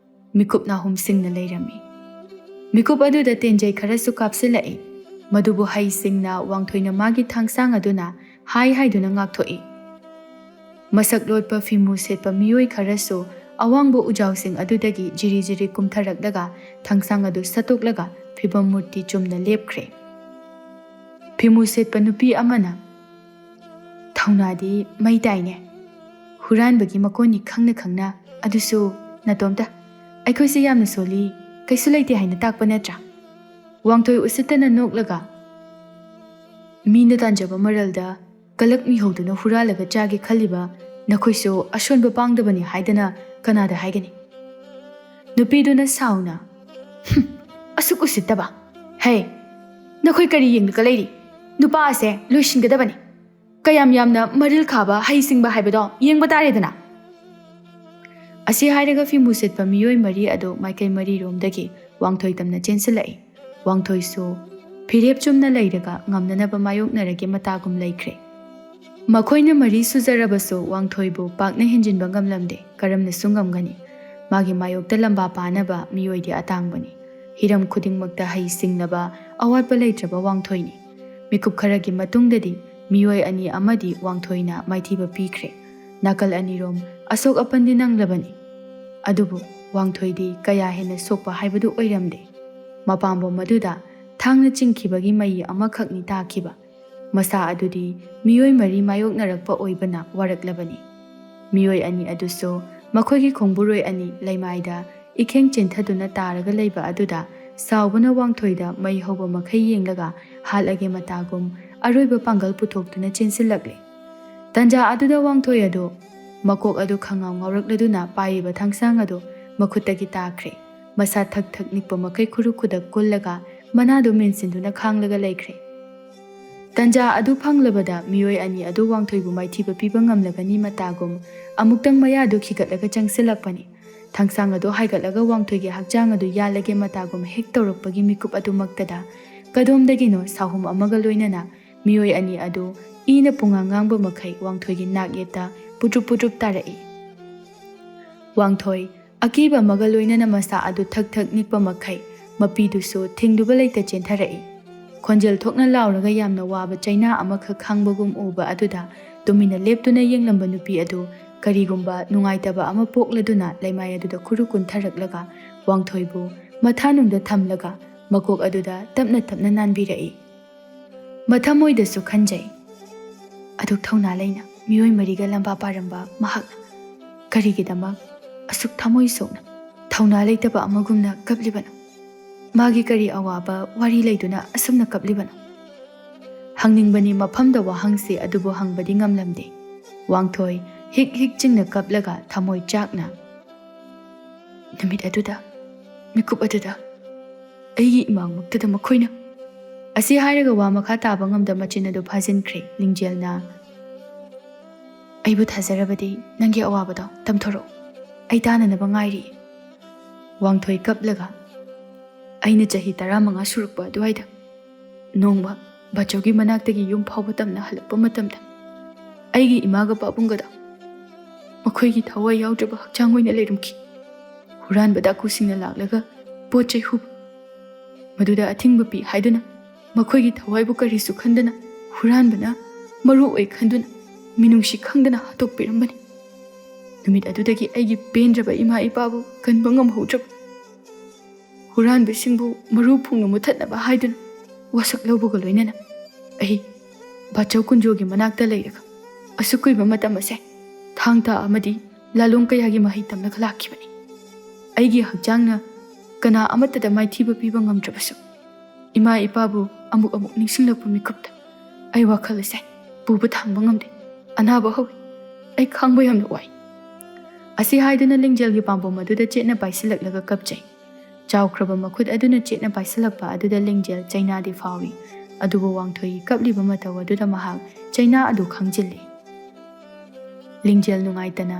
ꯃꯤꯀꯨꯞ ꯅꯥꯍꯨꯝꯁꯤꯡꯅ ꯂꯩꯔꯝꯃꯤ꯫ ꯃꯤꯀꯨꯞ ꯑꯗꯨꯗ ꯇꯦꯟꯖꯩ ꯈꯔꯁꯨ ꯀꯥꯞꯁꯤꯜꯂꯛꯏ꯫ ꯃꯗꯨꯕꯨ ꯍꯩꯁꯤꯡꯅ ꯋꯥꯡꯊꯣꯏꯅ ꯃꯥꯒꯤ ꯊꯥꯡꯁꯥꯡ ꯑꯗꯨꯅ ꯍꯥꯏ ꯍꯥꯏꯗꯨꯅ ꯉꯥꯛꯊꯣꯛꯏ꯫ ꯃꯁꯛ ꯂꯣꯠꯄ ꯐꯤꯃꯨ ꯁꯦꯠꯄ ꯃꯤꯑꯣꯏ ꯈꯔꯁꯨ ꯑꯋꯥꯡꯕ ꯎꯖꯥꯎꯁꯤꯡ ꯑꯗꯨꯗꯒꯤ ꯖꯤꯔꯤ ꯖꯤꯔꯤ ꯀꯨꯝꯊꯔꯛꯂꯒ ꯊꯥꯡꯁꯥꯡ ꯑꯗꯨ ꯁꯠꯇꯣꯛꯂꯒ ꯐꯤꯕꯝ ꯃꯨꯔꯇꯤ ꯆꯨꯝꯅ ꯂꯦꯞꯈ꯭ꯔꯦ꯫ ꯐꯤꯃꯨ ꯁꯦꯠꯄ ꯅꯨꯄꯤ ꯑꯃꯅ, "ꯊꯧꯅꯥꯗꯤ ꯃꯩ ꯇꯥꯏꯅꯦ꯫ ꯍꯨꯔꯥꯟꯕꯒꯤ ꯃꯀꯣꯟꯅꯤ ꯈꯪꯅ ꯈꯪꯅ, ꯑꯗꯨꯁꯨ ꯅꯇꯣꯝꯇ꯫ ꯑꯩꯈꯣꯏꯁꯦ ꯌꯥꯝꯅ ꯁꯣꯜꯂꯤ, ꯀꯩꯁꯨ ꯂꯩꯇꯦ ꯍꯥꯏꯅ ꯇꯥꯛꯄ ꯅꯠꯇ꯭ꯔꯥ?" ꯋꯥꯡꯊꯣꯏ ꯎꯁꯤꯠꯇꯅ ꯅꯣꯛꯂꯒ, "ꯃꯤꯅ ꯇꯥꯟꯖꯕ ꯃꯔꯜꯗ ꯀꯂꯛ ꯃꯤꯍꯧꯗꯨꯅ ꯍꯨꯔꯥꯜꯂꯒ ꯆꯥꯒꯦ ꯈꯜꯂꯤꯕ ꯅꯈꯣꯏꯁꯨ ꯑꯁꯣꯟꯕ ꯄꯥꯡꯗꯕꯅꯤ ꯍꯥꯏꯗꯅ ꯀꯅꯥꯗ ꯍꯥꯏꯒꯅꯤ?" ꯅꯨꯄꯤꯗꯨꯅ ꯁꯥꯎꯅ, "ꯍꯨꯝ, ꯑꯁꯨꯛ ꯎꯁꯤꯠꯇꯕ! ꯍꯦ, ꯅꯈꯣꯏ ꯀꯔꯤ ꯌꯦꯡꯂꯒ ꯂꯩꯔꯤ? ꯅꯨꯄꯥ ꯑꯁꯦ ꯂꯣꯏꯁꯤꯟꯒꯗꯕꯅꯤ꯫ ꯀꯌꯥꯝ ꯌꯥꯝꯅ ꯃꯔꯤꯜ ꯈꯥꯕ, ꯍꯩꯁꯤꯡꯕ ꯍꯥꯏꯕꯗꯣ ꯌꯦꯡꯕ ꯇꯥꯔꯦꯗꯅ!" ꯑꯁꯤ ꯍꯥꯏꯔꯒ ꯐꯤꯃꯨ ꯁꯦꯠꯄ ꯃꯤꯑꯣꯏ ꯃꯔꯤ ꯑꯗꯨ ꯃꯥꯏꯀꯩ ꯃꯔꯤꯔꯣꯝꯗꯒꯤ ꯋꯥꯡꯊꯣꯏ ꯇꯝꯅ ꯆꯦꯟꯁꯤꯜꯂꯛꯏ꯫ ꯋꯥꯡꯊꯣꯏꯁꯨ ꯐꯤꯔꯦꯞ ꯆꯨꯝꯅ ꯂꯩꯔꯒ ꯉꯝꯅꯅꯕ ꯃꯥꯌꯣꯛꯅꯔꯒꯦ ꯃꯇꯥꯒꯨꯝ ꯂꯩꯈ꯭ꯔꯦ꯫ ꯃꯈꯣꯏꯅ ꯃꯔꯤ ꯁꯨꯖꯔꯕꯁꯨ ꯋꯥꯡꯊꯣꯏꯕꯨ ꯄꯥꯛꯅ ꯍꯦꯟꯖꯤꯟꯕ ꯉꯝꯂꯝꯗꯦ꯫ ꯀꯔꯝꯅꯁꯨ ꯉꯝꯒꯅꯤ? ꯃꯥꯒꯤ ꯃꯥꯌꯣꯛꯇ ꯂꯝꯕꯥ ꯄꯥꯅꯕ ꯃꯤꯑꯣꯏꯗꯤ ꯑꯇꯥꯡꯕꯅꯤ꯫ ꯍꯤꯔꯝ ꯈꯨꯗꯤꯡꯃꯛꯇ ꯍꯩ ꯁꯤꯡꯂꯕ, ꯑꯋꯥꯠꯄ ꯂꯩꯇ꯭ꯔꯕ ꯋꯥꯡꯊꯣꯏꯅꯤ꯫ ꯃꯤꯀꯨꯞ ꯈꯔꯒꯤ ꯃꯇꯨꯡꯗꯗꯤ ꯃꯤꯑꯣꯏ ꯑꯅꯤ ꯑꯃꯗꯤ ꯋꯥꯡꯊꯣꯏꯅ ꯃꯥꯏꯊꯤꯕ ꯄꯤꯈ꯭ꯔꯦ꯫ ꯅꯥꯀꯜ ꯑꯅꯤꯔꯣꯝ ꯑꯁꯣꯛ ꯑꯄꯟꯗꯤ ꯅꯪꯂꯕꯅꯤ꯫ ꯑꯗꯨꯕꯨ ꯋꯥꯡꯊꯣꯏꯗꯤ ꯀꯌꯥ ꯍꯦꯟꯅ ꯁꯣꯛꯄ ꯍꯥꯏꯕꯗꯨ ꯑꯣꯏꯔꯝꯗꯦ꯫ ꯃꯄꯥꯝꯕꯣꯝ ꯑꯗꯨꯗ ꯊꯥꯡꯅ ꯆꯤꯡꯈꯤꯕꯒꯤ ꯃꯌꯤ ꯑꯃꯈꯛꯅꯤ ꯇꯥꯈꯤꯕ꯫ ꯃꯁꯥ ꯑꯗꯨꯗꯤ ꯃꯤꯑꯣꯏ ꯃꯔꯤ ꯃꯥꯌꯣꯛꯅꯔꯛꯄ ꯑꯣꯏꯕꯅ ꯋꯥꯔꯛꯂꯕꯅꯤ꯫ ꯃꯤꯑꯣꯏ ꯑꯅꯤ ꯑꯗꯨꯁꯨ ꯃꯈꯣꯏꯒꯤ ꯈꯣꯡꯕꯨꯔꯣꯏ ꯑꯅꯤ ꯂꯩꯃꯥꯏꯗ ꯏꯈꯦꯡ ꯆꯦꯟꯊꯗꯨꯅ ꯇꯥꯔꯒ ꯂꯩꯕ ꯑꯗꯨꯗ ꯁꯥꯎꯕꯅ ꯋꯥꯡꯊꯣꯏꯗ ꯃꯩ ꯍꯧꯕ ꯃꯈꯩ ꯌꯦꯡꯂꯒ ꯍꯥꯠꯂꯒꯦ ꯃꯇꯥꯒꯨꯝ ꯑꯔꯣꯏꯕ ꯄꯥꯡꯒꯜ ꯄꯨꯊꯣꯛꯇꯨꯅ ꯆꯦꯟꯁꯤꯜꯂꯛꯂꯦ꯫ ꯇꯟꯖꯥ ꯑꯗꯨꯗ ꯋꯥꯡꯊꯣꯏ ꯑꯗꯨ ꯃꯀꯣꯛ ꯑꯗꯨ ꯈꯪꯉꯥꯎ ꯉꯥꯎꯔꯛꯂꯗꯨꯅ ꯄꯥꯏꯔꯤꯕ ꯊꯥꯡꯁꯥꯡ ꯑꯗꯨ ꯃꯈꯨꯠꯇꯒꯤ ꯇꯥꯈ꯭ꯔꯦ꯫ ꯃꯁꯥ ꯊꯛ ꯊꯛ ꯅꯤꯛꯄ ꯃꯈꯩ ꯈꯨꯔꯨ ꯈꯨꯗꯛ ꯀꯨꯜꯂꯒ ꯃꯅꯥꯗꯨ ꯃꯦꯟꯁꯤꯟꯗꯨꯅ ꯈꯥꯡꯂꯒ ꯂꯩꯈ꯭ꯔꯦ꯫ ꯇꯟꯖꯥ ꯑꯗꯨ ꯐꯪꯂꯕꯗ ꯃꯤꯑꯣꯏ ꯑꯅꯤ ꯑꯗꯨ ꯋꯥꯡꯊꯣꯏꯕꯨ ꯃꯥꯏꯊꯤꯕ ꯄꯤꯕ ꯉꯝꯂꯒꯅꯤ ꯃꯇꯥꯒꯨꯝ ꯑꯃꯨꯛꯇꯪ ꯃꯌꯥꯗꯨ ꯈꯤꯒꯠꯂꯒ ꯆꯪꯁꯤꯜꯂꯛꯄꯅꯤ꯫ ꯊꯥꯡꯁꯥꯡ ꯑꯗꯨ ꯍꯥꯏꯒꯠꯂꯒ ꯋꯥꯡꯊꯣꯏꯒꯤ ꯍꯛꯆꯥꯡ ꯑꯗꯨ ꯌꯥꯜꯂꯒꯦ ꯃꯇꯥꯒꯨꯝ ꯍꯦꯛ ꯇꯧꯔꯛꯄꯒꯤ ꯃꯤꯀꯨꯞ ꯑꯗꯨꯃꯛꯇꯗ ꯀꯗꯣꯝꯗꯒꯤꯅꯣ ꯁꯥꯍꯨꯝ ꯑꯃꯒ ꯂꯣꯏꯅꯅ ꯃꯤꯑꯣꯏ ꯑꯅꯤ ꯑꯗꯨ ꯏꯅ ꯄꯨꯡꯉꯥꯡ ꯉꯥꯡꯕ ꯃꯈꯩ ꯋꯥꯡꯊꯣꯏꯒꯤ ꯅꯥꯛ ꯌꯦꯠꯇ ꯄꯨꯗ꯭ꯔꯨꯞ ꯄꯨꯗ꯭ꯔꯨꯞ ꯇꯥꯔꯛꯏ꯫ ꯋꯥꯡꯊꯣꯏ ꯑꯀꯤꯕ ꯑꯃꯒ ꯂꯣꯏꯅꯅ ꯃꯁꯥ ꯑꯗꯨ ꯊꯛ ꯊꯛ ꯅꯤꯛꯄ ꯃꯈꯩ ꯃꯄꯤꯗꯨꯁꯨ ꯊꯤꯡꯂꯨꯕ ꯂꯩꯇ ꯆꯦꯟꯊꯔꯛꯏ꯫ ꯈꯣꯟꯖꯦꯜ ꯊꯣꯛꯅ ꯂꯥꯎꯔꯒ ꯌꯥꯝꯅ ꯋꯥꯕ ꯆꯩꯅꯥ ꯑꯃꯈꯛ ꯈꯥꯡꯕꯒꯨꯝ ꯎꯕ ꯑꯗꯨꯗ ꯇꯨꯃꯤꯟꯅ ꯂꯦꯞꯇꯨꯅ ꯌꯦꯡꯂꯝꯕ ꯅꯨꯄꯤ ꯑꯗꯨ ꯀꯔꯤꯒꯨꯝꯕ ꯅꯨꯡꯉꯥꯏꯇꯕ ꯑꯃ ꯄꯣꯛꯂꯗꯨꯅ ꯂꯩꯃꯥꯏ ꯑꯗꯨꯗ ꯈꯨꯔꯨ ꯀꯨꯟꯊꯔꯛꯂꯒ ꯋꯥꯡꯊꯣꯏꯕꯨ ꯃꯊꯥꯅꯨꯡꯗ ꯊꯝꯂꯒ ꯃꯀꯣꯛ ꯑꯗꯨꯗ ꯇꯞꯅ ꯇꯞꯅ ꯅꯥꯟꯕꯤꯔꯛꯏ꯫ ꯃꯊꯃꯣꯏꯗꯁꯨ ꯈꯟꯖꯩ, ꯑꯗꯨꯛ ꯊꯧꯅꯥ ꯂꯩꯅ ꯃꯤꯑꯣꯏ ꯃꯔꯤꯒ ꯂꯝꯕꯥ ꯄꯥꯔꯝꯕ ꯃꯍꯥꯛꯅ ꯀꯔꯤꯒꯤꯗꯃꯛ ꯑꯁꯨꯛ ꯊꯃꯣꯏ ꯁꯣꯛꯅ ꯊꯧꯅꯥ ꯂꯩꯇꯕ ꯑꯃꯒꯨꯝꯅ ꯀꯞꯂꯤꯕꯅꯣ? ꯃꯥꯒꯤ ꯀꯔꯤ ꯑꯋꯥꯕ ꯋꯥꯔꯤ ꯂꯩꯗꯨꯅ ꯑꯁꯨꯝꯅ ꯀꯞꯂꯤꯕꯅꯣ? ꯍꯪꯅꯤꯡꯕꯅꯤ ꯃꯐꯝꯗ ꯋꯥꯍꯪꯁꯤ, ꯑꯗꯨꯕꯨ ꯍꯪꯕꯗꯤ ꯉꯝꯂꯝꯗꯦ꯫ ꯋꯥꯡꯊꯣꯏ ꯍꯤꯛ ꯍꯤꯛ ꯆꯤꯡꯅ ꯀꯞꯂꯒ ꯊꯃꯣꯏ ꯆꯥꯛꯅ, ꯅꯨꯃꯤꯠ ꯑꯗꯨꯗ, ꯃꯤꯀꯨꯞ ꯑꯗꯨꯗ ꯑꯩꯒꯤ ꯏꯃꯥꯡꯃꯛꯇꯗ ꯃꯈꯣꯏꯅ꯫ ꯑꯁꯤ ꯍꯥꯏꯔꯒ ꯋꯥ ꯃꯈꯥ ꯇꯥꯕ ꯉꯝꯗ ꯃꯆꯤꯟ ꯑꯗꯨ ꯐꯥꯖꯤꯟꯈ꯭ꯔꯦ꯫ ꯂꯤꯡꯖꯦꯜꯅ, ꯑꯩꯕꯨ ꯊꯥꯖꯔꯕꯗꯤ ꯅꯪꯒꯤ ꯑꯋꯥꯕꯗꯣ ꯇꯝꯊꯣꯔꯛꯎ, ꯑꯩ ꯇꯥꯅꯅꯕ ꯉꯥꯏꯔꯤ꯫ ꯋꯥꯡꯊꯣꯏ ꯀꯞꯂꯒ, ꯑꯩꯅ ꯆꯍꯤ ꯇꯔꯥꯃꯉꯥ ꯁꯨꯔꯛꯄ ꯑꯗꯨꯋꯥꯏꯗ ꯅꯣꯡꯃ ꯕꯥꯆꯧꯒꯤ ꯃꯅꯥꯛꯇꯒꯤ ꯌꯨꯝ ꯐꯥꯎꯕ ꯇꯝꯅ ꯍꯜꯂꯛꯄ ꯃꯇꯝꯗ ꯑꯩꯒꯤ ꯏꯃꯥꯒ ꯄꯥꯕꯨꯡꯒꯗꯣ ꯃꯈꯣꯏꯒꯤ ꯊꯋꯥꯏ ꯌꯥꯎꯗ꯭ꯔꯕ ꯍꯛꯆꯥꯡ ꯑꯣꯏꯅ ꯂꯩꯔꯝꯈꯤ꯫ ꯍꯨꯔꯥꯟꯕ ꯗꯥꯀꯨꯁꯤꯡꯅ ꯂꯥꯛꯂꯒ ꯄꯣꯠ ꯆꯩ ꯍꯨꯕ, ꯃꯗꯨꯗ ꯑꯊꯤꯡꯕ ꯄꯤ ꯍꯥꯏꯗꯨꯅ ꯃꯈꯣꯏꯒꯤ ꯊꯋꯥꯏꯕꯨ ꯀꯔꯤꯁꯨ ꯈꯟꯗꯅ ꯍꯨꯔꯥꯟꯕꯅ ꯃꯔꯨ ꯑꯣꯏ ꯈꯟꯗꯨꯅ ꯃꯤꯅꯨꯡꯁꯤ ꯈꯪꯗꯅ ꯍꯥꯠꯇꯣꯛꯄꯤꯔꯝꯕꯅꯤ꯫ ꯅꯨꯃꯤꯠ ꯑꯗꯨꯗꯒꯤ ꯑꯩꯒꯤ ꯄꯦꯟꯗ꯭ꯔꯕ ꯏꯃꯥ ꯏꯄꯥꯕꯨ ꯀꯟꯕ ꯉꯝꯍꯧꯗ꯭ꯔꯕ ꯍꯨꯔꯥꯟꯕꯁꯤꯡꯕꯨ ꯃꯔꯨ ꯐꯨꯡꯅ ꯃꯨꯊꯠꯅꯕ ꯍꯥꯏꯗꯨꯅ ꯋꯥꯁꯛ ꯂꯧꯕꯒ ꯂꯣꯏꯅꯅ ꯑꯩ ꯕꯥꯆꯧ ꯀꯨꯟꯖꯣꯒꯤ ꯃꯅꯥꯛꯇ ꯂꯩꯔꯒ ꯑꯁꯨꯛ ꯀꯨꯏꯕ ꯃꯇꯝ ꯑꯁꯦ ꯊꯥꯡ ꯇꯥ ꯑꯃꯗꯤ ꯂꯥꯂꯣꯡ ꯀꯌꯥꯒꯤ ꯃꯍꯩ ꯇꯝꯂꯒ ꯂꯥꯛꯈꯤꯕꯅꯤ꯫ ꯑꯩꯒꯤ ꯍꯛꯆꯥꯡꯅ ꯀꯅꯥ ꯑꯃꯠꯇꯗ ꯃꯥꯏꯊꯤꯕ ꯄꯤꯕ ꯉꯝꯗ꯭ꯔꯕꯁꯨ, ꯏꯃꯥ ꯏꯄꯥꯕꯨ ꯑꯃꯨꯛ ꯑꯃꯨꯛ ꯅꯤꯡꯁꯤꯡꯂꯛꯄ ꯃꯤꯀꯨꯞꯇ ꯑꯩ ꯋꯥꯈꯜ ꯑꯁꯦ ꯄꯨꯕ ꯊꯥꯡꯕ ꯉꯝꯗꯦ꯫ ꯑꯅꯥꯕ ꯍꯧꯏ꯫ ꯑꯩ ꯈꯥꯡꯕ ꯌꯥꯝꯅ ꯋꯥꯏ꯫ ꯑꯁꯤ ꯍꯥꯏꯗꯨꯅ ꯂꯤꯡꯖꯦꯜꯒꯤ ꯄꯥꯝꯕꯣꯝ ꯑꯗꯨꯗ ꯆꯦꯠꯅ ꯄꯥꯏꯁꯤꯜꯂꯛꯂꯒ ꯀꯞꯆꯩ꯫ ꯆꯥꯎꯈ꯭ꯔꯕ ꯃꯈꯨꯠ ꯑꯗꯨꯅ ꯆꯦꯠꯅ ꯄꯥꯏꯁꯤꯜꯂꯛꯄ ꯑꯗꯨꯗ ꯂꯤꯡꯖꯦꯜ ꯆꯩꯅꯥꯗꯤ ꯐꯥꯎꯏ, ꯑꯗꯨꯕꯨ ꯋꯥꯡꯊꯣꯏꯒꯤ ꯀꯞꯂꯤꯕ ꯃꯇꯧ ꯑꯗꯨꯗ ꯃꯍꯥꯛ ꯆꯩꯅꯥ ꯑꯗꯨ ꯈꯪꯖꯤꯜꯂꯤ꯫ ꯂꯤꯡꯖꯦꯜ ꯅꯨꯡꯉꯥꯏꯇꯅ,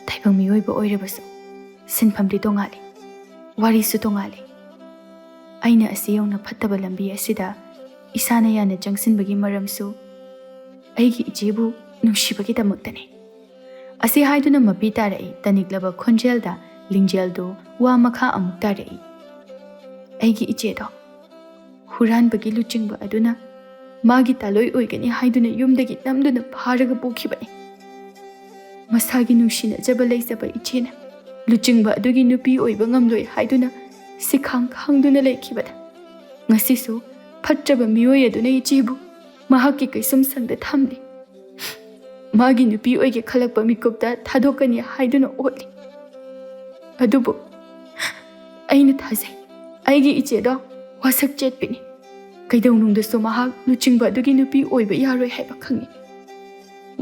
"ꯇꯥꯏꯕꯪ ꯃꯤꯑꯣꯏꯕ ꯑꯣꯏꯔꯕꯁꯨ ꯁꯤꯟꯐꯝꯗꯤ ꯇꯣꯉꯥꯜꯂꯤ, ꯋꯥꯔꯤꯁꯨ ꯇꯣꯉꯥꯜꯂꯤ꯫ ꯑꯩꯅ ꯑꯁꯤ ꯌꯧꯅ ꯐꯠꯇꯕ ꯂꯝꯕꯤ ꯑꯁꯤꯗ ꯏꯁꯥꯅ ꯌꯥꯅ ꯆꯪꯁꯤꯟꯕꯒꯤ ꯃꯔꯝꯁꯨ ꯑꯩꯒꯤ ꯏꯆꯦꯕꯨ ꯅꯨꯡꯁꯤꯕꯒꯤꯗꯃꯛꯇꯅꯤ"꯫ ꯑꯁꯤ ꯍꯥꯏꯗꯨꯅ ꯃꯄꯤ ꯇꯥꯔꯛꯏ꯫ ꯇꯅꯤꯛꯂꯕ ꯈꯣꯟꯖꯦꯜꯗ ꯂꯤꯡꯖꯦꯜꯗꯨ ꯋꯥ ꯃꯈꯥ ꯑꯃꯨꯛ ꯇꯥꯔꯛꯏ꯫ "ꯑꯩꯒꯤ ꯏꯆꯦꯗꯣ ꯍꯨꯔꯥꯟꯕꯒꯤ ꯂꯨꯆꯤꯡꯕ ꯑꯗꯨꯅ ꯃꯥꯒꯤ ꯇꯥꯂꯣꯏ ꯑꯣꯏꯒꯅꯤ ꯍꯥꯏꯗꯨꯅ ꯌꯨꯝꯗꯒꯤ ꯅꯝꯗꯨꯅ ꯐꯥꯔꯒ ꯄꯨꯈꯤꯕꯅꯤ꯫ ꯃꯁꯥꯒꯤ ꯅꯨꯡꯁꯤꯅꯖꯕ ꯂꯩꯖꯕ ꯏꯆꯦꯅ ꯂꯨꯆꯤꯡꯕ ꯑꯗꯨꯒꯤ ꯅꯨꯄꯤ ꯑꯣꯏꯕ ꯉꯝꯂꯣꯏ ꯍꯥꯏꯗꯨꯅ ꯁꯤꯈꯥꯡ ꯈꯥꯡꯗꯨꯅ ꯂꯩꯈꯤꯕꯗ, ꯉꯁꯤꯁꯨ ꯐꯠꯇ꯭ꯔꯕ ꯃꯤꯑꯣꯏ ꯑꯗꯨꯅ ꯏꯆꯦꯕꯨ ꯃꯍꯥꯛꯀꯤ ꯀꯩꯁꯨꯝꯁꯪꯗ ꯊꯝꯂꯤ꯫ ꯃꯥꯒꯤ ꯅꯨꯄꯤ ꯑꯣꯏꯒꯦ ꯈꯜꯂꯛꯄ ꯃꯤꯀꯨꯞꯇ ꯊꯥꯗꯣꯛꯀꯅꯤ ꯍꯥꯏꯗꯨꯅ ꯑꯣꯠꯂꯤ꯫ ꯑꯗꯨꯕꯨ ꯑꯩꯅ ꯊꯥꯖꯩ, ꯑꯩꯒꯤ ꯏꯆꯦꯗꯣ ꯋꯥꯁꯛ ꯆꯦꯠꯄꯤꯅꯤ꯫ ꯀꯩꯗꯧꯅꯨꯡꯗꯁꯨ ꯃꯍꯥꯛ ꯂꯨꯆꯤꯡꯕ ꯑꯗꯨꯒꯤ ꯅꯨꯄꯤ ꯑꯣꯏꯕ ꯌꯥꯔꯣꯏ ꯍꯥꯏꯕ ꯈꯪꯏ"꯫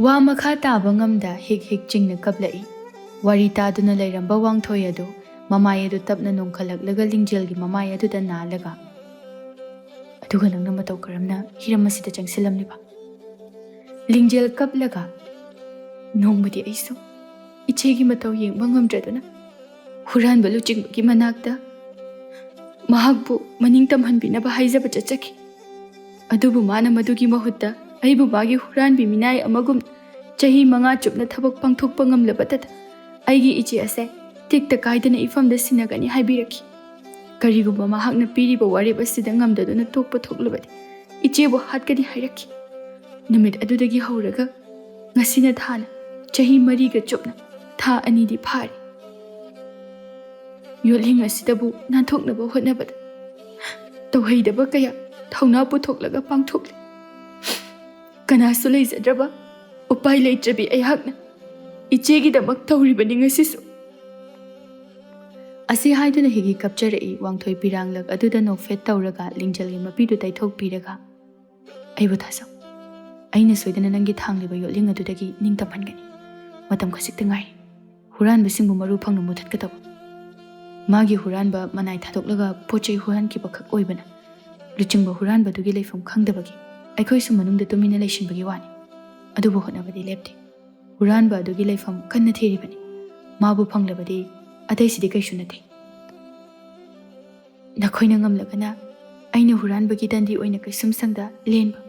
ꯋꯥ ꯃꯈꯥ ꯇꯥꯕ ꯉꯝꯗ ꯍꯤꯛ ꯍꯤꯛ ꯆꯤꯡꯅ ꯀꯞꯂꯛꯏ꯫ ꯋꯥꯔꯤ ꯇꯥꯗꯨꯅ ꯂꯩꯔꯝꯕ ꯋꯥꯡꯊꯣꯏ ꯑꯗꯨ ꯃꯃꯥꯏ ꯑꯗꯨ ꯇꯞꯅ ꯅꯣꯡꯈꯠꯂꯛꯂꯒ ꯂꯤꯡꯖꯦꯜꯒꯤ ꯃꯃꯥꯏ ꯑꯗꯨꯗ ꯅꯥꯜꯂꯒ, "ꯑꯗꯨꯒ ꯅꯪꯅ ꯃꯇꯧ ꯀꯔꯝꯅ ꯍꯤꯔꯝ ꯑꯁꯤꯗ ꯆꯪꯁꯤꯜꯂꯝꯂꯤꯕ?" ꯂꯤꯡꯖꯦꯜ ꯀꯞꯂꯒ, "ꯅꯣꯡꯃꯗꯤ ꯑꯩꯁꯨ ꯏꯆꯦꯒꯤ ꯃꯇꯧ ꯌꯦꯡꯕ ꯉꯝꯗ꯭ꯔꯗꯨꯅ ꯍꯨꯔꯥꯟꯕ ꯂꯨꯆꯤꯡꯕꯒꯤ ꯃꯅꯥꯛꯇ ꯃꯍꯥꯛꯄꯨ ꯃꯅꯤꯡ ꯇꯝꯍꯟꯕꯤꯅꯕ ꯍꯥꯏꯖꯕ ꯆꯠꯆꯈꯤ꯫ ꯑꯗꯨꯕꯨ ꯃꯥꯅ ꯃꯗꯨꯒꯤ ꯃꯍꯨꯠꯇ ꯑꯩꯕꯨ ꯃꯥꯒꯤ ꯍꯨꯔꯥꯟꯕꯤ ꯃꯤꯅꯥꯏ ꯑꯃꯒꯨꯝ ꯆꯍꯤ ꯃꯉꯥ ꯆꯨꯞꯅ ꯊꯕꯛ ꯄꯥꯡꯊꯣꯛꯄ ꯉꯝꯂꯕꯗꯇ ꯑꯩꯒꯤ ꯏꯆꯦ ꯑꯁꯦ ꯇꯦꯛꯇ ꯀꯥꯏꯗꯅ ꯏꯐꯝꯗ ꯁꯤꯟꯅꯒꯅꯤ ꯍꯥꯏꯕꯤꯔꯛꯈꯤ꯫ ꯀꯔꯤꯒꯨꯝꯕ ꯃꯍꯥꯛꯅ ꯄꯤꯔꯤꯕ ꯋꯥꯔꯦꯞ ꯑꯁꯤꯗ ꯉꯝꯗꯗꯨꯅ ꯇꯣꯛꯄ ꯊꯣꯛꯂꯕꯗꯤ ꯏꯆꯦꯕꯨ ꯍꯥꯠꯀꯅꯤ ꯍꯥꯏꯔꯛꯈꯤ꯫ ꯅꯨꯃꯤꯠ ꯑꯗꯨꯗꯒꯤ ꯍꯧꯔꯒ ꯉꯁꯤꯅ ꯊꯥꯅ ꯆꯍꯤ ꯃꯔꯤꯒ ꯆꯨꯞꯅ ꯊꯥ ꯑꯅꯤꯗꯤ ꯐꯥꯔꯦ꯫ ꯌꯣꯠꯂꯤꯡ ꯑꯁꯤꯗꯕꯨ ꯅꯥꯟꯊꯣꯛꯅꯕ ꯍꯣꯠꯅꯕꯗ ꯇꯧꯍꯩꯗꯕ ꯀꯌꯥ ꯊꯧꯅꯥ ꯄꯨꯊꯣꯛꯂꯒ ꯄꯥꯡꯊꯣꯛꯂꯤ꯫ ꯀꯅꯥꯁꯨ ꯂꯩꯖꯗ꯭ꯔꯕ ꯎꯄꯥꯏ ꯂꯩꯇ꯭ꯔꯕꯤ ꯑꯩꯍꯥꯛꯅ ꯏꯆꯦꯒꯤꯗꯃꯛ ꯇꯧꯔꯤꯕꯅꯤ ꯉꯁꯤꯁꯨ"꯫ ꯑꯁꯤ ꯍꯥꯏꯗꯨꯅ ꯍꯤꯒꯤ ꯀꯞꯆꯔꯛꯏ꯫ ꯋꯥꯡꯊꯣꯏ ꯄꯤꯔꯥꯡꯂꯛ ꯑꯗꯨꯗ ꯅꯣꯛꯐꯦꯠ ꯇꯧꯔꯒ ꯂꯤꯡꯖꯦꯜꯒꯤ ꯃꯄꯤꯗꯨ ꯇꯩꯊꯣꯛꯄꯤꯔꯒ, "ꯑꯩꯕꯨ ꯊꯥꯖꯧ꯫ ꯑꯩꯅ ꯁꯣꯏꯗꯅ ꯅꯪꯒꯤ ꯊꯥꯡꯂꯤꯕ ꯌꯣꯠꯂꯤꯡ ꯑꯗꯨꯗꯒꯤ ꯅꯤꯡꯇꯝꯍꯟꯒꯅꯤ꯫ ꯃꯇꯝ ꯈꯖꯤꯛꯇ ꯉꯥꯏꯔꯦ꯫ ꯍꯨꯔꯥꯟꯕꯁꯤꯡꯕꯨ ꯃꯔꯨ ꯐꯪꯅ ꯃꯨꯊꯠꯀꯗꯧꯕ꯫ ꯃꯥꯒꯤ ꯍꯨꯔꯥꯟꯕ ꯃꯅꯥꯏ ꯊꯥꯗꯣꯛꯂꯒ ꯄꯣꯠ ꯆꯩ ꯍꯨꯔꯥꯟꯈꯤꯕ ꯈꯛ ꯑꯣꯏꯕꯅ, ꯂꯨꯆꯤꯡꯕ ꯍꯨꯔꯥꯟꯕꯗꯨꯒꯤ ꯂꯩꯐꯝ ꯈꯪꯗꯕꯒꯤ ꯑꯩꯈꯣꯏꯁꯨ ꯃꯅꯨꯡꯗ ꯇꯨꯃꯤꯟꯅ ꯂꯩꯁꯤꯟꯕꯒꯤ ꯋꯥꯅꯤ꯫ ꯑꯗꯨꯕꯨ ꯍꯣꯠꯅꯕꯗꯤ ꯂꯦꯞꯇꯦ꯫ ꯍꯨꯔꯥꯟꯕ ꯑꯗꯨꯒꯤ ꯂꯩꯐꯝ ꯀꯟꯅ ꯊꯤꯔꯤꯕꯅꯤ꯫ ꯃꯥꯕꯨ ꯐꯪꯂꯕꯗꯤ ꯑꯇꯩꯁꯤꯗꯤ ꯀꯩꯁꯨ ꯅꯠꯇꯦ꯫ ꯅꯈꯣꯏꯅ ꯉꯝꯂꯒꯅ ꯑꯩꯅ ꯍꯨꯔꯥꯟꯕꯒꯤ ꯗꯟꯗꯤ ꯑꯣꯏꯅ ꯀꯩꯁꯨꯝꯁꯪꯗ ꯂꯦꯟꯕ,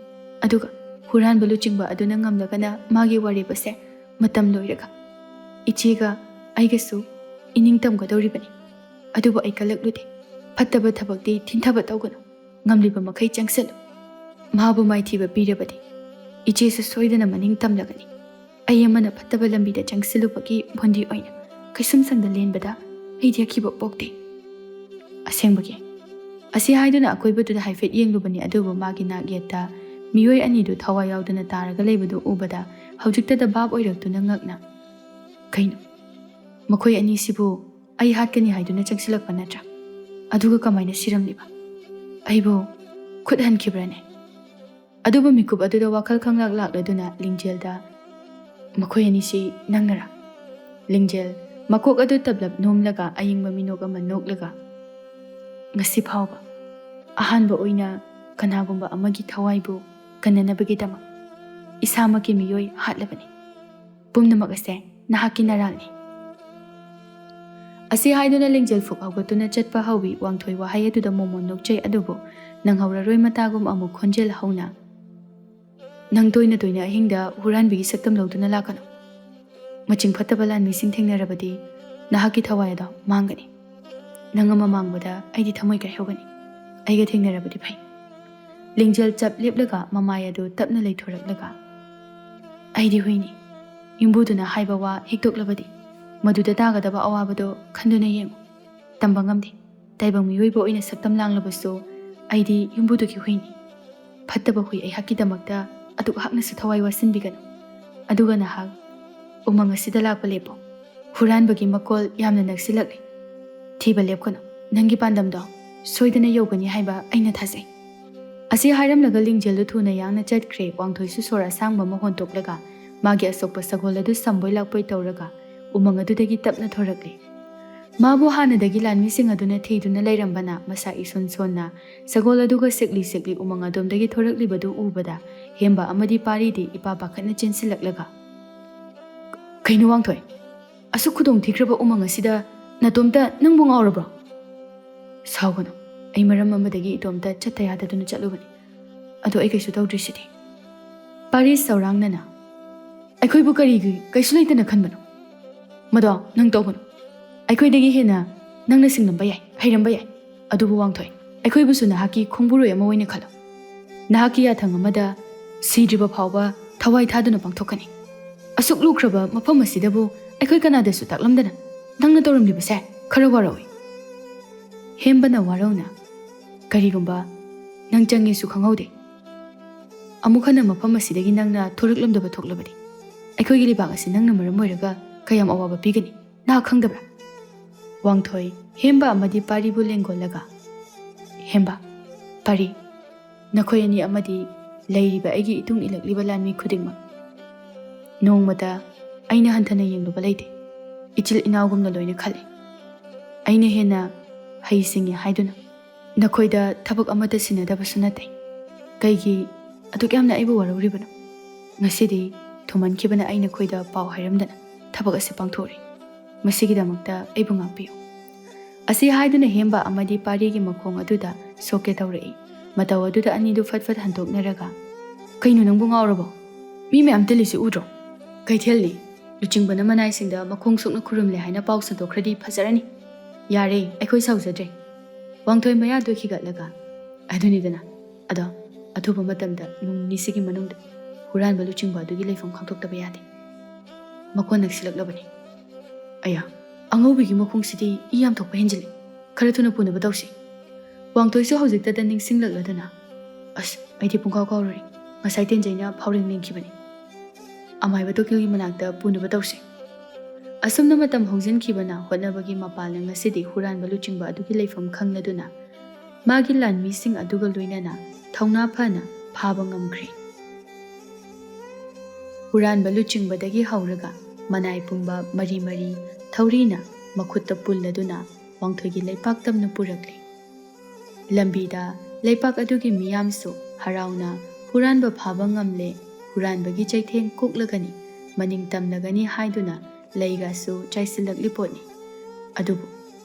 ꯑꯗꯨꯒ ꯍꯨꯔꯥꯟꯕ ꯂꯨꯆꯤꯡꯕ ꯑꯗꯨꯅ ꯉꯝꯂꯒꯅ ꯃꯥꯒꯤ ꯋꯥꯔꯦꯞ ꯑꯁꯦ ꯃꯇꯝ ꯂꯣꯏꯔꯒ ꯏꯆꯦꯒ ꯑꯩꯒꯁꯨ ꯏꯅꯤꯡ ꯇꯝꯒꯗꯧꯔꯤꯕꯅꯤ꯫ ꯑꯗꯨꯕꯨ ꯑꯩ ꯀꯜꯂꯛꯂꯨꯗꯦ꯫ ꯐꯠꯇꯕ ꯊꯕꯛꯇꯤ ꯊꯤꯟꯊꯕ ꯇꯧꯒꯅꯨ꯫ ꯉꯝꯂꯤꯕ ꯃꯈꯩ ꯆꯪꯁꯤꯜꯂꯨ꯫ ꯃꯥꯕꯨ ꯃꯥꯏꯊꯤꯕ ꯄꯤꯔꯕꯗꯤ ꯏꯆꯦꯁꯨ ꯁꯣꯏꯗꯅ ꯃꯅꯤꯡ ꯇꯝꯂꯒꯅꯤ꯫ ꯑꯩ ꯑꯃꯅ ꯐꯠꯇꯕ ꯂꯝꯕꯤꯗ ꯆꯪꯁꯤꯜꯂꯨꯕꯒꯤ ꯃꯣꯟꯗꯤ ꯑꯣꯏꯅ ꯀꯩꯁꯨꯝꯁꯪꯗ ꯂꯦꯟꯕꯗ ꯑꯩꯗꯤ ꯑꯀꯤꯕ ꯄꯣꯛꯇꯦ꯫ ꯑꯁꯦꯡꯕꯒꯤ꯫ ꯑꯁꯤ ꯍꯥꯏꯗꯨꯅ ꯑꯀꯣꯏꯕꯗꯨꯗ ꯍꯥꯏꯐꯦꯠ ꯌꯦꯡꯂꯨꯕꯅꯤ, ꯑꯗꯨꯕꯨ ꯃꯥꯒꯤ ꯅꯥꯛ ꯌꯦꯠꯇ ꯃꯤꯑꯣꯏ ꯑꯅꯤꯗꯨ ꯊꯋꯥꯏ ꯌꯥꯎꯗꯅ ꯇꯥꯔꯒ ꯂꯩꯕꯗꯨ ꯎꯕꯗ ꯍꯧꯖꯤꯛꯇꯗ ꯚꯥꯞ ꯑꯣꯏꯔꯛꯇꯨꯅ ꯉꯛꯅ, "ꯀꯩꯅꯣ? ꯃꯈꯣꯏ ꯑꯅꯤꯁꯤꯕꯨ ꯑꯩ ꯍꯥꯠꯀꯅꯤ ꯍꯥꯏꯗꯨꯅ ꯆꯪꯁꯤꯜꯂꯛꯄ ꯅꯠꯇ꯭ꯔꯥ? ꯑꯗꯨꯒ ꯀꯃꯥꯏꯅ ꯁꯤꯔꯝꯂꯤꯕ? ꯑꯩꯕꯨ ꯈꯨꯠ ꯍꯟꯈꯤꯕ꯭ꯔꯥꯅꯦ?" ꯑꯗꯨꯕꯨ ꯃꯤꯀꯨꯞ ꯑꯗꯨꯗ ꯋꯥꯈꯜ ꯈꯪꯂꯥꯛ ꯂꯥꯛꯂꯗꯨꯅ ꯂꯤꯡꯖꯦꯜꯗ, "ꯃꯈꯣꯏ ꯑꯅꯤꯁꯤ ꯅꯪꯅꯔꯥ?" ꯂꯤꯡꯖꯦꯜ ꯃꯀꯣꯛ ꯑꯗꯨ ꯇꯞꯂꯞ ꯅꯣꯝꯂꯒ ꯑꯌꯤꯡꯕ ꯃꯤꯅꯣꯛ ꯑꯃ ꯅꯣꯛꯂꯒ, "ꯉꯁꯤ ꯐꯥꯎꯕ ꯑꯍꯥꯟꯕ ꯑꯣꯏꯅ ꯀꯅꯥꯒꯨꯝꯕ ꯑꯃꯒꯤ ꯊꯋꯥꯏꯕꯨ ꯀꯟꯅꯅꯕꯒꯤꯗꯃꯛ ꯏꯁꯥꯃꯛꯀꯤ ꯃꯤꯑꯣꯏ ꯍꯥꯠꯂꯕꯅꯤ꯫ ꯄꯨꯝꯅꯃꯛ ꯑꯁꯦ ꯅꯍꯥꯛꯀꯤ ꯅꯔꯥꯜꯅꯤ꯫" ꯑꯁꯤ ꯍꯥꯏꯗꯨꯅ ꯂꯤꯡꯖꯦꯜ ꯐꯨꯛ ꯍꯧꯒꯠꯇꯨꯅ ꯆꯠꯄ ꯍꯧꯏ꯫ ꯋꯥꯡꯊꯣꯏ ꯋꯥꯍꯩ ꯑꯗꯨꯗ ꯃꯣꯃꯣꯟ ꯅꯣꯛꯆꯩ, ꯑꯗꯨꯕꯨ ꯅꯪꯍꯧꯔꯔꯣꯏ ꯃꯇꯥꯒꯨꯝ ꯑꯃꯨꯛ ꯈꯣꯟꯖꯦꯜ ꯍꯧꯅ, "ꯅꯪ ꯇꯣꯏꯅ ꯇꯣꯏꯅ ꯑꯍꯤꯡꯗ ꯍꯨꯔꯥꯟꯕꯤꯒꯤ ꯁꯛꯇꯝ ꯂꯧꯗꯨꯅ ꯂꯥꯛꯀꯅꯨ꯫ ꯃꯆꯤꯡ ꯐꯠꯇꯕ ꯂꯥꯟꯃꯤꯁꯤꯡ ꯊꯦꯡꯅꯔꯕꯗꯤ ꯅꯍꯥꯛꯀꯤ ꯊꯋꯥꯏ ꯑꯗꯣ ꯃꯥꯡꯒꯅꯤ꯫ ꯅꯪ ꯑꯃ ꯃꯥꯡꯕꯗ ꯑꯩꯗꯤ ꯊꯃꯣꯏ ꯀꯥꯏꯍꯧꯒꯅꯤ꯫ ꯑꯩꯒ ꯊꯦꯡꯅꯔꯕꯗꯤ ꯐꯩ꯫" ꯂꯤꯡꯖꯦꯜ ꯆꯞ ꯂꯦꯞꯂꯒ ꯃꯃꯥꯏ ꯑꯗꯨ ꯇꯞꯅ ꯂꯩꯊꯣꯔꯛꯂꯒ, "ꯑꯩꯗꯤ ꯍꯨꯏꯅꯤ꯫ ꯌꯨꯝꯕꯨꯗꯨꯅ ꯍꯥꯏꯕ ꯋꯥ ꯍꯤꯛꯇꯣꯛꯂꯕꯗꯤ ꯃꯗꯨꯗ ꯇꯥꯒꯗꯕ ꯑꯋꯥꯕꯗꯣ ꯈꯟꯗꯨꯅ ꯌꯦꯡꯉꯨ꯫ ꯇꯝꯕ ꯉꯝꯗꯦ꯫ ꯇꯥꯏꯕꯪ ꯃꯤꯑꯣꯏꯕ ꯑꯣꯏꯅ ꯁꯛꯇꯝ ꯂꯥꯡꯂꯕꯁꯨ ꯑꯩꯗꯤ ꯌꯨꯝꯕꯨꯗꯨꯒꯤ ꯍꯨꯏꯅꯤ꯫ ꯐꯠꯇꯕ ꯍꯨꯏ ꯑꯩꯍꯥꯛꯀꯤꯗꯃꯛꯇ ꯑꯗꯨꯛ ꯍꯥꯛꯅꯁꯨ ꯊꯋꯥꯏ ꯋꯥꯁꯤꯟꯕꯤꯒꯅꯨ꯫ ꯑꯗꯨꯒ ꯅꯍꯥꯛ ꯎꯃꯪ ꯑꯁꯤꯗ ꯂꯥꯛꯄ ꯂꯦꯞꯄꯨ꯫ ꯍꯨꯔꯥꯟꯕꯒꯤ ꯃꯈꯣꯜ ꯌꯥꯝꯅ ꯅꯛꯁꯤꯜꯂꯛꯂꯦ꯫ ꯊꯤꯕ ꯂꯦꯞꯀꯅꯨ꯫ ꯅꯪꯒꯤ ꯄꯥꯟꯗꯝꯗꯣ ꯁꯣꯏꯗꯅ ꯌꯧꯒꯅꯤ ꯍꯥꯏꯕ ꯑꯩꯅ ꯊꯥꯖꯩ꯫" ꯑꯁꯤ ꯍꯥꯏꯔꯝꯂꯒ ꯂꯤꯡꯖꯦꯜꯗꯨ ꯊꯨꯅ ꯌꯥꯡꯅ ꯆꯠꯈ꯭ꯔꯦ꯫ ꯋꯥꯡꯊꯣꯏꯁꯨ ꯁꯣꯔ ꯑꯁꯥꯡꯕ ꯑꯃ ꯍꯣꯟꯇꯣꯛꯂꯒ ꯃꯥꯒꯤ ꯑꯁꯣꯛꯄ ꯁꯒꯣꯜ ꯑꯗꯨ ꯁꯝꯕꯣꯏ ꯂꯥꯛꯄꯣꯏ ꯇꯧꯔꯒ ꯎꯃꯪ ꯑꯗꯨꯗꯒꯤ ꯇꯞꯅ ꯊꯣꯔꯛꯂꯦ꯫ ꯃꯥꯕꯨ ꯍꯥꯟꯅꯗꯒꯤ ꯂꯥꯟꯃꯤꯁꯤꯡ ꯑꯗꯨꯅ ꯊꯤꯗꯨꯅ ꯂꯩꯔꯝꯕꯅ ꯃꯁꯥ ꯏꯁꯣꯟ ꯁꯣꯟꯅ ꯁꯒꯣꯜ ꯑꯗꯨꯒ ꯁꯦꯛꯂꯤ ꯁꯦꯛꯂꯤ ꯎꯃꯪ ꯑꯗꯣꯝꯗꯒꯤ ꯊꯣꯔꯛꯂꯤꯕꯗꯨ ꯎꯕꯗ ꯍꯦꯝꯕ ꯑꯃꯗꯤ ꯄꯥꯔꯤꯗꯤ ꯏꯄꯥ ꯄꯥꯈꯠꯅ ꯆꯦꯟꯁꯤꯜꯂꯛꯂꯒ, "ꯀꯩꯅꯣ ꯋꯥꯡꯊꯣꯏ? ꯑꯁꯨꯛ ꯈꯨꯗꯣꯡ ꯊꯤꯈ꯭ꯔꯕ ꯎꯃꯪ ꯑꯁꯤꯗ ꯅꯇꯣꯝꯇ ꯅꯪꯕꯨ ꯉꯥꯎꯔꯕ꯭ꯔꯣ?" "ꯁꯥꯎꯒꯅꯨ, ꯑꯩ ꯃꯔꯝ ꯑꯃꯗꯒꯤ ꯏꯇꯣꯝꯇ ꯆꯠꯇ ꯌꯥꯗꯗꯨꯅ ꯆꯠꯂꯨꯕꯅꯤ꯫ ꯑꯗꯣ ꯑꯩ ꯀꯩꯁꯨ ꯇꯧꯗ꯭ꯔꯤꯁꯤꯗꯤ?" ꯄꯥꯔꯤꯁ ꯁꯧꯔꯥꯡꯅꯅ, "ꯑꯩꯈꯣꯏꯕꯨ ꯀꯔꯤꯒꯤ ꯀꯩꯁꯨ ꯂꯩꯇꯅ ꯈꯟꯕꯅꯣ? ꯃꯗꯣ ꯅꯪ ꯇꯧꯒꯅꯨ꯫ ꯑꯩꯈꯣꯏꯗꯒꯤ ꯍꯦꯟꯅ ꯅꯪꯅ ꯁꯤꯡꯂꯝꯕ ꯌꯥꯏ, ꯍꯩꯔꯝꯕ ꯌꯥꯏ꯫ ꯑꯗꯨꯕꯨ ꯋꯥꯡꯊꯣꯏ, ꯑꯩꯈꯣꯏꯕꯨꯁꯨ ꯅꯍꯥꯛꯀꯤ ꯈꯣꯡꯕꯨꯔꯣꯏ ꯑꯃ ꯑꯣꯏꯅ ꯈꯜꯂꯨ꯫ ꯅꯍꯥꯛꯀꯤ ꯌꯥꯊꯪ ꯑꯃꯗ ꯁꯤꯗ꯭ꯔꯤꯕ ꯐꯥꯎꯕ ꯊꯋꯥꯏ ꯊꯥꯗꯨꯅ ꯄꯥꯡꯊꯣꯛꯀꯅꯤ꯫ ꯑꯁꯨꯛ ꯂꯨꯈ꯭ꯔꯕ ꯃꯐꯝ ꯑꯁꯤꯗꯕꯨ ꯑꯩꯈꯣꯏ ꯀꯅꯥꯗꯁꯨ ꯇꯥꯛꯂꯝꯗꯅ ꯅꯪꯅ ꯇꯧꯔꯝꯂꯤꯕꯁꯦ ꯈꯔ ꯋꯥꯔꯧꯏ꯫" ꯍꯦꯝꯕꯅ ꯋꯥꯔꯧꯅ, "ꯀꯔꯤꯒꯨꯝꯕ ꯅꯪ ꯆꯪꯉꯦꯁꯨ ꯈꯪꯍꯧꯗꯦ꯫ ꯑꯃꯨꯛ ꯍꯟꯅ ꯃꯐꯝ ꯑꯁꯤꯗꯒꯤ ꯅꯪꯅ ꯊꯣꯔꯛꯂꯝꯗꯕ ꯊꯣꯛꯂꯕꯗꯤ ꯑꯩꯈꯣꯏꯒꯤ ꯂꯩꯕꯥꯛ ꯑꯁꯤ ꯅꯪꯅ ꯃꯔꯝ ꯑꯣꯏꯔꯒ ꯀꯌꯥꯝ ꯑꯋꯥꯕ ꯄꯤꯒꯅꯤ, ꯅꯍꯥꯛ ꯈꯪꯗꯕ꯭ꯔꯥ?" ꯋꯥꯡꯊꯣꯏ ꯍꯦꯝꯕ ꯑꯃꯗꯤ ꯄꯥꯔꯤꯕꯨ ꯂꯦꯡꯒꯣꯜꯂꯒ, "ꯍꯦꯝꯕ, ꯄꯥꯔꯤ, ꯅꯈꯣꯏ ꯑꯅꯤ ꯑꯃꯗꯤ ꯂꯩꯔꯤꯕ ꯑꯩꯒꯤ ꯏꯇꯨꯡ ꯏꯜꯂꯛꯂꯤꯕ ꯂꯥꯟꯃꯤ ꯈꯨꯗꯤꯡꯃꯛ ꯅꯣꯡꯃꯇ ꯑꯩꯅ ꯍꯟꯊꯅ ꯌꯦꯡꯂꯨꯕ ꯂꯩꯇꯦ꯫ ꯏꯆꯤꯜ ꯏꯅꯥꯎꯒꯨꯝꯅ ꯂꯣꯏꯅ ꯈꯜꯂꯤ꯫ ꯑꯩꯅ ꯍꯦꯟꯅ ꯍꯩꯁꯤꯡꯉꯤ ꯍꯥꯏꯗꯨꯅ ꯅꯈꯣꯏꯗ ꯊꯕꯛ ꯑꯃꯠꯇ ꯁꯤꯟꯅꯗꯕꯁꯨ ꯅꯠꯇꯦ꯫ ꯀꯩꯒꯤ ꯑꯗꯨꯛ ꯌꯥꯝꯅ ꯑꯩꯕꯨ ꯋꯥꯔꯧꯔꯤꯕꯅꯣ? ꯉꯁꯤꯗꯤ ꯊꯨꯃꯟꯈꯤꯕꯅ ꯑꯩ ꯅꯈꯣꯏꯗ ꯄꯥꯎ ꯍꯥꯏꯔꯝꯗꯅ ꯊꯕꯛ ꯑꯁꯤ ꯄꯥꯡꯊꯣꯛꯎꯔꯤ꯫ ꯃꯁꯤꯒꯤꯗꯃꯛꯇ ꯑꯩꯕꯨ ꯉꯥꯛꯄꯤꯌꯨ꯫" ꯑꯁꯤ ꯍꯥꯏꯗꯨꯅ ꯍꯦꯝꯕ ꯑꯃꯗꯤ ꯄꯥꯔꯤꯒꯤ ꯃꯈꯣꯡ ꯑꯗꯨꯗ ꯁꯣꯛꯀꯦ ꯇꯧꯔꯛꯏ꯫ ꯃꯇꯧ ꯑꯗꯨꯗ ꯑꯅꯤꯗꯨ ꯐꯠ ꯐꯠ ꯍꯟꯗꯣꯛꯅꯔꯒ, "ꯀꯩꯅꯣ ꯅꯪꯕꯨ ꯉꯥꯎꯔꯕꯣ? ꯃꯤ ꯃꯌꯥꯝ ꯇꯤꯜꯂꯤꯁꯤ ꯎꯗ꯭ꯔꯣ? ꯀꯩꯊꯦꯜꯅꯤ꯫ ꯂꯨꯆꯤꯡꯕꯅ ꯃꯅꯥꯏꯁꯤꯡꯗ ꯃꯈꯣꯡ ꯁꯣꯛꯅ ꯈꯨꯔꯨꯝꯂꯦ ꯍꯥꯏꯅ ꯄꯥꯎ ꯁꯟꯗꯣꯛꯈ꯭ꯔꯗꯤ ꯐꯖꯔꯅꯤ꯫ ꯌꯥꯔꯦ, ꯑꯩꯈꯣꯏ ꯁꯥꯎꯖꯗ꯭ꯔꯦ꯫" ꯋꯥꯡꯊꯣꯏ ꯃꯌꯥꯗꯨ ꯈꯤꯒꯠꯂꯒ, "ꯑꯗꯨꯅꯤꯗꯅ꯫ ꯑꯗꯣ ꯑꯊꯨꯕ ꯃꯇꯝꯗ ꯅꯣꯡ ꯅꯤꯅꯤꯁꯤꯒꯤ ꯃꯅꯨꯡꯗ ꯍꯨꯔꯥꯟꯕ ꯂꯨꯆꯤꯡꯕ ꯑꯗꯨꯒꯤ ꯂꯩꯐꯝ ꯈꯪꯗꯣꯛꯇꯕ ꯌꯥꯗꯦ꯫ ꯃꯈꯣꯟ ꯅꯛꯁꯤꯜꯂꯛꯂꯕꯅꯤ꯫ ꯑꯌꯥ, ꯑꯉꯧꯕꯤꯒꯤ ꯃꯈꯣꯡꯁꯤꯗꯤ ꯏ ꯌꯥꯝ ꯊꯣꯛꯄ ꯍꯦꯟꯖꯤꯜꯂꯤ꯫ ꯈꯔ ꯊꯨꯅ ꯄꯨꯅꯕ ꯇꯧꯁꯤ꯫" ꯋꯥꯡꯊꯣꯏꯁꯨ ꯍꯧꯖꯤꯛꯇꯗ ꯅꯤꯡꯁꯤꯡꯂꯛꯂꯗꯨꯅ, "ꯑꯁ, ꯑꯩꯗꯤ ꯄꯨꯡꯀꯥꯎ ꯀꯥꯎꯔꯨꯔꯦ꯫ ꯉꯁꯥꯏ ꯇꯦꯟꯖꯩꯅ ꯐꯥꯎꯔꯦꯡ ꯂꯦꯡꯈꯤꯕꯅꯤ꯫" ꯑꯃꯥꯏꯕ ꯇꯣꯀꯤꯜꯒꯤ ꯃꯅꯥꯛꯇ ꯄꯨꯅꯕ ꯇꯧꯁꯤ꯫ ꯑꯁꯨꯝꯅ ꯃꯇꯝ ꯍꯧꯖꯤꯟꯈꯤꯕꯅ ꯍꯣꯠꯅꯕꯒꯤ ꯃꯄꯥꯜꯅ ꯉꯁꯤꯗꯤ ꯍꯨꯔꯥꯟꯕ ꯂꯨꯆꯤꯡꯕ ꯑꯗꯨꯒꯤ ꯂꯩꯐꯝ ꯈꯪꯂꯗꯨꯅ ꯃꯥꯒꯤ ꯂꯥꯟꯃꯤꯁꯤꯡ ꯑꯗꯨꯒ ꯂꯣꯏꯅꯅ ꯊꯧꯅꯥ ꯐꯅ ꯐꯥꯕ ꯉꯝꯈ꯭ꯔꯦ꯫ ꯍꯨꯔꯥꯟꯕ ꯂꯨꯆꯤꯡꯕꯗꯒꯤ ꯍꯧꯔꯒ ꯃꯅꯥꯏ ꯄꯨꯝꯕ ꯃꯔꯤ ꯃꯔꯤ ꯊꯧꯔꯤꯅ ꯃꯈꯨꯠꯇ ꯄꯨꯜꯂꯗꯨꯅ ꯋꯥꯡꯊꯣꯏꯒꯤ ꯂꯩꯄꯥꯛ ꯇꯝꯅ ꯄꯨꯔꯛꯂꯤ꯫ ꯂꯝꯕꯤꯗ ꯂꯩꯄꯥꯛ ꯑꯗꯨꯒꯤ ꯃꯤꯌꯥꯝꯁꯨ ꯍꯔꯥꯎꯅ "ꯍꯨꯔꯥꯟꯕ ꯐꯥꯕ ꯉꯝꯂꯦ, ꯍꯨꯔꯥꯟꯕꯒꯤ ꯆꯩꯊꯦꯡ ꯀꯣꯛꯂꯒꯅꯤ, ꯃꯅꯤꯡ ꯇꯝꯂꯒꯅꯤ" ꯍꯥꯏꯗꯨꯅ ꯂꯩꯒꯁꯨ ꯆꯥꯏꯁꯤꯜꯂꯛꯂꯤ ꯄꯣꯠꯅꯤ꯫ ꯑꯗꯨꯕꯨ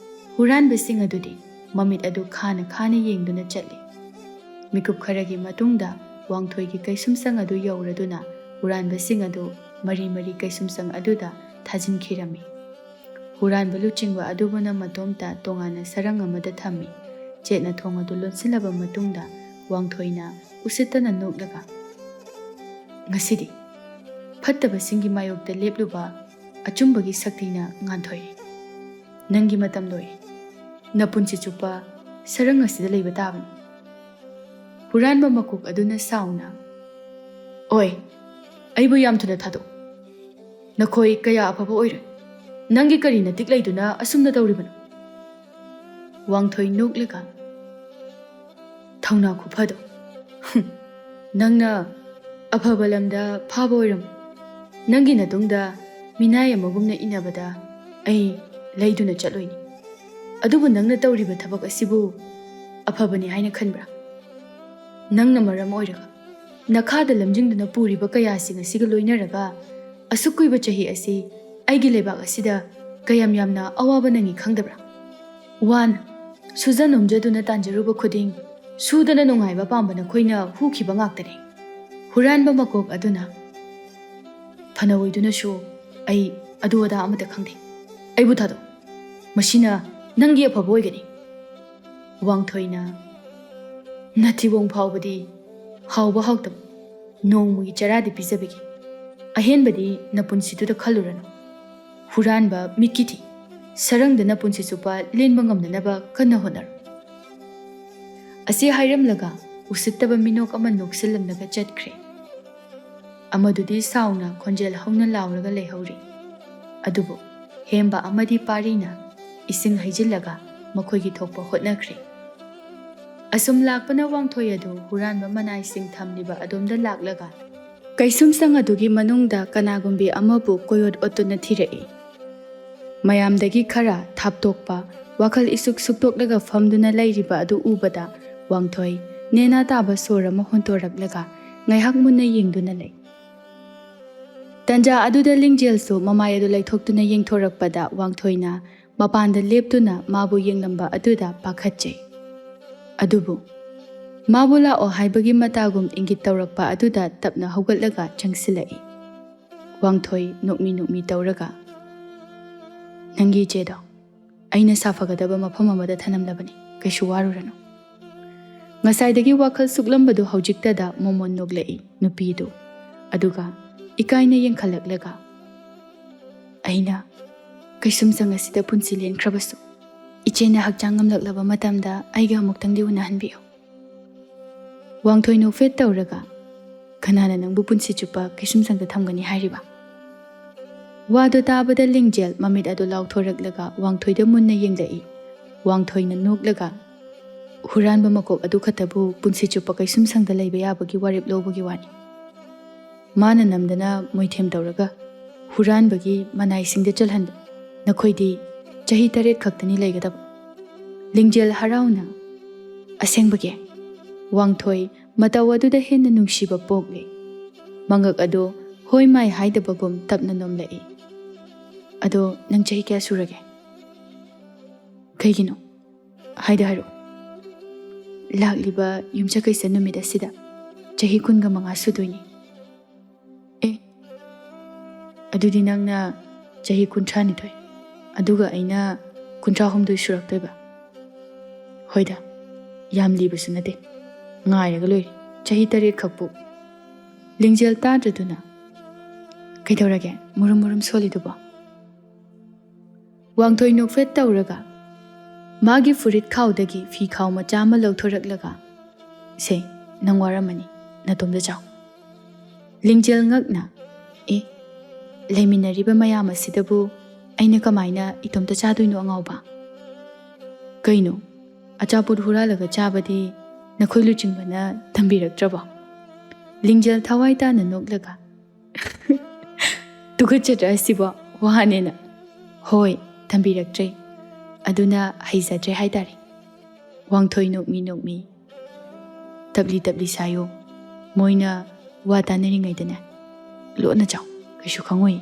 ꯍꯨꯔꯥꯟꯕꯁꯤꯡ ꯑꯗꯨꯗꯤ ꯃꯃꯤꯠ ꯑꯗꯨ ꯈꯥꯅ ꯈꯥꯅ ꯌꯦꯡꯗꯨꯅ ꯆꯠꯂꯤ꯫ ꯃꯤꯀꯨꯞ ꯈꯔꯒꯤ ꯃꯇꯨꯡꯗ ꯋꯥꯡꯊꯣꯏꯒꯤ ꯀꯩꯁꯨꯝꯁꯪ ꯑꯗꯨ ꯌꯧꯔꯗꯨꯅ ꯍꯨꯔꯥꯟꯕꯁꯤꯡ ꯑꯗꯨ ꯃꯔꯤ ꯃꯔꯤ ꯀꯩꯁꯨꯝꯁꯪ ꯑꯗꯨꯗ ꯊꯥꯖꯤꯟꯈꯤꯔꯝꯃꯤ꯫ ꯍꯨꯔꯥꯟꯕ ꯂꯨꯆꯤꯡꯕ ꯑꯗꯨꯕꯨꯅ ꯃꯇꯣꯝꯇ ꯇꯣꯉꯥꯟꯅ ꯁꯔꯪ ꯑꯃꯗ ꯊꯝꯃꯤ꯫ ꯆꯦꯠꯅ ꯊꯣꯡ ꯑꯗꯨ ꯂꯣꯟꯁꯤꯜꯂꯕ ꯃꯇꯨꯡꯗ ꯋꯥꯡꯊꯣꯏꯅ ꯎꯁꯤꯠꯇꯅ ꯅꯣꯛꯂꯒ, "ꯉꯁꯤꯗꯤ ꯐꯠꯇꯕꯁꯤꯡꯒꯤ ꯃꯥꯌꯣꯛꯇ ꯂꯦꯞꯂꯨꯕ ꯑꯆꯨꯝꯕꯒꯤ ꯁꯛꯇꯤꯅ ꯉꯥꯟꯊꯣꯏꯔꯦ꯫ ꯅꯪꯒꯤ ꯃꯇꯝ ꯂꯣꯏꯔꯦ꯫ ꯅꯄꯨꯟꯁꯤ ꯆꯨꯞꯄ ꯁꯔꯪ ꯑꯁꯤꯗ ꯂꯩꯕ ꯇꯥꯕꯅꯤ꯫" ꯍꯨꯔꯥꯟꯕ ꯃꯀꯣꯛ ꯑꯗꯨꯅ ꯁꯥꯎꯅ, "ꯑꯣꯏ, ꯑꯩꯕꯨ ꯌꯥꯝ ꯊꯨꯅ ꯊꯥꯗꯣꯛꯎ꯫ ꯅꯈꯣꯏ ꯀꯌꯥ ꯑꯐꯕ ꯑꯣꯏꯔꯣꯏ꯫ ꯅꯪꯒꯤ ꯀꯔꯤ ꯅꯇꯤꯛ ꯂꯩꯗꯨꯅ ꯑꯁꯨꯝꯅ ꯇꯧꯔꯤꯕꯅꯣ?" ꯋꯥꯡꯊꯣꯏ ꯅꯣꯛꯂꯒ, "ꯊꯧꯅꯥ ꯈꯨꯐꯗꯣ꯫ ꯍꯨꯝ, ꯅꯪꯅ ꯑꯐꯕ ꯂꯝꯗ ꯐꯥꯕ ꯑꯣꯏꯔꯝꯃꯣ꯫ ꯅꯪꯒꯤ ꯅꯇꯨꯡꯗ ꯃꯤꯅꯥꯏ ꯑꯃꯒꯨꯝꯅ ꯏꯟꯅꯕꯗ ꯑꯩ ꯂꯩꯗꯨꯅ ꯆꯠꯂꯣꯏꯅꯤ꯫ ꯑꯗꯨꯕꯨ ꯅꯪꯅ ꯇꯧꯔꯤꯕ ꯊꯕꯛ ꯑꯁꯤꯕꯨ ꯑꯐꯕꯅꯤ ꯍꯥꯏꯅ ꯈꯟꯕ꯭ꯔꯥ? ꯅꯪꯅ ꯃꯔꯝ ꯑꯣꯏꯔꯒ ꯅꯈꯥꯗ ꯂꯝꯖꯤꯡꯗꯨꯅ ꯄꯨꯔꯤꯕ ꯀꯌꯥꯁꯤꯡ ꯑꯁꯤꯒ ꯂꯣꯏꯅꯔꯒ ꯑꯁꯨꯛ ꯀꯨꯏꯕ ꯆꯍꯤ ꯑꯁꯤ ꯑꯩꯒꯤ ꯂꯩꯕꯥꯛ ꯑꯁꯤꯗ ꯀꯌꯥꯝ ꯌꯥꯝꯅ ꯑꯋꯥꯕ ꯅꯪꯉꯤ ꯈꯪꯗꯕ꯭ꯔꯥ? ꯋꯥꯅ ꯁꯨꯖ ꯅꯣꯝꯖꯗꯨꯅ ꯇꯥꯟꯖꯔꯨꯕ ꯈꯨꯗꯤꯡ ꯁꯨꯗꯅ ꯅꯨꯡꯉꯥꯏꯕ ꯄꯥꯝꯕ ꯅꯈꯣꯏꯅ ꯍꯨꯈꯤꯕ ꯉꯥꯛꯇꯅꯤ꯫" ꯍꯨꯔꯥꯟꯕ ꯃꯀꯣꯛ ꯑꯗꯨꯅ, "ꯐꯅ ꯑꯣꯏꯗꯨꯅꯁꯨ ꯑꯩ ꯑꯗꯨ ꯑꯗꯥ ꯑꯃꯠꯇ ꯈꯪꯗꯦ꯫ ꯑꯩꯕꯨ ꯊꯥꯗꯣꯛ꯫ ꯃꯁꯤꯅ ꯅꯪꯒꯤ ꯑꯐꯕ ꯑꯣꯏꯒꯅꯤ꯫" ꯋꯥꯡꯊꯣꯏꯅ, "ꯅꯊꯤꯕꯣꯡ ꯐꯥꯎꯕꯗꯤ ꯍꯥꯎꯕ ꯍꯥꯎꯇꯕ ꯅꯣꯡꯃꯒꯤ ꯆꯔꯥꯗꯤ ꯄꯤꯖꯕꯤꯒꯦ꯫ ꯑꯍꯦꯟꯕꯗꯤ ꯅꯄꯨꯟꯁꯤꯗꯨꯗ ꯈꯜꯂꯨꯔꯅꯨ꯫ ꯍꯨꯔꯥꯟꯕ ꯃꯤꯠꯀꯤ ꯊꯤ ꯁꯔꯪꯗ ꯅꯄꯨꯟꯁꯤ ꯆꯨꯞꯄ ꯂꯦꯟꯕ ꯉꯝꯅꯅꯕ ꯀꯟꯅ ꯍꯣꯠꯅꯔꯣ꯫" ꯑꯁꯤ ꯍꯥꯏꯔꯝꯂꯒ ꯎꯁꯤꯠꯇꯕ ꯃꯤꯅꯣꯛ ꯑꯃ ꯅꯣꯛꯁꯤꯜꯂꯝꯂꯒ ꯆꯠꯈ꯭ꯔꯦ꯫ ꯑꯃꯗꯨꯗꯤ ꯁꯥꯎꯅ ꯈꯣꯟꯖꯦꯜ ꯍꯧꯅ ꯂꯥꯎꯔꯒ ꯂꯩꯍꯧꯔꯤ꯫ ꯑꯗꯨꯕꯨ ꯍꯦꯝꯕ ꯑꯃꯗꯤ ꯄꯥꯔꯤꯅ ꯏꯁꯤꯡ ꯍꯩꯖꯤꯜꯂꯒ ꯃꯈꯣꯏꯒꯤ ꯊꯣꯛꯄ ꯍꯣꯠꯅꯈ꯭ꯔꯦ꯫ ꯑꯁꯨꯝ ꯂꯥꯛꯄꯅ ꯋꯥꯡꯊꯣꯏ ꯑꯗꯨ ꯍꯨꯔꯥꯟꯕ ꯃꯅꯥꯏꯁꯤꯡ ꯊꯝꯂꯤꯕ ꯑꯗꯣꯝꯗ ꯂꯥꯛꯂꯒ ꯀꯩꯁꯨꯝꯁꯪ ꯑꯗꯨꯒꯤ ꯃꯅꯨꯡꯗ ꯀꯅꯥꯒꯨꯝꯕꯤ ꯑꯃꯕꯨ ꯀꯣꯏꯑꯣꯠ ꯑꯣꯠꯇꯨꯅ ꯊꯤꯔꯛꯏ꯫ ꯃꯌꯥꯝꯗꯒꯤ ꯈꯔ ꯊꯥꯞꯇꯣꯛꯄ, ꯋꯥꯈꯜ ꯏꯁꯨꯛ ꯁꯨꯛꯇꯣꯛꯂꯒ ꯐꯝꯗꯨꯅ ꯂꯩꯔꯤꯕ ꯑꯗꯨ ꯎꯕꯗ ꯋꯥꯡꯊꯣꯏ ꯅꯦꯅꯥ ꯇꯥꯕ ꯁꯣꯔ ꯑꯃ ꯍꯣꯟꯇꯣꯔꯛꯂꯒ ꯉꯥꯏꯍꯥꯛ ꯃꯨꯟꯅ ꯌꯦꯡꯗꯨꯅ ꯂꯩ꯫ ꯇꯟꯖꯥ ꯑꯗꯨꯗ ꯂꯤꯡꯖꯦꯜꯁꯨ ꯃꯃꯥꯏ ꯑꯗꯨ ꯂꯩꯊꯣꯛꯇꯨꯅ ꯌꯦꯡꯊꯣꯔꯛꯄꯗ ꯋꯥꯡꯊꯣꯏꯅ ꯃꯄꯥꯟꯗ ꯂꯦꯞꯇꯨꯅ ꯃꯥꯕꯨ ꯌꯦꯡꯂꯝꯕ ꯑꯗꯨꯗ ꯄꯥꯈꯠꯆꯩ꯫ ꯑꯗꯨꯕꯨ ꯃꯥꯕꯨ ꯂꯥꯛꯑꯣ ꯍꯥꯏꯕꯒꯤ ꯃꯇꯥꯒꯨꯝ ꯏꯪꯒꯤꯠ ꯇꯧꯔꯛꯄ ꯑꯗꯨꯗ ꯇꯞꯅ ꯍꯧꯒꯠꯂꯒ ꯆꯪꯁꯤꯜꯂꯛꯏ꯫ ꯋꯥꯡꯊꯣꯏ ꯅꯣꯛꯃꯤ ꯅꯣꯛꯃꯤ ꯇꯧꯔꯒ, "ꯅꯪꯒꯤ ꯏꯆꯦꯗꯣ ꯑꯩꯅ ꯁꯥꯐꯒꯗꯕ ꯃꯐꯝ ꯑꯃꯗ ꯊꯅꯝꯂꯕꯅꯤ, ꯀꯩꯁꯨ ꯋꯥꯔꯨꯔꯅꯨ꯫" ꯉꯁꯥꯏꯗꯒꯤ ꯋꯥꯈꯜ ꯁꯨꯛꯂꯝꯕꯗꯨ ꯍꯧꯖꯤꯛꯇꯗ ꯃꯣꯃꯣꯟ ꯅꯣꯛꯂꯛꯏ ꯅꯨꯄꯤꯗꯨ꯫ ꯑꯗꯨꯒ ꯏꯀꯥꯏꯅ ꯌꯦꯡꯈꯠꯂꯛꯂꯒ, "ꯑꯩꯅ ꯀꯩꯁꯨꯝꯁꯪ ꯑꯁꯤꯗ ꯄꯨꯟꯁꯤ ꯂꯦꯟꯈ꯭ꯔꯕꯁꯨ, ꯏꯆꯦꯅ ꯍꯛꯆꯥꯡ ꯉꯝꯂꯛꯂꯕ ꯃꯇꯝꯗ ꯑꯩꯒ ꯑꯃꯨꯛꯇꯪꯗꯤ ꯎꯅꯍꯟꯕꯤꯌꯨ꯫" ꯋꯥꯡꯊꯣꯏ ꯅꯣꯛꯐꯦꯠ ꯇꯧꯔꯒ, "ꯀꯅꯥꯅ ꯅꯪꯕꯨ ꯄꯨꯟꯁꯤ ꯆꯨꯞꯄ ꯀꯩꯁꯨꯝꯁꯪꯗ ꯊꯝꯒꯅꯤ ꯍꯥꯏꯔꯤꯕ?" ꯋꯥꯗꯨ ꯇꯥꯕꯗ ꯂꯤꯡꯖꯦꯜ ꯃꯃꯤꯠ ꯑꯗꯨ ꯂꯥꯎꯊꯣꯔꯛꯂꯒ ꯋꯥꯡꯊꯣꯏꯗ ꯃꯨꯟꯅ ꯌꯦꯡꯂꯛꯏ꯫ ꯋꯥꯡꯊꯣꯏꯅ ꯅꯣꯛꯂꯒ, "ꯍꯨꯔꯥꯟꯕ ꯃꯀꯣꯛ ꯑꯗꯨ ꯈꯛꯇꯕꯨ ꯄꯨꯟꯁꯤ ꯆꯨꯞꯄ ꯀꯩꯁꯨꯝꯁꯪꯗ ꯂꯩꯕ ꯌꯥꯕꯒꯤ ꯋꯥꯔꯦꯞ ꯂꯧꯕꯒꯤ ꯋꯥꯅꯤ꯫ ꯃꯥꯅ ꯅꯝꯗꯅ ꯃꯣꯏꯊꯦꯝ ꯇꯧꯔꯒ ꯍꯨꯔꯥꯟꯕꯒꯤ ꯃꯅꯥꯏꯁꯤꯡꯗ ꯆꯜꯍꯟꯕ꯫ ꯅꯈꯣꯏꯗꯤ ꯆꯍꯤ ꯇꯔꯦꯠ ꯈꯛꯇꯅꯤ ꯂꯩꯒꯗꯕ꯫" ꯂꯤꯡꯖꯦꯜ ꯍꯔꯥꯎꯅ, "ꯑꯁꯦꯡꯕꯒꯤ?" ꯋꯥꯡꯊꯣꯏ ꯃꯇꯧ ꯑꯗꯨꯗ ꯍꯦꯟꯅ ꯅꯨꯡꯁꯤꯕ ꯄꯣꯛꯂꯦ꯫ ꯃꯉꯛ ꯑꯗꯨ ꯍꯣꯏ ꯃꯥꯏ ꯍꯥꯏꯗꯕꯒꯨꯝ ꯇꯞꯅ ꯅꯣꯝꯂꯛꯏ꯫ "ꯑꯗꯣ ꯅꯪ ꯆꯍꯤ ꯀꯌꯥ ꯁꯨꯔꯒꯦ?" "ꯀꯩꯒꯤꯅꯣ? ꯍꯥꯏꯗ ꯍꯥꯏꯔꯛꯑꯣ꯫" "ꯂꯥꯛꯂꯤꯕ ꯌꯨꯝꯁꯀꯩꯁ ꯅꯨꯃꯤꯠ ꯑꯁꯤꯗ ꯆꯍꯤ ꯀꯨꯟꯒ ꯃꯉꯥ ꯁꯨꯗꯣꯏꯅꯤ꯫" "ꯑꯦ, ꯑꯗꯨꯗꯤ ꯅꯪꯅ ꯆꯍꯤ ꯀꯨꯟꯊ꯭ꯔꯥ ꯅꯤꯊꯣꯏ, ꯑꯗꯨꯒ ꯑꯩꯅ ꯀꯨꯟꯊ꯭ꯔꯥ ꯍꯨꯝꯗꯣꯏ ꯁꯨꯔꯛꯇꯣꯏꯕ?" "ꯍꯣꯏꯗ, ꯌꯥꯝ ꯂꯤꯕꯁꯨ ꯅꯠꯇꯦ꯫ ꯉꯥꯏꯔꯒ ꯂꯣꯏꯔꯦ, ꯆꯍꯤ ꯇꯔꯦꯠ ꯈꯛꯄꯨ꯫" ꯂꯤꯡꯖꯦꯜ ꯇꯥꯗ꯭ꯔꯗꯨꯅ, "ꯀꯩꯗꯧꯔꯒꯦ ꯃꯨꯔꯨꯝ ꯃꯨꯔꯨꯝ ꯁꯣꯜꯂꯤꯗꯨꯕꯣ?" ꯋꯥꯡꯊꯣꯏ ꯅꯣꯛꯐꯦꯠ ꯇꯧꯔꯒ ꯃꯥꯒꯤ ꯐꯨꯔꯤꯠ ꯈꯥꯎꯗꯒꯤ ꯐꯤ ꯈꯥꯎ ꯃꯆꯥ ꯑꯃ ꯂꯧꯊꯣꯔꯛꯂꯒ, "ꯁꯦ, ꯅꯪ ꯋꯥꯔꯝꯃꯅꯤ, ꯅꯇꯣꯝꯗ ꯆꯥꯎ꯫" ꯂꯤꯡꯖꯦꯜ ꯉꯛꯅ, "ꯑꯦ, ꯂꯩꯃꯤꯟꯅꯔꯤꯕ ꯃꯌꯥꯝ ꯑꯁꯤꯗꯕꯨ ꯑꯩꯅ ꯀꯃꯥꯏꯅ ꯏꯇꯣꯝꯇ ꯆꯥꯗꯣꯏꯅꯣ ꯑꯉꯥꯎꯕ?" "ꯀꯩꯅꯣ? ꯑꯆꯥꯄꯣꯠ ꯍꯨꯔꯥꯜꯂꯒ ꯆꯥꯕꯗꯤ ꯅꯈꯣꯏ ꯂꯨꯆꯤꯡꯕꯅ ꯊꯝꯕꯤꯔꯛꯇ꯭ꯔꯕꯣ?" ꯂꯤꯡꯖꯦꯜ ꯊꯋꯥꯏ ꯇꯥꯅ ꯅꯣꯛꯂꯒ, "ꯇꯨꯀꯠꯆꯗ꯭ꯔꯥ ꯑꯁꯤꯕꯣ? ꯋꯥꯅꯦꯅ꯫" "ꯍꯣꯏ, ꯊꯝꯕꯤꯔꯛꯇ꯭ꯔꯦ꯫ ꯑꯗꯨꯅ ꯍꯩꯖꯗ꯭ꯔꯦ ꯍꯥꯏꯇꯥꯔꯦ꯫" ꯋꯥꯡꯊꯣꯏ ꯅꯣꯛꯃꯤ ꯅꯣꯛꯃꯤ, "ꯇꯞꯂꯤ ꯇꯞꯂꯤ ꯁꯥꯏꯌꯨ꯫ ꯃꯣꯏꯅ ꯋꯥ ꯇꯥꯅꯔꯤꯉꯩꯗꯅꯦ, ꯂꯣꯟꯅ ꯆꯥꯎ, ꯀꯩꯁꯨ ꯈꯪꯉꯣꯏ꯫"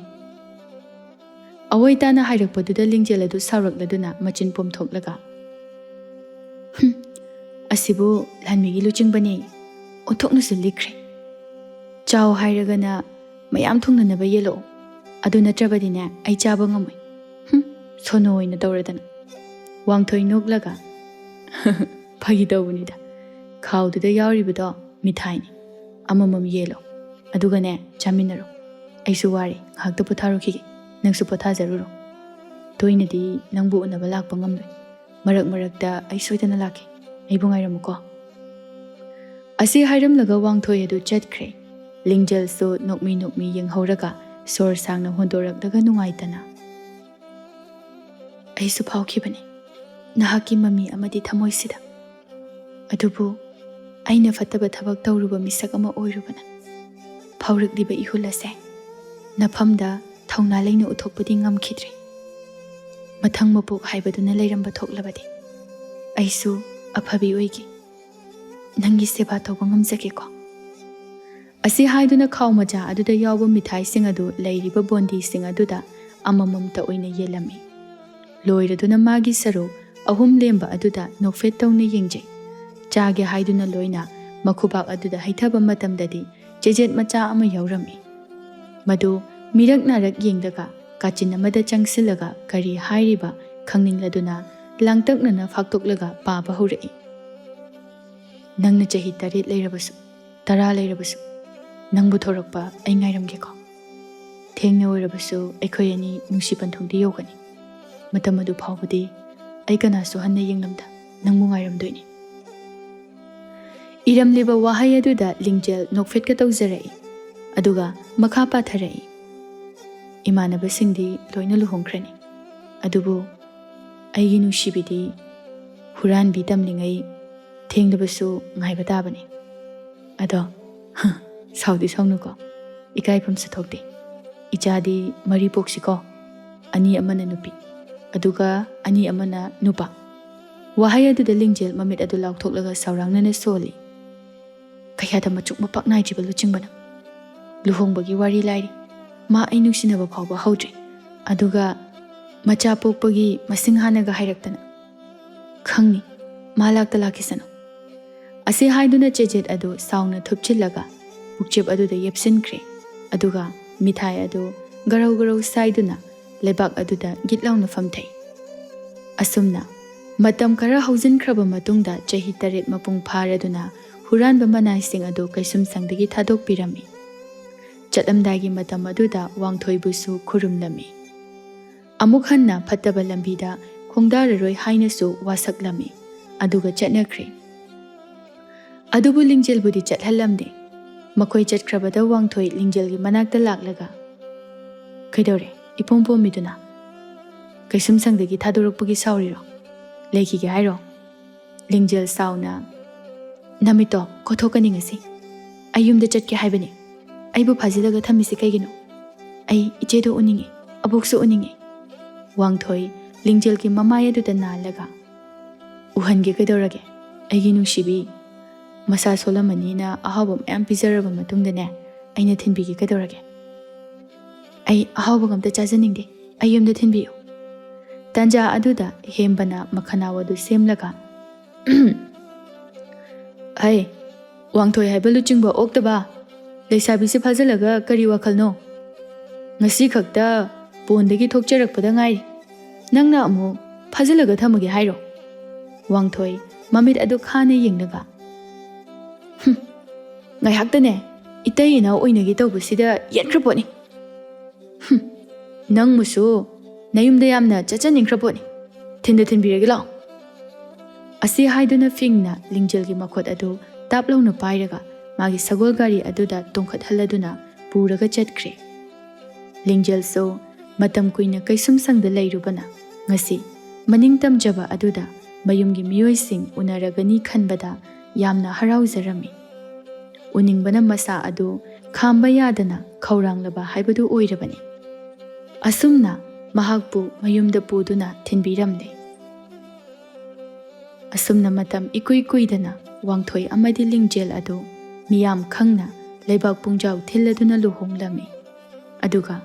ꯑꯋꯣꯏ ꯇꯥꯅ ꯍꯥꯏꯔꯛꯄꯗꯨꯗ ꯂꯤꯡꯖꯦꯜ ꯑꯗꯨ ꯁꯥꯎꯔꯛꯂꯗꯨꯅ ꯃꯆꯤꯟ ꯄꯣꯝꯊꯣꯛꯂꯒ, "ꯍꯨꯝ, ꯑꯁꯤꯕꯨ ꯂꯥꯟꯃꯤꯒꯤ ꯂꯨꯆꯤꯡꯕꯅꯦ, ꯑꯣꯟꯊꯣꯛꯅꯁꯨ ꯂꯤꯛꯈ꯭ꯔꯦ꯫ ꯆꯥꯎ ꯍꯥꯏꯔꯒꯅ ꯃꯌꯥꯝ ꯊꯨꯡꯅꯅꯕ ꯌꯦꯜꯂꯛꯑꯣ, ꯑꯗꯨ ꯅꯠꯇ꯭ꯔꯕꯗꯤꯅꯦ ꯑꯩ ꯆꯥꯕ ꯉꯝꯃꯣꯏ꯫ ꯍꯨꯝ, ꯁꯣꯅꯣ ꯑꯣꯏꯅ ꯇꯧꯔꯗꯅ꯫" ꯋꯥꯡꯊꯣꯏ ꯅꯣꯛꯂꯒ, "ꯐꯥꯒꯤ ꯇꯧꯕꯅꯤꯗ, ꯈꯥꯎꯗꯨꯗ ꯌꯥꯎꯔꯤꯕꯗꯣ ꯃꯤꯊꯥꯏꯅꯤ, ꯑꯃꯃꯝ ꯌꯦꯜꯂꯣ, ꯑꯗꯨꯒꯅꯦ ꯆꯥꯃꯤꯟꯅꯔꯣ꯫ ꯑꯩꯁꯨ ꯋꯥꯔꯦ, ꯉꯥꯏꯍꯥꯛꯇ ꯄꯣꯊꯥꯔꯨꯈꯤꯒꯦ, ꯅꯪꯁꯨ ꯄꯣꯊꯥꯖꯔꯨꯔꯣ꯫ ꯇꯣꯏꯅꯗꯤ ꯅꯪꯕꯨ ꯎꯅꯕ ꯂꯥꯛꯄ ꯉꯝꯂꯣꯏ, ꯃꯔꯛ ꯃꯔꯛꯇ ꯑꯩ ꯁꯣꯏꯗꯅ ꯂꯥꯛꯀꯦ, ꯑꯩꯕꯨ ꯉꯥꯏꯔꯝꯃꯨꯀꯣ꯫" ꯑꯁꯤ ꯍꯥꯏꯔꯝꯂꯒ ꯋꯥꯡꯊꯣꯏ ꯑꯗꯨ ꯆꯠꯈ꯭ꯔꯦ꯫ ꯂꯤꯡꯖꯦꯜꯁꯨ ꯅꯣꯛꯃꯤ ꯅꯣꯛꯃꯤ ꯌꯦꯡꯍꯧꯔꯒ ꯁꯣꯔ ꯁꯥꯡꯅ ꯍꯣꯟꯗꯣꯔꯛꯂꯒ ꯅꯨꯡꯉꯥꯏꯇꯅ, "ꯑꯩꯁꯨ ꯐꯥꯎꯈꯤꯕꯅꯤ ꯅꯍꯥꯛꯀꯤ ꯃꯃꯤ ꯑꯃꯗꯤ ꯊꯃꯣꯏꯁꯤꯗ꯫ ꯑꯗꯨꯕꯨ ꯑꯩꯅ ꯐꯠꯇꯕ ꯊꯕꯛ ꯇꯧꯔꯨꯕ ꯃꯤꯁꯛ ꯑꯃ ꯑꯣꯏꯔꯨꯕꯅ ꯐꯥꯎꯔꯛꯂꯤꯕ ꯏꯍꯨꯜ ꯑꯁꯦ ꯅꯐꯝꯗ ꯊꯧꯅꯥ ꯂꯩꯅ ꯎꯠꯊꯣꯛꯄꯗꯤ ꯉꯝꯈꯤꯗ꯭ꯔꯦ꯫ ꯃꯊꯪ ꯃꯄꯣꯛ ꯍꯥꯏꯕꯗꯨꯅ ꯂꯩꯔꯝꯕ ꯊꯣꯛꯂꯕꯗꯤ ꯑꯩꯁꯨ ꯑꯐꯕꯤ ꯑꯣꯏꯒꯦ, ꯅꯪꯒꯤ ꯁꯦꯕꯥ ꯇꯧꯕ ꯉꯝꯖꯒꯦꯀꯣ꯫" ꯑꯁꯤ ꯍꯥꯏꯗꯨꯅ ꯈꯥꯎ ꯃꯆꯥ ꯑꯗꯨꯗ ꯌꯥꯎꯕ ꯃꯤꯊꯥꯏꯁꯤꯡ ꯑꯗꯨ ꯂꯩꯔꯤꯕ ꯕꯣꯟꯗꯤꯁꯤꯡ ꯑꯗꯨꯗ ꯑꯃꯃꯝꯇ ꯑꯣꯏꯅ ꯌꯦꯜꯂꯝꯃꯤ꯫ ꯂꯣꯏꯔꯗꯨꯅ ꯃꯥꯒꯤ ꯁꯔꯨꯛ ꯑꯍꯨꯝ ꯂꯦꯝꯕ ꯑꯗꯨꯗ ꯅꯣꯛꯐꯦꯠ ꯇꯧꯅ ꯌꯦꯡꯖꯩ꯫ ꯆꯥꯒꯦ ꯍꯥꯏꯗꯨꯅ ꯂꯣꯏꯅ ꯃꯈꯨꯕꯥꯛ ꯑꯗꯨꯗ ꯍꯩꯊꯕ ꯃꯇꯝꯗꯗꯤ ꯆꯦꯖꯦꯠ ꯃꯆꯥ ꯑꯃ ꯌꯥꯎꯔꯝꯃꯤ꯫ ꯃꯗꯨ ꯃꯤꯔꯛ ꯅꯥꯔꯛ ꯌꯦꯡꯂꯒ ꯀꯥꯆꯤꯟ ꯑꯃꯗ ꯆꯪꯁꯤꯜꯂꯒ ꯀꯔꯤ ꯍꯥꯏꯔꯤꯕ ꯈꯪꯅꯤꯡꯂꯗꯨꯅ ꯂꯥꯡꯇꯛꯅꯅ ꯐꯥꯛꯇꯣꯛꯂꯒ ꯄꯥꯕ ꯍꯧꯔꯛꯏ꯫ "ꯅꯪꯅ ꯆꯍꯤ ꯇꯔꯦꯠ ꯂꯩꯔꯕꯁꯨ, ꯇꯔꯥ ꯂꯩꯔꯕꯁꯨ, ꯅꯪꯕꯨ ꯊꯣꯔꯛꯄ ꯑꯩ ꯉꯥꯏꯔꯝꯒꯦꯀꯣ꯫ ꯊꯦꯡꯅ ꯑꯣꯏꯔꯕꯁꯨ ꯑꯩꯈꯣꯏ ꯑꯅꯤ ꯅꯨꯡꯁꯤ ꯄꯟꯊꯨꯡꯗꯤ ꯌꯧꯒꯅꯤ꯫ ꯃꯇꯝ ꯑꯗꯨ ꯐꯥꯎꯕꯗꯤ ꯑꯩ ꯀꯅꯥꯁꯨ ꯍꯟꯅ ꯌꯦꯡꯂꯝꯗ ꯅꯪꯕꯨ ꯉꯥꯏꯔꯝꯗꯣꯏꯅꯤ꯫" ꯏꯔꯝꯂꯤꯕ ꯋꯥꯍꯩ ꯑꯗꯨꯗ ꯂꯤꯡꯖꯦꯜ ꯅꯣꯛꯐꯦꯠꯀ ꯇꯧꯖꯔꯛꯏ꯫ ꯑꯗꯨꯒ ꯃꯈꯥ ꯄꯥꯊꯔꯛꯏ꯫ "ꯏꯃꯥꯟꯅꯕꯁꯤꯡꯗꯤ ꯂꯣꯏꯅ ꯂꯨꯍꯣꯡꯈ꯭ꯔꯅꯤ, ꯑꯗꯨꯕꯨ ꯑꯩꯒꯤ ꯅꯨꯡꯁꯤꯕꯤꯗꯤ ꯍꯨꯔꯥꯟꯕꯤ ꯇꯝꯂꯤꯉꯩ ꯊꯦꯡꯂꯕꯁꯨ ꯉꯥꯏꯕ ꯇꯥꯕꯅꯤ꯫ ꯑꯗꯣ ꯁꯥꯎꯗꯤ ꯁꯥꯎꯅꯨꯀꯣ, ꯏꯀꯥꯏꯐꯝꯁꯨ ꯊꯣꯛꯇꯦ꯫ ꯏꯆꯥꯗꯤ ꯃꯔꯤ ꯄꯣꯛꯁꯤꯀꯣ, ꯑꯅꯤ ꯑꯃꯅ ꯅꯨꯄꯤ ꯑꯗꯨꯒ ꯑꯅꯤ ꯑꯃꯅ ꯅꯨꯄꯥ꯫ ꯋꯥꯍꯩ ꯑꯗꯨꯗ ꯂꯤꯡꯖꯦꯜ ꯃꯃꯤꯠ ꯑꯗꯨ ꯂꯥꯎꯊꯣꯛꯂꯒ ꯁꯥꯎꯔꯥꯡꯅꯅ ꯁꯣꯜꯂꯤ꯫ ꯀꯌꯥꯗ ꯃꯆꯨꯛ ꯃꯄꯥꯛ ꯅꯥꯏꯗ꯭ꯔꯤꯕ ꯂꯨꯆꯤꯡꯕꯅꯣ꯫ ꯂꯨꯍꯣꯡꯕꯒꯤ ꯋꯥꯔꯤ ꯂꯥꯏꯔꯤ, ꯃꯥ ꯑꯩ ꯅꯨꯡꯁꯤꯅꯕ ꯐꯥꯎꯕ ꯍꯧꯗ꯭ꯔꯤ꯫ ꯑꯗꯨꯒ ꯃꯆꯥ ꯄꯣꯛꯄꯒꯤ ꯃꯁꯤꯡ ꯍꯥꯟꯅꯒ ꯍꯥꯏꯔꯛꯇꯅ꯫ ꯈꯪꯅꯤ, ꯃꯥ ꯂꯥꯛꯇ ꯂꯥꯛꯈꯤꯁꯅꯨ꯫ ꯑꯁꯤ ꯍꯥꯏꯗꯨꯅ ꯆꯦꯖꯦꯠ ꯑꯗꯨ ꯁꯥꯎꯅ ꯊꯨꯞꯆꯤꯜꯂꯒ ꯄꯨꯛꯆꯦꯞ ꯑꯗꯨꯗ ꯌꯦꯞꯁꯤꯟꯈ꯭ꯔꯦ꯫ ꯑꯗꯨꯒ ꯃꯤꯊꯥꯏ ꯑꯗꯨ ꯒꯔꯧ ꯒꯔꯧ ꯁꯥꯏꯗꯨꯅ ꯂꯩꯕꯥꯛ ꯑꯗꯨꯗ ꯒꯤꯠ ꯂꯥꯎꯅ ꯐꯝꯊꯩ꯫ ꯑꯁꯨꯝꯅ ꯃꯇꯝ ꯈꯔ ꯍꯧꯖꯤꯟꯈ꯭ꯔꯕ ꯃꯇꯨꯡꯗ ꯆꯍꯤ ꯇꯔꯦꯠ ꯃꯄꯨꯡ ꯐꯥꯔꯗꯨꯅ ꯍꯨꯔꯥꯟꯕ ꯃꯅꯥꯏꯁꯤꯡ ꯑꯗꯨ ꯀꯩꯁꯨꯝꯁꯪꯗꯒꯤ ꯊꯥꯗꯣꯛꯄꯤꯔꯝꯃꯤ꯫ ꯆꯠꯂꯝꯗꯥꯏꯒꯤ ꯃꯇꯝ ꯑꯗꯨꯗ ꯋꯥꯡꯊꯣꯏꯕꯨꯁꯨ ꯈꯨꯔꯨꯝꯂꯝꯃꯤ꯫ ꯑꯃꯨꯛ ꯍꯟꯅ ꯐꯠꯇꯕ ꯂꯝꯕꯤꯗ ꯈꯣꯡꯗꯥꯔꯔꯣꯏ ꯍꯥꯏꯅꯁꯨ ꯋꯥꯁꯛꯂꯝꯃꯤ꯫ ꯑꯗꯨꯒ ꯆꯠꯅꯈ꯭ꯔꯦ꯫ ꯑꯗꯨꯕꯨ ꯂꯤꯡꯖꯦꯜꯕꯨꯗꯤ ꯆꯠꯍꯜꯂꯝꯗꯦ꯫ ꯃꯈꯣꯏ ꯆꯠꯈ꯭ꯔꯕꯗ ꯋꯥꯡꯊꯣꯏ ꯂꯤꯡꯖꯦꯜꯒꯤ ꯃꯅꯥꯛꯇ ꯂꯥꯛꯂꯒ, "ꯀꯩꯗꯧꯔꯦ ꯏꯄꯣꯝ ꯄꯣꯝꯃꯤꯗꯨꯅ? ꯀꯩꯁꯨꯝꯁꯪꯗꯒꯤ ꯊꯥꯗꯣꯔꯛꯄꯒꯤ ꯁꯥꯎꯔꯤꯔꯣ? ꯂꯩꯈꯤꯒꯦ ꯍꯥꯏꯔꯣ?" ꯂꯤꯡꯖꯦꯜ ꯁꯥꯎꯅ, "ꯅꯃꯤꯠꯇꯣ ꯀꯣꯊꯣꯛꯀꯅꯤ ꯉꯁꯤ꯫ ꯑꯩ ꯌꯨꯝꯗ ꯆꯠꯀꯦ ꯍꯥꯏꯕꯅꯤ꯫ ꯑꯩꯕꯨ ꯐꯥꯖꯤꯜꯂꯒ ꯊꯝꯃꯤꯁꯤ ꯀꯩꯒꯤꯅꯣ? ꯑꯩ ꯏꯆꯦꯗꯣ ꯎꯅꯤꯡꯉꯤ, ꯑꯕꯣꯛꯁꯨ ꯎꯅꯤꯡꯉꯤ꯫" ꯋꯥꯡꯊꯣꯏ ꯂꯤꯡꯖꯦꯜꯒꯤ ꯃꯃꯥꯏ ꯑꯗꯨꯗ ꯅꯥꯜꯂꯒ, "ꯎꯍꯟꯒꯦ ꯀꯩꯗꯧꯔꯒꯦ? ꯑꯩꯒꯤ ꯅꯨꯡꯁꯤꯕꯤ, ꯃꯁꯥ ꯁꯣꯜꯂꯝꯃꯅꯤꯅ ꯑꯍꯥꯎꯕ ꯃꯌꯥꯝ ꯄꯤꯖꯔꯕ ꯃꯇꯨꯡꯗꯅꯦ, ꯑꯩꯅ ꯊꯤꯟꯕꯤꯒꯦ ꯀꯩꯗꯧꯔꯒꯦ? ꯑꯩ ꯑꯍꯥꯎꯕꯒ ꯑꯝꯇ ꯆꯥꯖꯅꯤꯡꯗꯦ꯫ ꯑꯩ ꯌꯨꯝꯗ ꯊꯤꯟꯕꯤꯌꯨ꯫" ꯇꯥꯟꯖꯥ ꯑꯗꯨꯗ ꯍꯦꯝꯕꯅ ꯃꯈꯅꯥꯎ ꯑꯗꯨ ꯁꯦꯝꯂꯒ, "ꯍꯩ, ꯋꯥꯡꯊꯣꯏ ꯍꯥꯏꯕ ꯂꯨꯆꯤꯡꯕ ꯑꯣꯛꯇꯕ, ꯂꯩꯁꯥꯕꯤꯁꯦ ꯐꯥꯖꯤꯜꯂꯒ ꯀꯔꯤ ꯋꯥꯈꯜꯅꯣ? ꯉꯁꯤ ꯈꯛꯇ ꯄꯣꯟꯗꯒꯤ ꯊꯣꯛꯆꯔꯛꯄꯗ ꯉꯥꯏꯔꯤ, ꯅꯪꯅ ꯑꯃꯨꯛ ꯐꯥꯖꯤꯜꯂꯒ ꯊꯝꯃꯒꯦ ꯍꯥꯏꯔꯣ?" ꯋꯥꯡꯊꯣꯏ ꯃꯃꯤꯠ ꯑꯗꯨ ꯈꯥꯅ ꯌꯦꯡꯂꯒ, "ꯍꯨꯝ, ꯉꯥꯏꯍꯥꯛꯇꯅꯦ ꯏꯇꯩ ꯏꯅꯥꯎ ꯑꯣꯏꯅꯒꯦ ꯇꯧꯕꯁꯤꯗ ꯌꯦꯠꯈ꯭ꯔ ꯄꯣꯠꯅꯤ꯫ ꯍꯨꯝ, ꯅꯪꯕꯨꯁꯨ ꯅꯌꯨꯝꯗ ꯌꯥꯝꯅ ꯆꯠꯆꯅꯤꯡꯈ꯭ꯔ ꯄꯣꯠꯅꯤ꯫ ꯊꯤꯟꯗ ꯊꯤꯟꯕꯤꯔꯒꯦ ꯂꯥꯛꯑꯣ꯫" ꯑꯁꯤ ꯍꯥꯏꯗꯨꯅ ꯐꯤꯡꯅ ꯂꯤꯡꯖꯦꯜꯒꯤ ꯃꯈꯨꯠ ꯑꯗꯨ ꯇꯥꯞ ꯂꯥꯎꯅ ꯄꯥꯏꯔꯒ ꯃꯥꯒꯤ ꯁꯒꯣꯜ ꯒꯥꯔꯤ ꯑꯗꯨꯗ ꯇꯣꯡꯈꯠꯍꯜꯂꯗꯨꯅ ꯄꯨꯔꯒ ꯆꯠꯈ꯭ꯔꯦ꯫ ꯂꯤꯡꯖꯦꯜꯁꯨ ꯃꯇꯝ ꯀꯨꯏꯅ ꯀꯩꯁꯨꯝꯁꯪꯗ ꯂꯩꯔꯨꯕꯅ ꯉꯁꯤ ꯃꯅꯤꯡ ꯇꯝꯖꯕ ꯑꯗꯨꯗ ꯃꯌꯨꯝꯒꯤ ꯃꯤꯑꯣꯏꯁꯤꯡ ꯎꯅꯔꯒꯅꯤ ꯈꯟꯕꯗ ꯌꯥꯝꯅ ꯍꯔꯥꯎꯖꯔꯝꯃꯤ꯫ ꯎꯅꯤꯡꯕꯅ ꯃꯁꯥ ꯑꯗꯨ ꯈꯥꯝꯕ ꯌꯥꯗꯅ ꯈꯧꯔꯥꯡꯂꯕ ꯍꯥꯏꯕꯗꯨ ꯑꯣꯏꯔꯕꯅꯤ꯫ ꯑꯁꯨꯝꯅ ꯃꯍꯥꯛꯄꯨ ꯃꯌꯨꯝꯗ ꯄꯨꯗꯨꯅ ꯊꯤꯟꯕꯤꯔꯝꯂꯦ꯫ ꯑꯁꯨꯝꯅ ꯃꯇꯝ ꯏꯀꯨꯏ ꯀꯨꯏꯗꯅ ꯋꯥꯡꯊꯣꯏ ꯑꯃꯗꯤ ꯂꯤꯡꯖꯦꯜ ꯑꯗꯨ ꯃꯤꯌꯥꯝ ꯈꯪꯅ ꯂꯩꯕꯥꯛ ꯄꯨꯡꯖꯥꯎ ꯊꯤꯜꯂꯗꯨꯅ ꯂꯨꯍꯣꯡꯂꯝꯃꯤ꯫ ꯑꯗꯨꯒ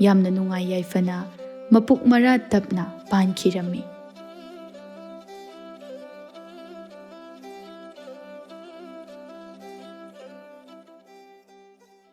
ꯌꯥꯝꯅ ꯅꯨꯡꯉꯥꯏ ꯌꯥꯏꯐꯅ ꯃꯄꯨꯛ ꯃꯔꯥ ꯇꯞꯅ ꯄꯥꯟꯈꯤꯔꯝꯃꯤ꯫